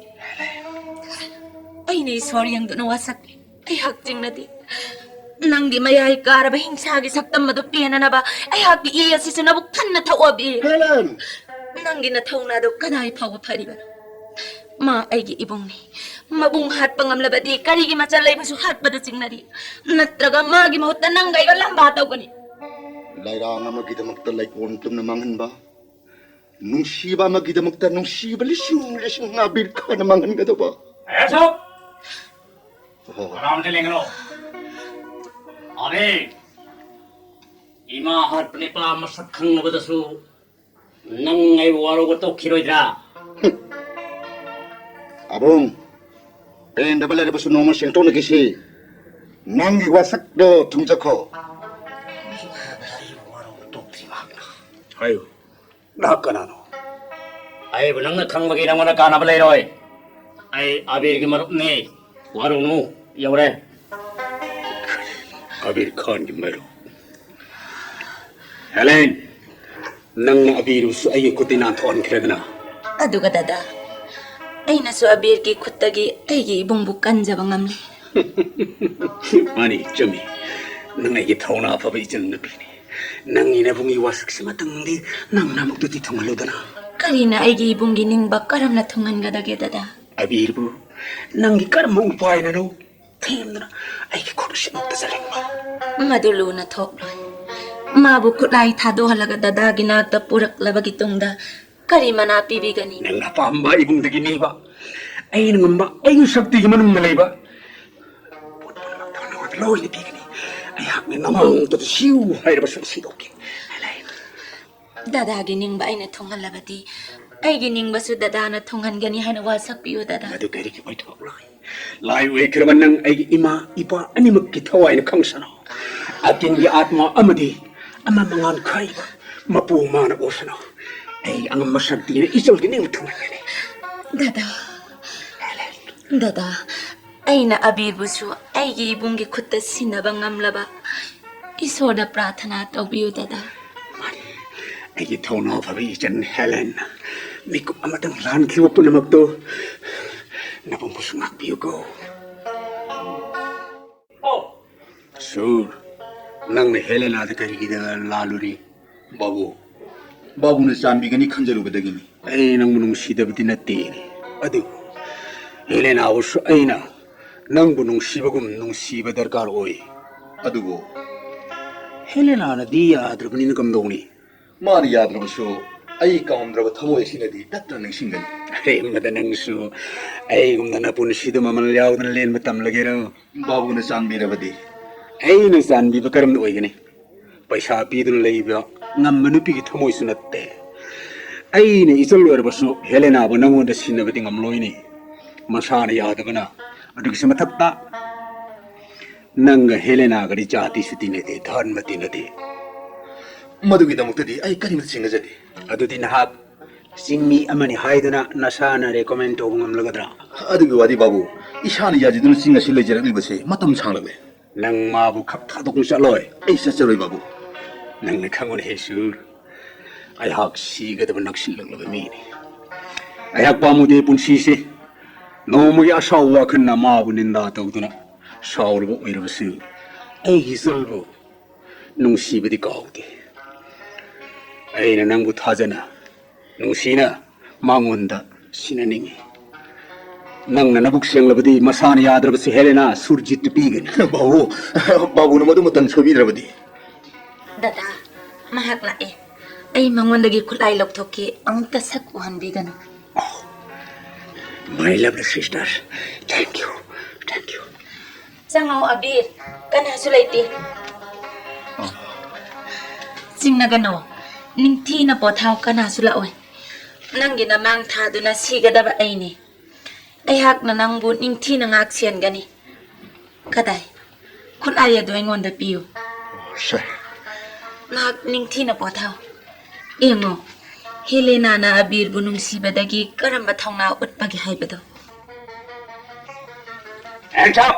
ꯑꯩꯅ ꯏꯁꯣꯔ ꯌꯦꯡꯗꯨꯅ ꯋꯥꯁꯛꯂꯤ꯫ ꯑꯩꯍꯥꯛ ꯆꯤꯡꯅꯗꯦ꯫ ꯅꯪꯒꯤ ꯃꯌꯥꯏ ꯀꯥꯔꯕ ꯍꯤꯡꯁꯥꯒꯤ ꯁꯛꯇꯝ ꯑꯗꯨ ꯄꯦꯟꯅꯅꯕ ꯑꯩꯍꯥꯛꯀꯤ ꯏ ꯑꯁꯤꯁꯨ ꯅꯕꯨꯛ ꯊꯟꯅ ꯊꯛꯑꯣ, ꯑꯕꯤꯔ꯫ ꯍꯦꯂꯦꯟ! ꯅꯪꯒꯤ ꯅꯊꯧꯅꯥꯗꯨ ꯀꯗꯥꯏ ꯐꯥꯎꯕ ꯐꯔꯤꯕꯅꯣ? ꯃꯥ ꯑꯩꯒꯤ ꯏꯕꯨꯡꯅꯤ꯫ ꯃꯕꯨꯡ ꯍꯥꯠꯄ ꯉꯝꯂꯕꯗꯤ ꯀꯔꯤꯒꯤ ꯃꯆꯜ ꯂꯩꯕꯁꯨ ꯍꯥꯠꯄꯗ ꯆꯤꯡꯅꯔꯤ? ꯅꯠꯇ꯭ꯔꯒ ꯃꯥꯒꯤ ꯃꯍꯨꯠꯇ ꯅꯪꯒ ꯑꯩꯒ ꯂꯝꯕꯥ ꯇꯧꯒꯅꯤ? ꯂꯩꯔꯥꯡ ꯑꯃꯒꯤꯗꯃꯛꯇ ꯂꯩꯀꯣꯟ ꯄꯨꯝꯅ ꯃꯥꯡꯍꯟꯕ, ꯅꯨꯡꯁꯤꯕ ꯑꯃꯒꯤꯗꯃꯛꯇ ꯅꯨꯡꯁꯤꯕ ꯂꯤꯁꯤꯡ ꯂꯤꯁꯤꯡ ꯑꯕꯤꯔ ꯈꯥꯟꯅ ꯃꯥꯡꯍꯟꯒꯗꯧꯕ꯫ ꯑꯦꯁꯣ! ꯑꯣ꯫ ꯑꯔꯥꯝꯁꯦ ꯂꯦꯡꯒꯅꯣ꯫ ꯑꯕꯤꯔ, ꯏꯃꯥ ꯍꯥꯠꯄ ꯅꯤꯄꯥ ꯃꯁꯛ ꯈꯪꯅꯕꯗꯁꯨ ꯅꯪ ꯑꯩꯕꯨ ꯋꯥꯔꯧꯕ ꯇꯣꯛꯈꯤꯔꯣꯏꯗ꯭ꯔꯥ? ꯑꯕꯨꯡ, ꯄꯦꯟꯗꯕ ꯂꯩꯔꯕꯁꯨ ꯅꯣꯡꯃ ꯁꯦꯡꯗꯣꯛꯅꯈꯤꯁꯤ꯫ ꯅꯪꯒꯤ ꯋꯥꯁꯛꯇꯣ ꯊꯨꯡꯖꯈꯣ꯫ ꯍꯥꯏꯌꯨ, ꯅꯍꯥꯛ ꯀꯅꯥꯅꯣ? ꯑꯩꯕꯨ ꯅꯪꯅ ꯈꯪꯕꯒꯤ ꯅꯪꯉꯣꯟꯗ ꯀꯥꯟꯅꯕ ꯂꯩꯔꯣꯏ꯫ ꯑꯩ ꯑꯕꯤꯔꯒꯤ ꯃꯔꯨꯞꯅꯤ꯫ ꯋꯥꯔꯧꯅꯨ, ꯌꯧꯔꯦ꯫ ꯑꯕꯤꯔ ꯈꯥꯟꯒꯤ ꯃꯔꯨꯞ꯫ ꯍꯦꯂꯦꯟ, ꯅꯪꯅ ꯑꯕꯤꯔꯕꯨꯁꯨ ꯑꯩꯒꯤ ꯈꯨꯠꯇꯒꯤ ꯅꯥꯟꯊꯣꯛꯍꯟꯈ꯭ꯔꯦꯗꯅ꯫ ꯑꯗꯨꯒ ꯗꯗꯥ, ꯑꯩꯅꯁꯨ ꯑꯕꯤꯔꯒꯤ ꯈꯨꯠꯇꯒꯤ ꯑꯩꯒꯤ ꯏꯕꯨꯡꯕꯨ ꯀꯟꯖꯕ ꯉꯝꯂꯦ꯫ ꯃꯥꯅꯤ, ꯆꯨꯝꯃꯤ꯫ ꯅꯪ ꯑꯩꯒꯤ ꯊꯧꯅꯥ ꯐꯕ ꯏꯆꯟ ꯅꯨꯄꯤꯅꯤ꯫ ꯅꯪꯒꯤ ꯅꯕꯨꯡꯒꯤ ꯋꯥꯁꯛꯁꯤꯃꯇꯪꯗꯤ ꯅꯪꯅ ꯑꯃꯨꯛꯇꯗꯤ ꯊꯨꯡꯍꯜꯂꯨꯗꯅ꯫ ꯀꯔꯤꯅ ꯑꯩꯒꯤ ꯏꯕꯨꯡꯒꯤ ꯅꯤꯡꯕ ꯀꯔꯝꯅ ꯊꯨꯡꯍꯟꯒꯗꯒꯦ, ꯗꯗꯥ? ꯑꯕꯤꯔꯕꯨ ꯅꯪꯒꯤ ꯀꯔꯝꯕ ꯎꯄꯥꯏꯅꯅꯣ ꯊꯦꯝꯗꯨꯅ ꯑꯩꯒꯤ ꯈꯨꯠ ꯑꯁꯤꯃꯛꯇ ꯆꯠꯍꯟꯕ? ꯃꯗꯨ ꯂꯨꯅ ꯊꯣꯛꯂꯣꯏ꯫ ꯃꯥꯕꯨ ꯈꯨꯠꯂꯥꯏ ꯊꯥꯗꯣꯛꯍꯜꯂꯒ ꯗꯗꯥꯒꯤ ꯅꯥꯛꯇ ꯄꯨꯔꯛꯂꯕꯒꯤ ꯇꯨꯡꯗ ꯀꯔꯤ ꯃꯅꯥ ꯄꯤꯕꯤꯒꯅꯤ? ꯅꯪꯅ ꯑꯄꯥꯝꯕ ꯏꯕꯨꯡꯗꯒꯤ ꯅꯤꯕ꯫ ꯑꯩꯅ ꯉꯝꯕ ꯑꯩꯒꯤ ꯁꯛꯇꯤꯒꯤ ꯃꯅꯨꯡꯗ ꯂꯩꯕ ꯄꯣꯠ ꯄꯨꯝꯅꯃꯛꯇ ꯅꯉꯣꯟꯗ ꯂꯣꯏꯅ ꯄꯤꯒꯅꯤ꯫ ꯑꯩꯍꯥꯛꯅ ꯅꯃꯥꯡꯗ ꯁꯤꯌꯨ ꯍꯥꯏꯔꯕꯁꯨ ꯁꯤꯗꯣꯛꯀꯦ꯫ ꯍꯦꯂꯦꯟ꯫ ꯗꯗꯥꯒꯤ ꯅꯤꯡꯕ ꯑꯩꯅ ꯊꯨꯡꯍꯜꯂꯕꯗꯤ ꯑꯩꯒꯤ ꯅꯤꯡꯕꯁꯨ ꯗꯗꯥꯅ ꯊꯨꯡꯍꯟꯒꯅꯤ ꯍꯥꯏꯅ ꯋꯥꯁꯛꯄꯤꯌꯨ, ꯗꯗꯥ꯫ ꯃꯗꯨ ꯀꯔꯤꯒꯤ ꯑꯣꯏꯊꯣꯛꯂꯣꯏ? ꯂꯥꯏ ꯑꯣꯏꯈ꯭ꯔꯕ ꯅꯪ ꯑꯩꯒꯤ ꯏꯃꯥ ꯏꯄꯥ ꯑꯅꯤꯃꯛꯀꯤ ꯊꯋꯥꯏꯅ ꯈꯪꯁꯅꯨ꯫ ꯑꯇꯤꯟꯒꯤ ꯑꯥꯠꯃ ꯑꯃꯗꯤ ꯑꯃ ꯃꯉꯥꯟ ꯈꯥꯏꯕ ꯃꯄꯨ ꯃꯥꯅ ꯑꯣꯏꯁꯅꯨ꯫ ꯑꯩ ꯑꯉꯝꯕ ꯁꯛꯇꯤꯅ ꯏꯆꯜꯒꯤ ꯅꯤꯡꯕ ꯊꯨꯡꯍꯟꯒꯅꯤ꯫ ꯗꯗꯥ, ꯍꯦꯂꯦꯟ꯫ ꯗꯗꯥ, ꯑꯩꯅ ꯑꯕꯤꯔꯕꯨꯁꯨ ꯑꯩꯒꯤ ꯏꯕꯨꯡꯒꯤ ꯈꯨꯠꯇ ꯁꯤꯟꯅꯕ ꯉꯝꯂꯕ ꯏꯁꯣꯔꯗ ꯄ꯭ꯔꯥꯊꯅꯥ ꯇꯧꯕꯤꯌꯨ, ꯗꯗꯥ꯫ ꯃꯥꯅꯤ, ꯑꯩꯒꯤ ꯊꯧꯅꯥ ꯐꯕ ꯏꯆꯟ ꯍꯦꯂꯦꯟ, ꯃꯤꯀꯨꯞ ꯑꯃꯇꯪ ꯂꯥꯟꯈꯤꯕ ꯄꯨꯝꯅꯃꯛꯇꯨ ꯅꯕꯨꯡꯕꯨꯁꯨ ꯉꯥꯛꯄꯤꯌꯨꯀꯣ꯫ ꯁꯨꯔ, ꯅꯪꯅ ꯍꯦꯂꯦꯅꯥꯗ ꯀꯔꯤꯒꯤꯗ ꯂꯥꯜꯂꯨꯔꯤ? ꯕꯥꯕꯨ, ꯕꯥꯕꯨꯅ ꯆꯥꯟꯕꯤꯒꯅꯤ ꯈꯟꯖꯔꯨꯕꯗꯒꯤꯅꯤ꯫ ꯑꯩ ꯅꯪꯕꯨ ꯅꯨꯡꯁꯤꯗꯕꯗꯤ ꯅꯠꯇꯦ, ꯑꯗꯨꯕꯨ ꯍꯦꯂꯦꯅꯥꯕꯨꯁꯨ ꯑꯩꯅ ꯅꯪꯕꯨ ꯅꯨꯡꯁꯤꯕꯒꯨꯝ ꯅꯨꯡꯁꯤꯕ ꯗꯔꯀꯥꯔ ꯑꯣꯏ꯫ ꯑꯗꯨꯕꯨ ꯍꯦꯂꯦꯅꯥꯅꯗꯤ ꯌꯥꯗ꯭ꯔꯕꯅꯤꯅ ꯀꯝꯗꯧꯅꯤ? ꯃꯥꯅ ꯌꯥꯗ꯭ꯔꯕꯁꯨ ꯑꯩ ꯀꯥꯎꯔꯝꯗ꯭ꯔꯕ ꯊꯃꯣꯏ ꯑꯁꯤꯅꯗꯤ ꯇꯠꯇꯅ ꯅꯤꯡꯁꯤꯡꯒꯅꯤ꯫ ꯑꯔꯦꯝꯕꯗ ꯅꯪꯁꯨ ꯑꯩꯒꯨꯝꯅ ꯅꯄꯨꯟꯁꯤꯗꯨ ꯃꯃꯜ ꯌꯥꯎꯗꯅ ꯂꯦꯟꯕ ꯇꯝꯂꯒꯦꯔꯣ? ꯕꯥꯕꯨꯅ ꯆꯥꯟꯕꯤꯔꯕꯗꯤ꯫ ꯑꯩꯅ ꯆꯥꯟꯕꯤꯕ ꯀꯔꯝꯅ ꯑꯣꯏꯒꯅꯤ? ꯄꯩꯁꯥ ꯄꯤꯗꯨꯅ ꯂꯩꯕ ꯉꯝꯕ ꯅꯨꯄꯤꯒꯤ ꯊꯃꯣꯏꯁꯨ ꯅꯠꯇꯦ꯫ ꯑꯩꯅ ꯏꯆꯜ ꯑꯣꯏꯔꯕꯁꯨ ꯍꯦꯂꯦꯅꯥꯕꯨ ꯅꯪꯉꯣꯟꯗ ꯁꯤꯟꯅꯕꯗꯤ ꯉꯝꯂꯣꯏꯅꯦ꯫ ꯃꯁꯥꯅ ꯌꯥꯗꯕꯅ꯫ ꯑꯗꯨꯒꯤꯁꯨ ꯃꯊꯛꯇ ꯅꯪꯒ ꯍꯦꯂꯦꯅꯥꯒꯗꯤ ꯖꯥꯇꯤꯁꯨ ꯇꯤꯟꯅꯗꯦ, ꯙꯔꯃ ꯇꯤꯟꯅꯗꯦ꯫ ꯃꯗꯨꯒꯤꯗꯃꯛꯇꯗꯤ ꯑꯩ ꯀꯔꯤꯃꯠꯇ ꯆꯤꯡꯅꯖꯗꯦ꯫ ꯑꯗꯨꯗꯤ ꯅꯍꯥꯛ ꯆꯤꯡꯃꯤ ꯑꯃꯅꯤ ꯍꯥꯏꯗꯨꯅ ꯅꯁꯥꯅ recommend ꯇꯧꯕ ꯉꯝꯂꯒꯗ꯭ꯔꯥ? ꯑꯗꯨꯒꯤ ꯋꯥꯗꯤ ꯕꯥꯕꯨ, ꯏꯁꯥꯅ ꯌꯥꯖꯗꯨꯅ ꯆꯤꯡ ꯑꯁꯤ ꯂꯩꯖꯔꯛꯂꯤꯕꯁꯦ ꯃꯇꯝ ꯁꯥꯡꯂꯛꯂꯦ꯫ ꯅꯪ ꯃꯥꯕꯨ ꯈꯛ ꯊꯥꯗꯣꯛꯇꯨꯅ ꯆꯠꯂꯣꯏ꯫ ꯑꯩ ꯆꯠꯆꯔꯣꯏ ꯕꯥꯕꯨ꯫ ꯅꯪꯅ ꯈꯪꯉꯨꯅꯦ ꯍꯦ ꯁꯨꯔ, ꯑꯩꯍꯥꯛ ꯁꯤꯒꯗꯕ ꯅꯛꯁꯤꯜꯂꯛꯂꯕ ꯃꯤꯅꯤ꯫ ꯑꯩꯍꯥꯛ ꯄꯥꯝꯃꯨꯗꯦ ꯄꯨꯟꯁꯤꯁꯦ꯫ ꯅꯣꯡꯃꯒꯤ ꯑꯁꯥꯎꯕ ꯋꯥꯈꯜꯅ ꯃꯥꯕꯨ ꯅꯤꯟꯗꯥ ꯇꯧꯗꯨꯅ ꯁꯥꯎꯔꯕ ꯑꯣꯏꯔꯕꯁꯨ ꯑꯩꯒꯤ ꯏꯆꯜꯕꯨ ꯅꯨꯡꯁꯤꯕꯗꯤ ꯀꯥꯎꯗꯦ꯫ ꯑꯩꯅ ꯅꯪꯕꯨ ꯊꯥꯖꯅ, ꯅꯨꯡꯁꯤꯅ ꯃꯉꯣꯟꯗ ꯁꯤꯟꯅꯅꯤꯡꯉꯤ꯫ ꯅꯪꯅ ꯅꯕꯨꯛ ꯁꯦꯡꯂꯕꯗꯤ ꯃꯁꯥꯅ ꯌꯥꯗ꯭ꯔꯕꯁꯨ ꯍꯦꯂꯦꯅꯥ ꯁꯨꯔꯖꯤꯠꯇꯨ ꯄꯤꯒꯅꯤ꯫ ꯕꯥꯕꯨ, ꯕꯥꯕꯨꯅ ꯃꯗꯨꯃꯇꯪ ꯁꯣꯏꯕꯤꯗ꯭ꯔꯕꯗꯤ꯫ ꯗꯗꯥ, ꯃꯍꯥꯛ ꯂꯥꯛꯑꯦ꯫ ꯑꯩ ꯃꯉꯣꯟꯗꯒꯤ ꯈꯨꯠꯂꯥꯏ ꯂꯧꯊꯣꯛꯀꯦ, ꯑꯃꯨꯛꯇ ꯁꯛ ꯎꯍꯟꯕꯤꯒꯅꯨ꯫ My lovely sister, thank you, thank you. ꯆꯪꯉꯣ ꯑꯕꯤꯔ, ꯀꯅꯥꯁꯨ ꯂꯩꯇꯦ꯫ ꯆꯤꯡꯅꯒꯅꯣ, ꯅꯤꯡꯊꯤꯅ ꯄꯣꯊꯥꯎ, ꯀꯅꯥꯁꯨ ꯂꯥꯛꯑꯣꯏ꯫ ꯅꯪꯒꯤ ꯅꯃꯥꯡ ꯊꯥꯗꯨꯅ ꯁꯤꯒꯗꯕ ꯑꯩꯅꯤ꯫ ꯑꯩꯍꯥꯛꯅ ꯅꯪꯕꯨ ꯅꯤꯡꯊꯤꯅ ꯉꯥꯛ ꯁꯦꯟꯒꯅꯤ꯫ ꯀꯗꯥꯏ? ꯈꯨꯠꯂꯥꯏ ꯑꯗꯨ ꯑꯩꯉꯣꯟꯗ ꯄꯤꯌꯨ꯫ ꯁꯦ꯫ ꯉꯥꯛ ꯅꯤꯡꯊꯤꯅ ꯄꯣꯊꯥꯎ꯫ ꯌꯦꯡꯉꯣ, ꯍꯦꯂꯦꯅꯥꯅ ꯑꯕꯤꯔꯕꯨ ꯅꯨꯡꯁꯤꯕꯗꯒꯤ ꯀꯔꯝꯕ ꯊꯧꯅꯥ ꯎꯠꯄꯒꯦ ꯍꯥꯏꯕꯗꯣ꯫ Hands up!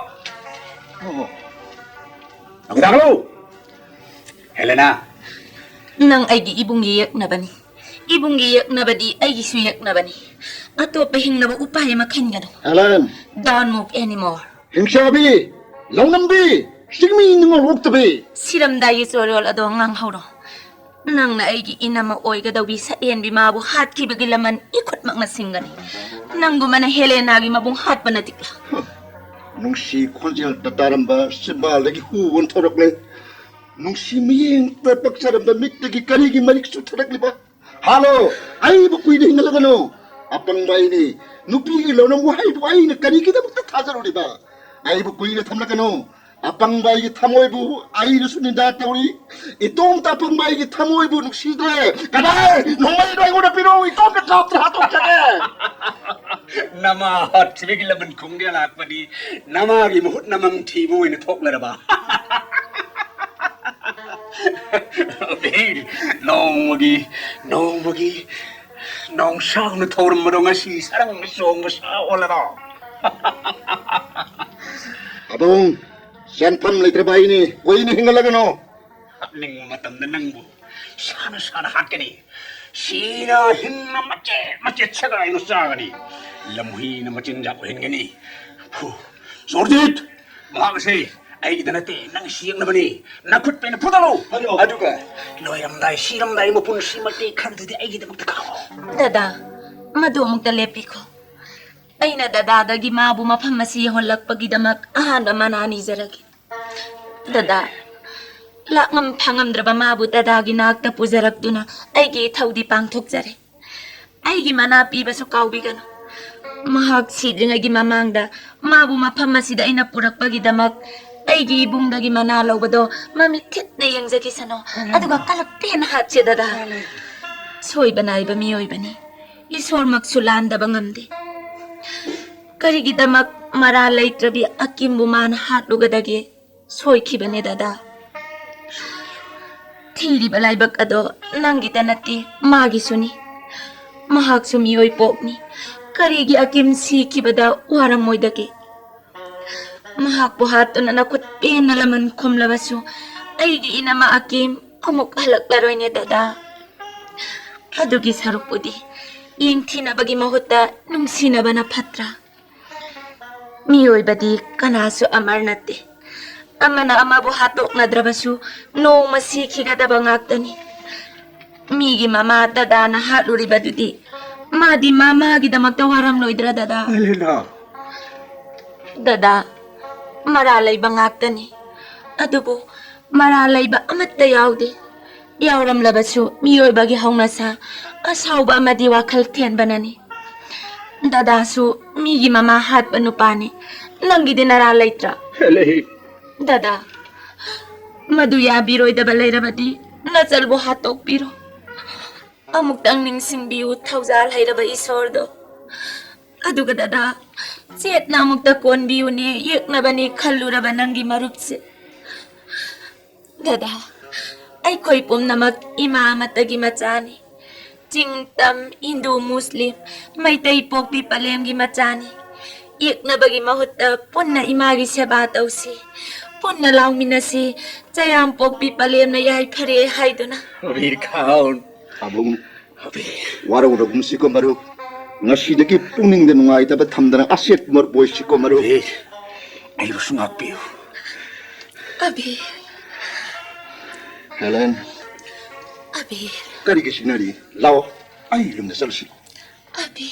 ꯑꯣ꯫ ꯅꯨꯡꯗꯥꯡꯂꯣ! ꯍꯦꯂꯦꯅꯥ! ꯅꯪ ꯑꯩꯒꯤ ꯏꯕꯨꯡꯒꯤ ꯌꯦꯛꯅꯕꯅꯤ꯫ ꯏꯕꯨꯡꯒꯤ ꯌꯦꯛꯅꯕꯗꯤ ꯑꯩꯒꯤꯁꯨ ꯌꯦꯛꯅꯕꯅꯤ꯫ ꯑꯇꯣꯞꯄ ꯍꯤꯡꯅꯕ ꯎꯄꯥꯏ ꯑꯃ ꯈꯟꯒꯅꯨ꯫ ꯍꯦꯂꯦꯟ! Don't move anymore. ꯍꯤꯡꯆꯥꯕꯤ! ꯂꯧꯅꯝꯕꯤ! ꯆꯤꯡꯃꯤ ꯅꯤꯉꯣꯜ ꯑꯣꯛꯇꯕꯤ! ꯁꯤꯔꯝꯗꯥꯏꯒꯤ ꯆꯣꯔꯣꯜ ꯑꯗꯣ ꯉꯥꯡꯍꯧꯔꯣ꯫ ꯅꯪꯅ ꯑꯩꯒꯤ ꯏꯅꯝꯃ ꯑꯣꯏꯒꯗꯧꯕꯤ ꯁꯛꯍꯦꯟꯕꯤ ꯃꯥꯕꯨ ꯍꯥꯠꯈꯤꯕꯒꯤ ꯂꯃꯟ ꯏꯈꯨꯠꯃꯛꯅ ꯁꯤꯡꯒꯅꯤ꯫ ꯅꯪꯒꯨꯝꯕꯅ ꯍꯦꯂꯦꯅꯥꯒꯤ ꯃꯕꯨꯡ ꯍꯥꯠꯄ ꯅꯠꯇꯦ꯫ ꯅꯨꯡꯁꯤ ꯈꯣꯟꯖꯦꯜꯗ ꯇꯥꯔꯝꯕ ꯆꯤꯝꯕꯥꯜꯗꯒꯤ ꯍꯨ ꯑꯣꯟꯊꯣꯔꯛꯂꯦ꯫ ꯅꯨꯡꯁꯤ ꯃꯤꯠꯌꯦꯡꯗ ꯄꯛꯆꯔꯝꯕ ꯃꯤꯠꯇꯒꯤ ꯀꯔꯤꯒꯤ ꯃꯔꯤꯛ ꯆꯨꯊꯔꯛꯂꯤꯕ? ꯍꯥꯂꯣ, ꯑꯩꯕꯨ ꯀꯨꯏꯅ ꯍꯤꯡꯍꯜꯂꯒꯅꯨ꯫ ꯑꯄꯪꯕ ꯑꯩꯅꯤ꯫ ꯅꯨꯄꯤꯒꯤ ꯂꯧꯅꯝ ꯋꯥꯍꯩꯕꯨ ꯑꯩꯅ ꯀꯔꯤꯒꯤꯗꯃꯛꯇ ꯊꯥꯖꯔꯨꯔꯤꯕ? ꯑꯩꯕꯨ ꯀꯨꯏꯅ ꯊꯝꯂꯒꯅꯨ꯫ ꯑꯄꯪꯕ ꯑꯩꯒꯤ ꯊꯃꯣꯏꯕꯨ ꯑꯩꯅꯁꯨ ꯅꯤꯟꯗꯥ ꯇꯧꯔꯤ꯫ ꯏꯇꯣꯝꯇ ꯑꯄꯪꯕ ꯑꯩꯒꯤ ꯊꯃꯣꯏꯕꯨ ꯅꯨꯡꯁꯤꯗ꯭ꯔꯦ꯫ ꯀꯗꯥꯏ? ꯅꯣꯡꯃꯩꯗꯣ ꯑꯩꯉꯣꯟꯗ ꯄꯤꯔꯛꯎ, ꯏꯇꯣꯝꯇ ꯀꯥꯞꯇꯨꯅ ꯍꯥꯠꯇꯣꯛꯆꯒꯦ꯫ ꯅꯃꯥ ꯍꯥꯠꯈꯤꯕꯒꯤ ꯂꯃꯟ ꯈꯨꯝꯒꯦ ꯂꯥꯛꯄꯗꯤ ꯅꯃꯥꯒꯤ ꯃꯍꯨꯠ ꯅꯃꯪ ꯊꯤꯕ ꯑꯣꯏꯅ ꯊꯣꯛꯂꯔꯕ? ꯕꯤꯔ, ꯅꯣꯡꯃꯒꯤ, ꯅꯣꯡꯃꯒꯤ ꯅꯣꯡꯁꯥꯎꯅ ꯊꯧꯔꯝꯕꯗꯣ ꯉꯁꯤ ꯁꯔꯪꯅ ꯆꯣꯡꯕ ꯁꯥ ꯑꯣꯜꯂꯔꯣ? ꯑꯕꯨꯡ, ꯆꯦꯟꯐꯝ ꯂꯩꯇ꯭ꯔꯕ ꯑꯩꯅꯤ, ꯀꯨꯏꯅ ꯍꯤꯡꯍꯜꯂꯒꯅꯨ꯫ ꯍꯥꯠꯅꯤꯡꯕ ꯃꯇꯝꯗ ꯅꯪꯕꯨ ꯁꯥꯅ ꯁꯥꯅ ꯍꯥꯠꯀꯅꯤ꯫ ꯁꯤꯅ ꯍꯤꯡꯅ ꯃꯆꯦꯠ ꯃꯆꯦꯠ ꯁꯦꯒꯥꯏꯅ ꯆꯥꯒꯅꯤ꯫ ꯂꯝꯍꯨꯏꯅ ꯃꯆꯤꯟꯖꯥꯛ ꯑꯣꯏꯍꯟꯒꯅꯤ꯫ ꯐꯨ꯫ ꯖꯣꯔꯖꯤꯠ! ꯃꯍꯥꯛ ꯑꯁꯤ ꯑꯩꯒꯤꯗ ꯅꯠꯇꯦ, ꯅꯪ ꯁꯤ ꯌꯦꯛꯅꯕꯅꯤ꯫ ꯅꯈꯨꯠ ꯄꯦꯟꯅ ꯐꯨꯗꯠꯂꯨ꯫ ꯍꯜꯂꯣ꯫ ꯑꯗꯨꯒ ꯂꯣꯏꯔꯝꯗꯥꯏ, ꯁꯤꯔꯝꯗꯥꯏ ꯃꯄꯨꯟꯁꯤꯃꯛꯇꯤ ꯈꯔꯗꯨꯗꯤ ꯑꯩꯒꯤꯗꯃꯛꯇ ꯈꯥꯡꯉꯣ꯫ ꯗꯗꯥ, ꯃꯗꯨ ꯑꯃꯨꯛꯇ ꯂꯦꯞꯄꯤꯈꯣ꯫ ꯑꯩꯅ ꯗꯗꯥꯗꯒꯤ ꯃꯥꯕꯨ ꯃꯐꯝ ꯑꯁꯤ ꯌꯧꯍꯜꯂꯛꯄꯒꯤꯗꯃꯛ ꯑꯍꯥꯟꯕ ꯃꯅꯥ ꯅꯤꯖꯔꯒꯦ꯫ ꯗꯗꯥ, ꯂꯥꯛꯉꯝ ꯐꯥꯉꯝꯗ꯭ꯔꯕ ꯃꯥꯕꯨ ꯗꯗꯥꯒꯤ ꯅꯥꯛꯇ ꯄꯨꯖꯔꯛꯇꯨꯅ ꯑꯩꯒꯤ ꯏꯊꯧꯗꯤ ꯄꯥꯡꯊꯣꯛꯆꯔꯦ꯫ ꯑꯩꯒꯤ ꯃꯅꯥ ꯄꯤꯕꯁꯨ ꯀꯥꯎꯕꯤꯒꯅꯨ꯫ ꯃꯍꯥꯛ ꯁꯤꯗ꯭ꯔꯤꯉꯩꯒꯤ ꯃꯃꯥꯡꯗ ꯃꯥꯕꯨ ꯃꯐꯝ ꯑꯁꯤꯗ ꯑꯩꯅ ꯄꯨꯔꯛꯄꯒꯤꯗꯃꯛ ꯑꯩꯒꯤ ꯏꯕꯨꯡꯗꯒꯤ ꯃꯅꯥ ꯂꯧꯕꯗꯣ ꯃꯃꯤꯠ ꯊꯤꯠꯅ ꯌꯦꯡꯖꯈꯤꯁꯅꯨ꯫ ꯑꯗꯨꯒ ꯀꯂꯛꯇꯦꯅ ꯍꯥꯠꯁꯦ, ꯗꯗꯥ꯫ ꯁꯣꯏꯕ ꯅꯥꯏꯕ ꯃꯤꯑꯣꯏꯕꯅꯤ꯫ ꯏꯁꯣꯔꯃꯛꯁꯨ ꯂꯥꯟꯗꯕ ꯉꯝꯗꯦ꯫ ꯀꯔꯤꯒꯤꯗꯃꯛ ꯃꯔꯥ ꯂꯩꯇ꯭ꯔꯕꯤ ꯑꯀꯤꯝꯕꯨ ꯃꯥꯅ ꯍꯥꯠꯂꯨꯒꯗꯒꯦ? ꯁꯣꯏꯈꯤꯕꯅꯦ, ꯗꯗꯥ꯫ ꯊꯤꯔꯤꯕ ꯂꯥꯏꯕꯛ ꯑꯗꯣ ꯅꯪꯒꯤꯇ ꯅꯠꯇꯦ, ꯃꯥꯒꯤꯁꯨꯅꯤ꯫ ꯃꯍꯥꯛꯁꯨ ꯃꯤꯑꯣꯏ ꯄꯣꯛꯅꯤ꯫ ꯀꯔꯤꯒꯤ ꯑꯀꯤꯝ ꯁꯤꯈꯤꯕꯗ ꯋꯥꯔꯝꯃꯣꯏꯗꯒꯦ? ꯃꯍꯥꯛꯄꯨ ꯍꯥꯠꯇꯨꯅ ꯅꯈꯨꯠ ꯄꯦꯟꯅ ꯂꯃꯟ ꯈꯨꯝꯂꯕꯁꯨ ꯑꯩꯒꯤ ꯏꯅꯃ ꯑꯀꯤꯝ ꯑꯃꯨꯛ ꯍꯜꯂꯛꯂꯔꯣꯏꯅꯦ, ꯗꯗꯥ꯫ ꯑꯗꯨꯒꯤ ꯁꯔꯨꯛꯄꯨꯗꯤ ꯌꯦꯡꯊꯤꯅꯕꯒꯤ ꯃꯍꯨꯠꯇ ꯅꯨꯡꯁꯤꯅꯕꯅ ꯐꯠꯇ꯭ꯔꯥ? ꯃꯤꯑꯣꯏꯕꯗꯤ ꯀꯅꯥꯁꯨ ꯑꯃꯔ ꯅꯠꯇꯦ꯫ ꯑꯃꯅ ꯑꯃꯕꯨ ꯍꯥꯠꯇꯣꯛꯅꯗ꯭ꯔꯕꯁꯨ ꯅꯣꯡꯃ ꯁꯤꯈꯤꯒꯗꯕ ꯉꯥꯛꯇꯅꯤ꯫ ꯃꯤꯒꯤ ꯃꯃꯥ ꯗꯗꯥꯅ ꯍꯥꯠꯂꯨꯔꯤꯕꯗꯨꯗꯤ ꯃꯥꯗꯤ ꯃꯃꯥꯒꯤꯗꯃꯛꯇ ꯋꯥꯔꯝꯂꯣꯏꯗ꯭ꯔꯥ, ꯗꯗꯥ? ꯑꯦꯂꯦꯅꯥ! ꯗꯗꯥ, ꯃꯔꯥ ꯂꯩꯕ ꯉꯥꯛꯇꯅꯤ꯫ ꯑꯗꯨꯕꯨ ꯃꯔꯥ ꯂꯩꯕ ꯑꯃꯠꯇ ꯌꯥꯎꯗꯦ꯫ ꯌꯥꯎꯔꯝꯂꯕꯁꯨ ꯃꯤꯑꯣꯏꯕꯒꯤ ꯍꯧꯅꯁꯥ ꯑꯁꯥꯎꯕ ꯑꯃꯗꯤ ꯋꯥꯈꯜ ꯊꯦꯟꯕꯅꯅꯤ꯫ ꯗꯗꯥꯁꯨ ꯃꯤꯒꯤ ꯃꯃꯥ ꯍꯥꯠꯄ ꯅꯨꯄꯥꯅꯤ꯫ ꯅꯪꯒꯤꯗꯤ ꯅꯔꯥ ꯂꯩꯇ꯭ꯔꯥ? ꯂꯩ꯫ ꯗꯗꯥ, ꯃꯗꯨ ꯌꯥꯕꯤꯔꯣꯏꯗꯕ ꯂꯩꯔꯕꯗꯤ ꯅꯆꯜꯕꯨ ꯍꯥꯠꯇꯣꯛꯄꯤꯔꯣ꯫ ꯑꯃꯨꯛꯇꯪ ꯅꯤꯡꯁꯤꯡꯕꯤꯌꯨ, ꯊꯧꯖꯥꯜ ꯍꯩꯔꯕ ꯏꯁꯣꯔꯗꯣ꯫ ꯑꯗꯨꯒ ꯗꯗꯥ, ꯆꯦꯠꯅ ꯑꯃꯨꯛꯇ ꯀꯣꯟꯕꯤꯌꯨꯅꯦ, ꯌꯦꯛꯅꯕꯅꯤ ꯈꯜꯂꯨꯔꯕ ꯅꯪꯒꯤ ꯃꯔꯨꯞꯁꯦ꯫ ꯗꯗꯥ, ꯑꯩꯈꯣꯏ ꯄꯨꯝꯅꯃꯛ ꯏꯃꯥ ꯑꯃꯠꯇꯒꯤ ꯃꯆꯥꯅꯤ꯫ ꯆꯤꯡ ꯇꯝ, ꯍꯤꯟꯗꯨ ꯃꯨꯁꯂꯤꯝ, ꯃꯩꯇꯩ ꯄꯣꯛꯄꯤ ꯄꯂꯦꯝꯒꯤ ꯃꯆꯥꯅꯤ꯫ ꯌꯦꯛꯅꯕꯒꯤ ꯃꯍꯨꯠꯇ ꯄꯨꯟꯅ ꯏꯃꯥꯒꯤ ꯁꯦꯕꯥ ꯇꯧꯁꯤ, ꯄꯨꯟꯅ ꯂꯥꯎꯃꯤꯟꯅꯁꯤ, ꯆꯌꯥꯝ ꯄꯣꯛꯄꯤ ꯄꯂꯦꯝꯅ ꯌꯥꯏꯐꯔꯦ ꯍꯥꯏꯗꯨꯅ꯫ ꯕꯤꯔ ꯈꯥꯎꯟ꯫ ꯄꯥꯕꯨꯡ, ꯑꯕꯦ꯫ ꯋꯥꯔꯧꯔꯒꯨꯝꯁꯤꯀꯣ ꯃꯔꯨꯞ꯫ ꯉꯁꯤꯗꯒꯤ ꯄꯨꯛꯅꯤꯡꯗ ꯅꯨꯡꯉꯥꯏꯇꯕ ꯊꯝꯗꯅ ꯑꯁꯦꯠꯄ ꯃꯔꯨꯞ ꯑꯣꯏꯁꯤꯀꯣ ꯃꯔꯨꯞ꯫ ꯑꯕꯦ, ꯑꯩꯕꯨꯁꯨ ꯉꯥꯛꯄꯤꯌꯨ꯫ ꯑꯕꯦ꯫ ꯍꯦꯂꯦꯟ꯫ ꯑꯕꯦ꯫ ꯀꯔꯤꯒꯤ ꯁꯤꯡꯅꯔꯤ? ꯂꯥꯛꯑꯣ, ꯑꯩ ꯌꯨꯝꯗ ꯆꯠꯂꯨꯁꯤ꯫ ꯑꯕꯦ꯫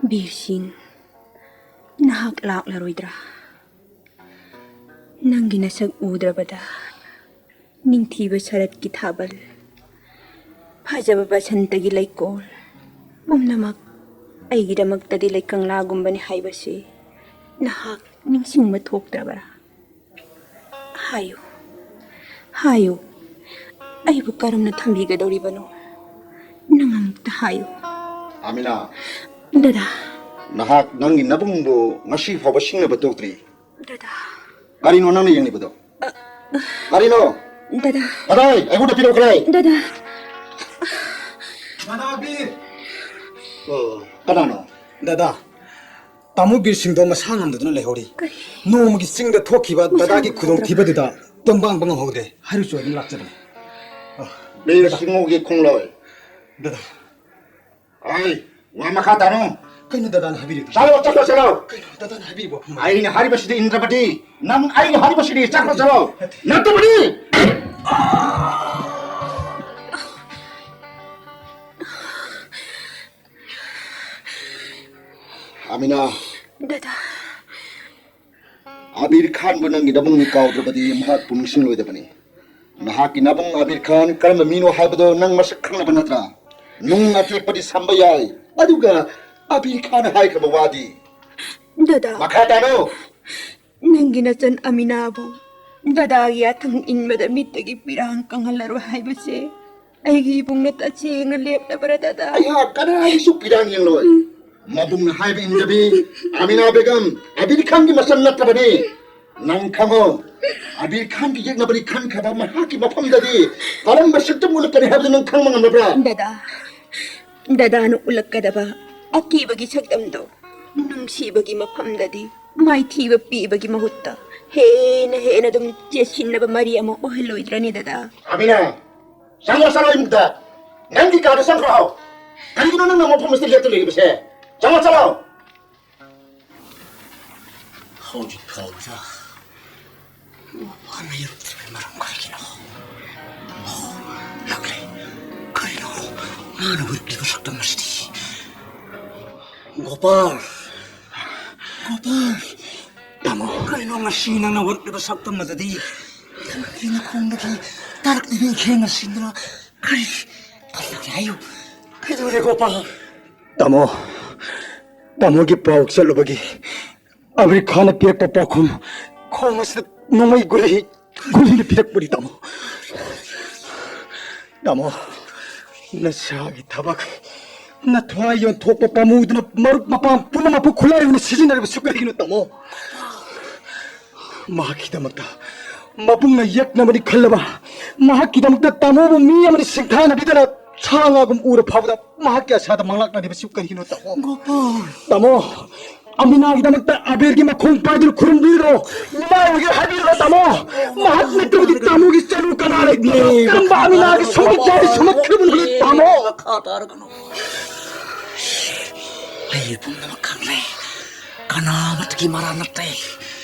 ꯕꯤꯔ ꯁꯤꯡ, ꯅꯍꯥꯛ ꯂꯥꯛꯂꯔꯣꯏꯗ꯭ꯔꯥ? ꯅꯪꯒꯤ ꯅꯁꯛ ꯎꯗ꯭ꯔꯕꯗ ꯅꯤꯡꯊꯤꯕ ꯁꯔꯠꯀꯤ ꯊꯥꯕꯜ ꯐꯖꯕ ꯕꯁꯟꯇꯒꯤ ꯂꯩꯀꯣꯜ ꯄꯨꯝꯅꯃꯛ ꯑꯩꯒꯤꯗꯃꯛꯇꯗꯤ ꯂꯩꯀꯪꯂꯥꯒꯨꯝꯕꯅꯤ ꯍꯥꯏꯕꯁꯤ ꯅꯍꯥꯛ ꯅꯤꯡꯁꯤꯡꯕ ꯊꯣꯛꯇ꯭ꯔꯕꯔꯥ? ꯍꯥꯏꯌꯨ, ꯍꯥꯏꯌꯨ, ꯑꯩꯕꯨ ꯀꯔꯝꯅ ꯊꯝꯕꯤꯒꯗꯧꯔꯤꯕꯅꯣ? ꯅꯪ ꯑꯃꯨꯛꯇ ꯍꯥꯏꯌꯨ꯫ ꯑꯃꯤꯅꯥ꯫ ꯗꯗꯥ꯫ ꯅꯍꯥꯛ ꯅꯪꯒꯤ ꯅꯕꯨꯡꯕꯨ ꯉꯁꯤ ꯐꯥꯎꯕ ꯁꯤꯡꯅꯕ ꯇꯣꯛꯇ꯭ꯔꯤ꯫ ꯗꯗꯥ꯫ ꯀꯔꯤꯅꯣ ꯅꯪꯅ ꯌꯦꯡꯂꯤꯕꯗꯣ? ꯀꯔꯤꯅꯣ? ꯗꯗꯥ꯫ ꯀꯗꯥꯏ? ꯑꯩꯉꯣꯟꯗ ꯄꯤꯔꯛꯎ, ꯀꯗꯥꯏ? ꯗꯗꯥ꯫ ꯗꯗꯥ ꯕꯤꯔ! ꯑꯣ, ꯀꯅꯥꯅꯣ? ꯗꯗꯥ, ꯇꯥꯃꯣ ꯕꯤꯔ ꯁꯤꯡꯗꯣ ꯃꯁꯥ ꯉꯝꯗꯗꯨꯅ ꯂꯩꯍꯧꯔꯤ꯫ ꯀꯔꯤ? ꯅꯣꯡꯃꯒꯤ ꯆꯤꯡꯗ ꯊꯣꯛꯈꯤꯕ ꯃꯁꯥ ꯗꯗꯥꯒꯤ ꯉꯝꯗ꯭ꯔꯕ? ꯈꯨꯗꯣꯡꯊꯤꯕꯗꯨꯗ ꯇꯣꯝꯕꯥꯡꯕ ꯉꯝꯍꯧꯗ꯭ꯔꯦ꯫ ꯍꯥꯏꯔꯨꯆꯣ ꯑꯗꯨꯝ ꯂꯥꯛꯆꯕꯅꯤ꯫ ꯑ, ꯕꯤꯔ ꯗꯗꯥ꯫ ꯁꯤꯡꯉꯨꯒꯤ ꯈꯣꯡꯂꯣꯏ꯫ ꯗꯗꯥ꯫ ꯑꯩ, ꯋꯥ ꯃꯈꯥ ꯇꯥꯅꯨ꯫ ꯀꯩꯅꯣ ꯗꯗꯥꯅ ꯍꯥꯏꯕꯤꯔꯤꯗꯣ? ꯆꯠꯂꯣ, ꯆꯠꯈ꯭ꯔꯣ, ꯆꯠꯂꯣ꯫ ꯀꯩꯅꯣ ꯗꯗꯥꯅ ꯍꯥꯏꯕꯤꯔꯤꯕꯣ? ꯑꯩꯅ ꯍꯥꯏꯔꯤꯕꯁꯤꯗꯤ ꯏꯟꯗ꯭ꯔꯄꯇꯤ, ꯅꯪ ꯑꯩꯅ ꯍꯥꯏꯔꯤꯕꯁꯤꯗꯤ ꯆꯠꯈ꯭ꯔꯣ, ꯆꯠꯂꯣ꯫ ꯅꯠꯇꯕꯗꯤ! ꯑꯃꯤꯅꯥ꯫ ꯗꯗꯥ꯫ ꯑꯕꯤꯔ ꯈꯥꯟꯕꯨ ꯅꯪꯒꯤ ꯅꯕꯨꯡꯅꯤ ꯀꯥꯎꯗ꯭ꯔꯕꯗꯤ ꯃꯍꯥꯛꯄꯨ ꯅꯤꯡꯁꯤꯡꯂꯣꯏꯗꯕꯅꯤ꯫ ꯅꯍꯥꯛꯀꯤ ꯅꯕꯨꯡ ꯑꯕꯤꯔ ꯈꯥꯟ ꯀꯔꯝꯕ ꯃꯤꯅꯣ ꯍꯥꯏꯕꯗꯣ ꯅꯪ ꯃꯁꯛ ꯈꯪꯂꯕ ꯅꯠꯇ꯭ꯔꯥ? ꯅꯨꯡ ꯑꯇꯦꯛꯄꯗꯤ ꯁꯝꯕ ꯌꯥꯏ, ꯑꯗꯨꯒ ꯑꯕꯤꯔ ꯈꯥꯟꯅ ꯍꯥꯏꯈ꯭ꯔꯕ ꯋꯥꯗꯤ? ꯗꯗꯥ꯫ ꯃꯈꯥ ꯇꯥꯅꯨ꯫ ꯅꯪꯒꯤ ꯅꯆꯟ ꯑꯃꯤꯅꯥꯕꯨ ꯗꯗꯥꯒꯤ ꯌꯥꯊꯪ ꯏꯟꯕꯗ ꯃꯤꯠꯇꯒꯤ ꯄꯤꯔꯥꯡ ꯀꯪꯍꯜꯂꯔꯣꯏ ꯍꯥꯏꯕꯁꯦ ꯑꯩꯒꯤ ꯏꯕꯨꯡꯅ ꯇꯁꯦꯡꯅ ꯂꯦꯞꯂꯕ꯭ꯔꯥ, ꯗꯗꯥ? ꯑꯩꯍꯥꯛ ꯀꯅꯥꯒꯤꯁꯨ ꯄꯤꯔꯥꯡ ꯌꯦꯡꯂꯣꯏ꯫ ꯃꯕꯨꯡꯅ ꯍꯥꯏꯕ ꯏꯟꯗꯕꯤ ꯑꯃꯤꯅꯥ ꯕꯦꯒꯝ ꯑꯕꯤꯔ ꯈꯥꯟꯒꯤ ꯃꯆꯟ ꯅꯠꯇꯕꯅꯤ꯫ ꯅꯪ ꯈꯪꯉꯣ, ꯑꯕꯤꯔ ꯈꯥꯟꯒꯤ ꯌꯦꯛꯅꯕꯅꯤ ꯈꯟꯈ꯭ꯔꯕ ꯃꯍꯥꯛꯀꯤ ꯃꯐꯝꯗꯗꯤ ꯀꯔꯝꯕ ꯁꯛꯇꯝ ꯎꯠꯂꯛꯀꯅꯤ ꯍꯥꯏꯕꯗꯨ ꯅꯪ ꯈꯪꯕ ꯉꯝꯂꯕ꯭ꯔꯥ? ꯗꯗꯥ, ꯗꯗꯥꯅ ꯎꯠꯂꯛꯀꯗꯕ ꯑꯀꯤꯕꯒꯤ ꯁꯛꯇꯝꯗꯣ ꯅꯨꯡꯁꯤꯕꯒꯤ ꯃꯐꯝꯗꯗꯤ ꯃꯥꯏꯊꯤꯕ ꯄꯤꯕꯒꯤ ꯃꯍꯨꯠꯇ ꯍꯦꯟꯅ ꯍꯦꯟꯅ ꯑꯗꯨꯝ ꯆꯦꯠꯁꯤꯟꯅꯕ ꯃꯔꯤ ꯑꯃ ꯑꯣꯏꯍꯜꯂꯣꯏꯗ꯭ꯔꯅꯤ, ꯗꯗꯥ? ꯑꯃꯤꯅꯥ, ꯆꯪꯉꯣ, ꯆꯠꯂꯣ ꯏꯃꯨꯡꯗ꯫ ꯅꯪꯒꯤ ꯀꯥꯗ ꯆꯪꯈ꯭ꯔꯣ꯫ ꯀꯔꯤꯒꯤꯅꯣ ꯅꯪꯅ ꯃꯐꯝ ꯑꯁꯤꯗ ꯂꯦꯞꯇꯨꯅ ꯂꯩꯔꯤꯕꯁꯦ? ꯆꯪꯉꯣ, ꯆꯠꯂꯣ꯫ ꯍꯧꯖꯤꯛ ꯐꯥꯎꯕꯗ ꯃꯥꯅ ꯌꯧꯔꯛꯇ꯭ꯔꯤꯕꯒꯤ ꯃꯔꯝ ꯀꯔꯤꯒꯤꯅꯣ? ꯑꯣ, ꯂꯥꯛꯂꯦ꯫ ꯀꯔꯤꯅꯣ ꯃꯥꯅ ꯎꯠꯂꯤꯕ ꯁꯛꯇꯝ ꯑꯁꯤꯗꯤ? ꯒꯣꯄꯥꯜ! ꯒꯣꯄꯥꯜ! ꯇꯥꯃꯣ꯫ ꯀꯔꯤꯅꯣ ꯉꯁꯤ ꯅꯪꯅ ꯎꯠꯂꯤꯕ ꯁꯛꯇꯝ ꯑꯗꯨꯗꯤ? ꯀꯔꯤ ꯅꯈꯣꯡꯗꯒꯤ ꯇꯥꯔꯛꯂꯤꯕ ꯏꯈꯦꯡ ꯑꯁꯤꯅ ꯀꯔꯤ ꯀꯩꯗꯧꯔꯦ ꯍꯥꯏꯌꯨ꯫ ꯀꯩꯗꯧꯔꯦ ꯒꯣꯄꯥꯜ? ꯇꯥꯃꯣ, ꯇꯥꯃꯣꯒꯤ ꯄꯥꯎ ꯆꯠꯂꯨꯕꯒꯤ ꯑꯃꯤꯔ ꯈꯥꯟꯅ ꯄꯤꯔꯛꯄ ꯄꯥꯎꯈꯨꯝ ꯈꯣꯡ ꯑꯁꯤꯗ ꯅꯣꯡꯃꯩ ꯒꯨꯂꯤ, ꯒꯨꯂꯤꯅ ꯄꯤꯔꯛꯄꯅꯤ ꯇꯥꯃꯣ꯫ ꯇꯥꯃꯣ, ꯅꯁꯥꯒꯤ ꯊꯕꯛ, ꯅꯊ꯭ꯋꯥꯏ ꯌꯣꯟꯊꯣꯛꯄ ꯄꯥꯝꯃꯨꯗꯨꯅ ꯃꯔꯨꯞ ꯃꯄꯥꯡ ꯄꯨꯝꯅꯃꯛꯄꯨ ꯈꯨꯠꯂꯥꯏ ꯑꯣꯏꯅ ꯁꯤꯖꯤꯟꯅꯔꯤꯕꯁꯨ ꯀꯔꯤꯒꯤꯅꯣ ꯇꯥꯃꯣ? ꯃꯍꯥꯛꯀꯤꯗꯃꯛꯇ ꯃꯕꯨꯡꯅ ꯌꯦꯛꯅꯕꯅꯤ ꯈꯜꯂꯕ ꯃꯍꯥꯛꯀꯤꯗꯃꯛꯇ ꯇꯥꯃꯣꯕꯨ ꯃꯤ ꯑꯃꯅ ꯁꯤꯡꯊꯥꯅꯕꯤꯗꯅ ꯁꯥ ꯉꯥꯒꯨꯝ ꯎꯔ ꯐꯥꯎꯕꯗ ꯃꯍꯥꯛꯀꯤ ꯑꯁꯥꯗ ꯃꯪꯂꯥꯛꯅꯔꯤꯕꯁꯤ ꯀꯔꯤꯒꯤꯅꯣ ꯇꯥꯃꯣ? ꯒꯣꯄꯥꯜ! ꯇꯥꯃꯣ, ꯑꯃꯤꯅꯥꯒꯤꯗꯃꯛꯇ ꯑꯕꯦꯜꯒꯤ ꯃꯈꯣꯡ ꯄꯥꯏꯗꯨꯅ ꯈꯨꯔꯨꯝꯕꯤꯔꯣ꯫ ꯏꯃꯥ ꯑꯣꯏꯒꯦ ꯍꯥꯏꯕꯤꯔꯣ ꯇꯥꯃꯣ꯫ ꯃꯍꯥꯛ ꯅꯠꯇ꯭ꯔꯕꯗꯤ ꯇꯥꯃꯣꯒꯤ ꯆꯅꯨ ꯀꯅꯥ ꯂꯩꯕꯤꯒꯦ? ꯀꯔꯝꯕ ꯑꯃꯤꯅꯥꯒꯤ ꯁꯨꯃꯛ ꯆꯥꯔꯤ ꯁꯨꯃꯛ ꯈꯤꯕꯅꯣ ꯇꯥꯃꯣ? ꯃꯈꯥ ꯇꯥꯔꯒꯅꯨ꯫ ꯑꯩ ꯄꯨꯝꯅꯃꯛ ꯈꯪꯂꯦ꯫ ꯀꯅꯥꯃꯠꯇꯒꯤ ꯃꯔꯥꯜ ꯅꯠꯇꯦ꯫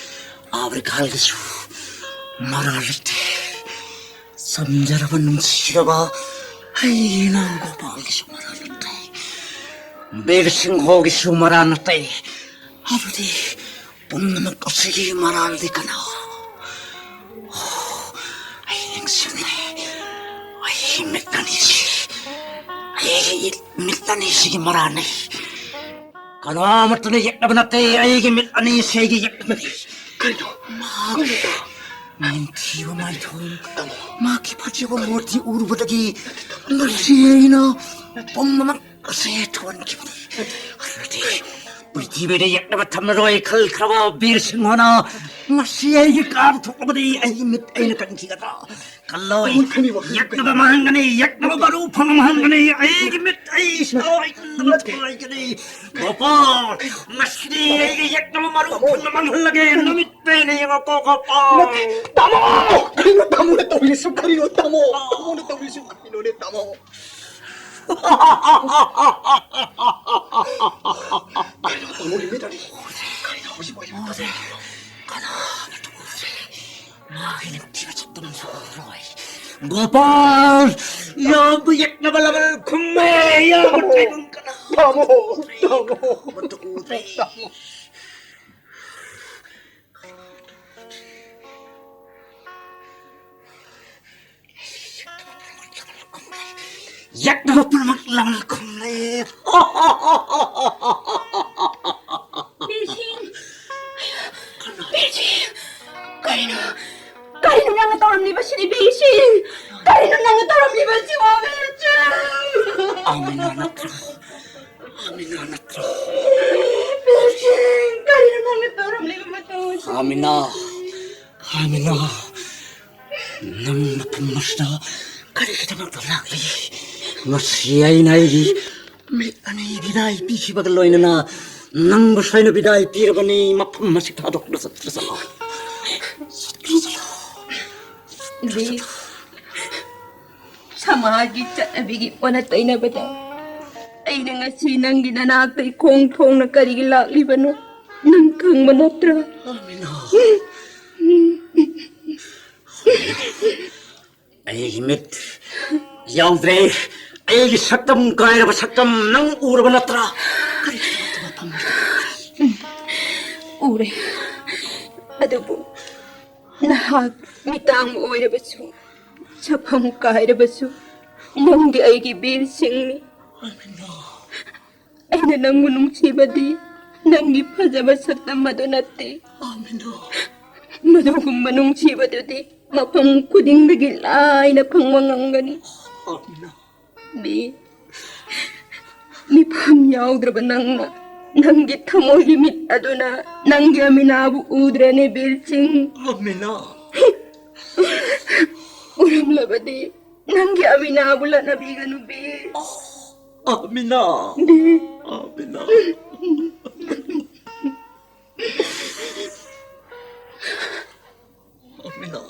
ꯑꯥꯕ꯭ꯔꯤꯀꯥꯜꯒꯤꯁꯨ ꯃꯔꯥꯜ ꯅꯠꯇꯦ꯫ ꯆꯝꯖꯔꯕ ꯅꯨꯡꯁꯤꯔꯕ ꯑꯩꯒꯤ ꯏꯅꯥꯎ ꯒꯣꯄꯥꯜꯒꯤꯁꯨ ꯃꯔꯥꯜ ꯅꯠꯇꯦ꯫ ꯕꯤꯔ ꯁꯤꯡꯍꯒꯤꯁꯨ ꯃꯔꯥꯜ ꯅꯠꯇꯦ꯫ ꯑꯗꯨꯗꯤ ꯄꯨꯝꯅꯃꯛ ꯑꯁꯤꯒꯤ ꯃꯔꯥꯜꯗꯤ ꯀꯅꯥ? ꯑꯣ, ꯑꯩ ꯅꯤꯡꯁꯤꯡꯂꯦ꯫ ꯑꯩꯒꯤ ꯃꯤꯠ ꯑꯅꯤꯁꯤ, ꯑꯩꯒꯤ ꯃꯤꯠ ꯑꯅꯤꯁꯤꯒꯤ ꯃꯔꯥꯜꯅꯤ꯫ ꯀꯅꯥꯃꯠꯇꯅ ꯌꯦꯛꯅꯕ ꯅꯠꯇꯦ, ꯑꯩꯒꯤ ꯃꯤꯠ ꯑꯅꯤꯁꯤ ꯑꯩꯒꯤ ꯌꯦꯛꯅꯕꯅꯤ꯫ ꯀꯩꯅꯣ? ꯃꯍꯥꯛ ꯀꯩꯅꯣ? ꯅꯤꯡꯊꯤꯕ ꯃꯥꯏꯊꯣꯡ, ꯇꯥꯃꯣ꯫ ꯃꯍꯥꯛꯀꯤ ꯐꯖꯕ ꯃꯨꯔꯇꯤ ꯎꯔꯨꯕꯗꯒꯤ ꯉꯁꯤ ꯑꯩꯅ ꯄꯨꯝꯅꯃꯛ ꯑꯁꯤ ꯊꯣꯟꯈꯤꯕꯅꯤ꯫ ꯑꯗꯨꯗꯤ ꯄ꯭ꯔꯤꯊꯤꯕꯤꯗ ꯌꯦꯛꯅꯕ ꯊꯝꯂꯔꯣꯏ ꯈꯜꯈ꯭ꯔꯕ ꯕꯤꯔ ꯁꯤꯡꯍꯅ ꯉꯁꯤ ꯑꯩꯒꯤ ꯀꯥꯗ ꯊꯣꯛꯂꯕꯗꯤ ꯑꯩꯒꯤ ꯃꯤꯠ ꯑꯩꯅ ꯀꯟꯈꯤꯒꯗ꯭ꯔꯥ? ꯀꯜꯂꯣꯏ꯫ ꯇꯥꯃꯣ, ꯈꯟꯕꯤꯕ, ꯈꯟꯕꯤꯕ꯫ ꯌꯦꯛꯅꯕ ꯃꯥꯡꯍꯟꯒꯅꯤ, ꯌꯦꯛꯅꯕ ꯃꯔꯨ ꯐꯪꯍꯟꯒꯅꯤ꯫ ꯑꯩꯒꯤ ꯃꯤꯠ ꯑꯩ ꯁꯣꯏꯗꯅ ꯅꯠꯇꯦ꯫ ꯊꯣꯏꯒꯅꯤ꯫ ꯒꯣꯄꯥꯜ, ꯉꯁꯤꯗꯤ ꯑꯩꯒꯤ ꯌꯦꯛꯅꯕ ꯃꯔꯨ ꯇꯥꯃꯣ꯫ ꯐꯪꯅ ꯃꯥꯡꯍꯜꯂꯒꯦ꯫ ꯅꯃꯤꯠ ꯄꯦꯟꯅ ꯌꯦꯡꯉꯣꯀꯣ, ꯒꯣꯄꯥꯜ꯫ ꯅꯠꯇꯦ꯫ ꯇꯥꯃꯣ! ꯀꯔꯤꯅꯣ ꯇꯥꯃꯣꯅ ꯇꯧꯔꯤꯁꯤꯕꯨ? ꯀꯔꯤꯅꯣ ꯇꯥꯃꯣ? ꯇꯥꯃꯣꯅ ꯇꯧꯔꯤꯁꯤꯕꯨ ꯀꯔꯤꯅꯣꯅꯦ, ꯇꯥꯃꯣ? ꯀꯩꯅꯣ ꯇꯥꯃꯣꯒꯤ ꯃꯤꯠ ꯑꯅꯤ? ꯀꯩꯅꯣ ꯍꯧꯖꯤꯛ ꯑꯣꯏꯔꯤꯕ ꯇꯥꯃꯣ? ꯀꯅꯥꯃꯠꯇ ꯎꯗ꯭ꯔꯦ꯫ ꯃꯥꯒꯤ ꯅꯤꯡꯊꯤꯕ ꯁꯛꯇꯝꯁꯨ ꯎꯔꯔꯣꯏ꯫ ꯒꯣꯄꯥꯜ! ꯏꯌꯥꯝꯕ ꯌꯦꯛꯅꯕ ꯂꯃꯟ ꯈꯨꯝꯃꯦ! ꯏꯌꯥꯝꯕ ꯇꯥꯃꯣ! ꯇꯥꯏꯕꯪ ꯀꯅꯥ? ꯇꯥꯃꯣ! ꯇꯥꯃꯣ! ꯑꯃꯠꯇ ꯎꯗ꯭ꯔꯦ꯫ ꯇꯥꯃꯣ! ꯌꯦꯛꯅꯕ ꯄꯨꯝꯅꯃꯛ ꯂꯃꯟ ꯈꯨꯝꯂꯦ꯫ ꯕꯤꯔꯁꯤꯡ! ꯕꯤꯔꯁꯤꯡ! ꯀꯔꯤꯅꯣ? ꯀꯔꯤꯅꯣ ꯅꯪꯅ ꯇꯧꯔꯝꯂꯤꯕꯁꯤꯗꯤ, ꯕꯤꯔꯁꯤꯡ? ꯀꯔꯤꯅꯣ ꯅꯪꯅ ꯇꯧꯔꯝꯂꯤꯕꯁꯤꯕꯣ, ꯕꯤꯔꯁꯤꯡ? ꯑꯥꯃꯤꯅꯥ ꯅꯠꯇ꯭ꯔꯣ? ꯑꯥꯃꯤꯅꯥ ꯅꯠꯇ꯭ꯔꯣ? ꯕꯤꯔꯁꯤꯡ! ꯀꯔꯤꯅꯣ ꯅꯪꯅ ꯇꯧꯔꯝꯂꯤꯕ ꯃꯇꯧ ꯑꯁꯤ? ꯑꯥꯃꯤꯅꯥ! ꯑꯥꯃꯤꯅꯥ! ꯅꯪ ꯃꯐꯝ ꯑꯁꯤꯗ ꯀꯔꯤꯒꯤꯗꯃꯛꯇ ꯂꯥꯛꯂꯤ? ꯉꯁꯤ ꯑꯩꯅ ꯑꯩꯒꯤ ꯃꯤꯠ ꯑꯅꯤ ꯕꯤꯗꯥꯏ ꯄꯤꯈꯤꯕꯒ ꯂꯣꯏꯅꯅ ꯅꯪꯕꯨꯁꯨ ꯑꯩꯅ ꯕꯤꯗꯥꯏ ꯄꯤꯔꯕꯅꯤ꯫ ꯃꯐꯝ ꯑꯁꯤ ꯊꯥꯗꯣꯛꯇꯨꯅ ꯆꯠꯈ꯭ꯔꯁꯅꯨ꯫ ꯆꯠꯈ꯭ꯔꯁꯅꯨ꯫ ꯕꯤ, ꯁꯃꯥꯖꯒꯤ ꯆꯠꯅꯕꯤꯒꯤ ꯑꯣꯟꯅ ꯇꯩꯅꯕꯗ ꯑꯩꯅ ꯉꯁꯤ ꯅꯪꯒꯤ ꯅꯅꯥꯛꯇ ꯏꯈꯣꯡ ꯊꯣꯡꯅ ꯀꯔꯤꯒꯤ ꯂꯥꯛꯂꯤꯕꯅꯣ ꯅꯪ ꯈꯪꯕ ꯅꯠꯇ꯭ꯔꯥ? ꯑꯥꯃꯤꯅꯥ꯫ ꯑꯩꯒꯤ ꯃꯤꯠ ꯌꯥꯎꯗ꯭ꯔꯦ꯫ ꯑꯩꯒꯤ ꯁꯛꯇꯝ ꯀꯥꯏꯔꯕ ꯁꯛꯇꯝ ꯅꯪ ꯎꯔꯕ ꯅꯠꯇ꯭ꯔꯥ? ꯀꯔꯤꯒꯤꯗꯃꯛꯇ ꯃꯐꯝ ꯑꯁꯤꯗ? ꯎꯔꯦ꯫ ꯑꯗꯨꯕꯨ ꯅꯍꯥꯛ ꯃꯤꯇꯥꯡꯕ ꯑꯣꯏꯔꯕꯁꯨ, ꯁꯛꯐꯝ ꯀꯥꯏꯔꯕꯁꯨ, ꯅꯪꯗꯤ ꯑꯩꯒꯤ ꯕꯤꯔꯁꯤꯡꯅꯤ꯫ ꯑꯩꯅ ꯅꯪꯕꯨ ꯅꯨꯡꯁꯤꯕꯗꯤ ꯅꯪꯒꯤ ꯐꯖꯕ ꯁꯛꯇꯝ ꯑꯗꯨ ꯅꯠꯇꯦ꯫ ꯑꯥꯃꯤꯅꯥ꯫ ꯃꯗꯨꯒꯨꯝꯕ ꯅꯨꯡꯁꯤꯕꯗꯨꯗꯤ ꯃꯐꯝ ꯈꯨꯗꯤꯡꯗꯒꯤ ꯂꯥꯏꯅ ꯐꯪꯕ ꯉꯝꯒꯅꯤ꯫ ꯑꯥꯃꯤꯅꯥ꯫ ꯕꯤ, ꯃꯤꯐꯝ ꯌꯥꯎꯗ꯭ꯔꯕ ꯅꯪꯅ ꯅꯪꯒꯤ ꯊꯃꯣꯏꯒꯤ ꯃꯤꯠ ꯑꯗꯨꯅ ꯅꯪꯒꯤ ꯑꯃꯤꯅꯥꯕꯨ ꯎꯗ꯭ꯔꯦꯅꯦ, ꯕꯤꯔꯁꯤꯡ꯫ ꯑꯥꯃꯤꯅꯥ꯫ ꯎꯔꯝꯂꯕꯗꯤ ꯅꯪꯒꯤ ꯑꯃꯤꯅꯥꯕꯨ ꯂꯠꯅꯕꯤꯒꯅꯨ, ꯕꯤꯔ꯫ ꯑꯥꯃꯤꯅꯥ꯫ ꯕꯤꯔ꯫ ꯑꯥꯃꯤꯅꯥ꯫ ꯑꯥꯃꯤꯅꯥ꯫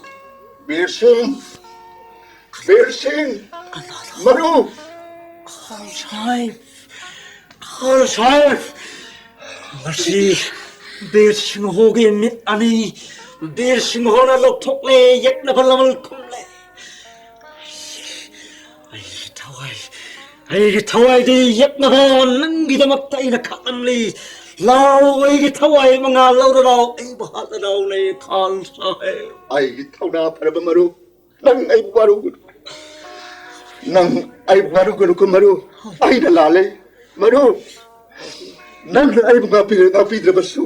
ꯕꯤꯔꯁꯤꯡ! ꯕꯤꯔꯁꯤꯡ! ꯃꯔꯨꯞ! ꯈꯥꯟ ꯁꯥꯍꯦꯕ! ꯈꯥꯟ ꯁꯥꯍꯦꯕ! ꯉꯁꯤ ꯕꯤꯔ ꯁꯤꯡꯍꯒꯤ ꯃꯤꯠ ꯑꯅꯤ ꯕꯤꯔ ꯁꯤꯡꯍꯅ ꯂꯧꯊꯣꯛꯂꯦ, ꯌꯦꯛꯅꯕ ꯂꯃꯟ ꯈꯨꯝꯂꯦ꯫ ꯑꯩꯒꯤ ꯊꯋꯥꯏ, ꯑꯩꯒꯤ ꯊꯋꯥꯏꯗꯤ ꯌꯦꯛꯅꯕ ꯅꯪꯒꯤꯗꯃꯛꯇ ꯑꯩꯅ ꯈꯥꯛꯂꯝꯂꯤ꯫ ꯂꯥꯎ, ꯑꯩꯒꯤ ꯊꯋꯥꯏ ꯃꯉꯥꯜ ꯂꯧꯔ ꯂꯥꯎ, ꯑꯩꯕꯨ ꯍꯥꯠꯂ ꯂꯥꯎꯅꯦ, ꯈꯥꯟ ꯁꯥꯍꯦꯕ꯫ ꯑꯩꯒꯤ ꯊꯧꯅꯥ ꯐꯔꯕ ꯃꯔꯨꯞ, ꯅꯪ ꯑꯩꯕꯨ ꯋꯥꯔꯧꯒꯅꯨ꯫ ꯅꯪ ꯑꯩ ꯋꯥꯔꯨꯒꯅꯨꯀꯣ ꯃꯔꯨ, ꯑꯩꯅ ꯂꯥꯜꯂꯦ ꯃꯔꯨ꯫ ꯅꯪꯅ ꯑꯩꯕꯨ ꯉꯥꯛꯄꯤꯔ-, ꯉꯥꯛꯄꯤꯗ꯭ꯔꯕꯁꯨ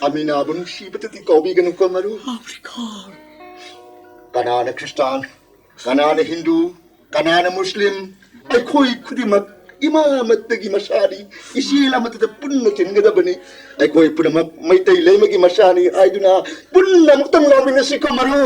ꯑꯃꯤꯅꯥꯕꯨ ꯅꯨꯡꯁꯤꯕꯗꯨꯗꯤ ꯀꯥꯎꯕꯤꯒꯅꯨꯀꯣ ꯃꯔꯨ꯫ ꯀꯅꯥꯅ ꯈ꯭ꯔꯤꯁꯇꯥꯟ, ꯀꯅꯥꯅ ꯍꯤꯟꯗꯨ, ꯀꯅꯥꯅ ꯃꯨꯁꯂꯤꯝ, ꯑꯩꯈꯣꯏ ꯈꯨꯗꯤꯡꯃꯛ ꯏꯃꯥ ꯑꯃꯠꯇꯒꯤ ꯃꯁꯥꯅꯤ, ꯏꯆꯦꯜ ꯑꯃꯠꯇꯗ ꯄꯨꯟꯅ ꯇꯤꯟꯒꯗꯕꯅꯤ꯫ ꯑꯩꯈꯣꯏ ꯄꯨꯝꯅꯃꯛ ꯃꯩꯇꯩ ꯂꯩꯃꯒꯤ ꯃꯆꯥꯅꯤ ꯍꯥꯏꯗꯨꯅ ꯄꯨꯟꯅ ꯑꯃꯨꯛꯇꯪ ꯂꯥꯎꯃꯤꯟꯅꯁꯤꯀꯣ ꯃꯔꯨ꯫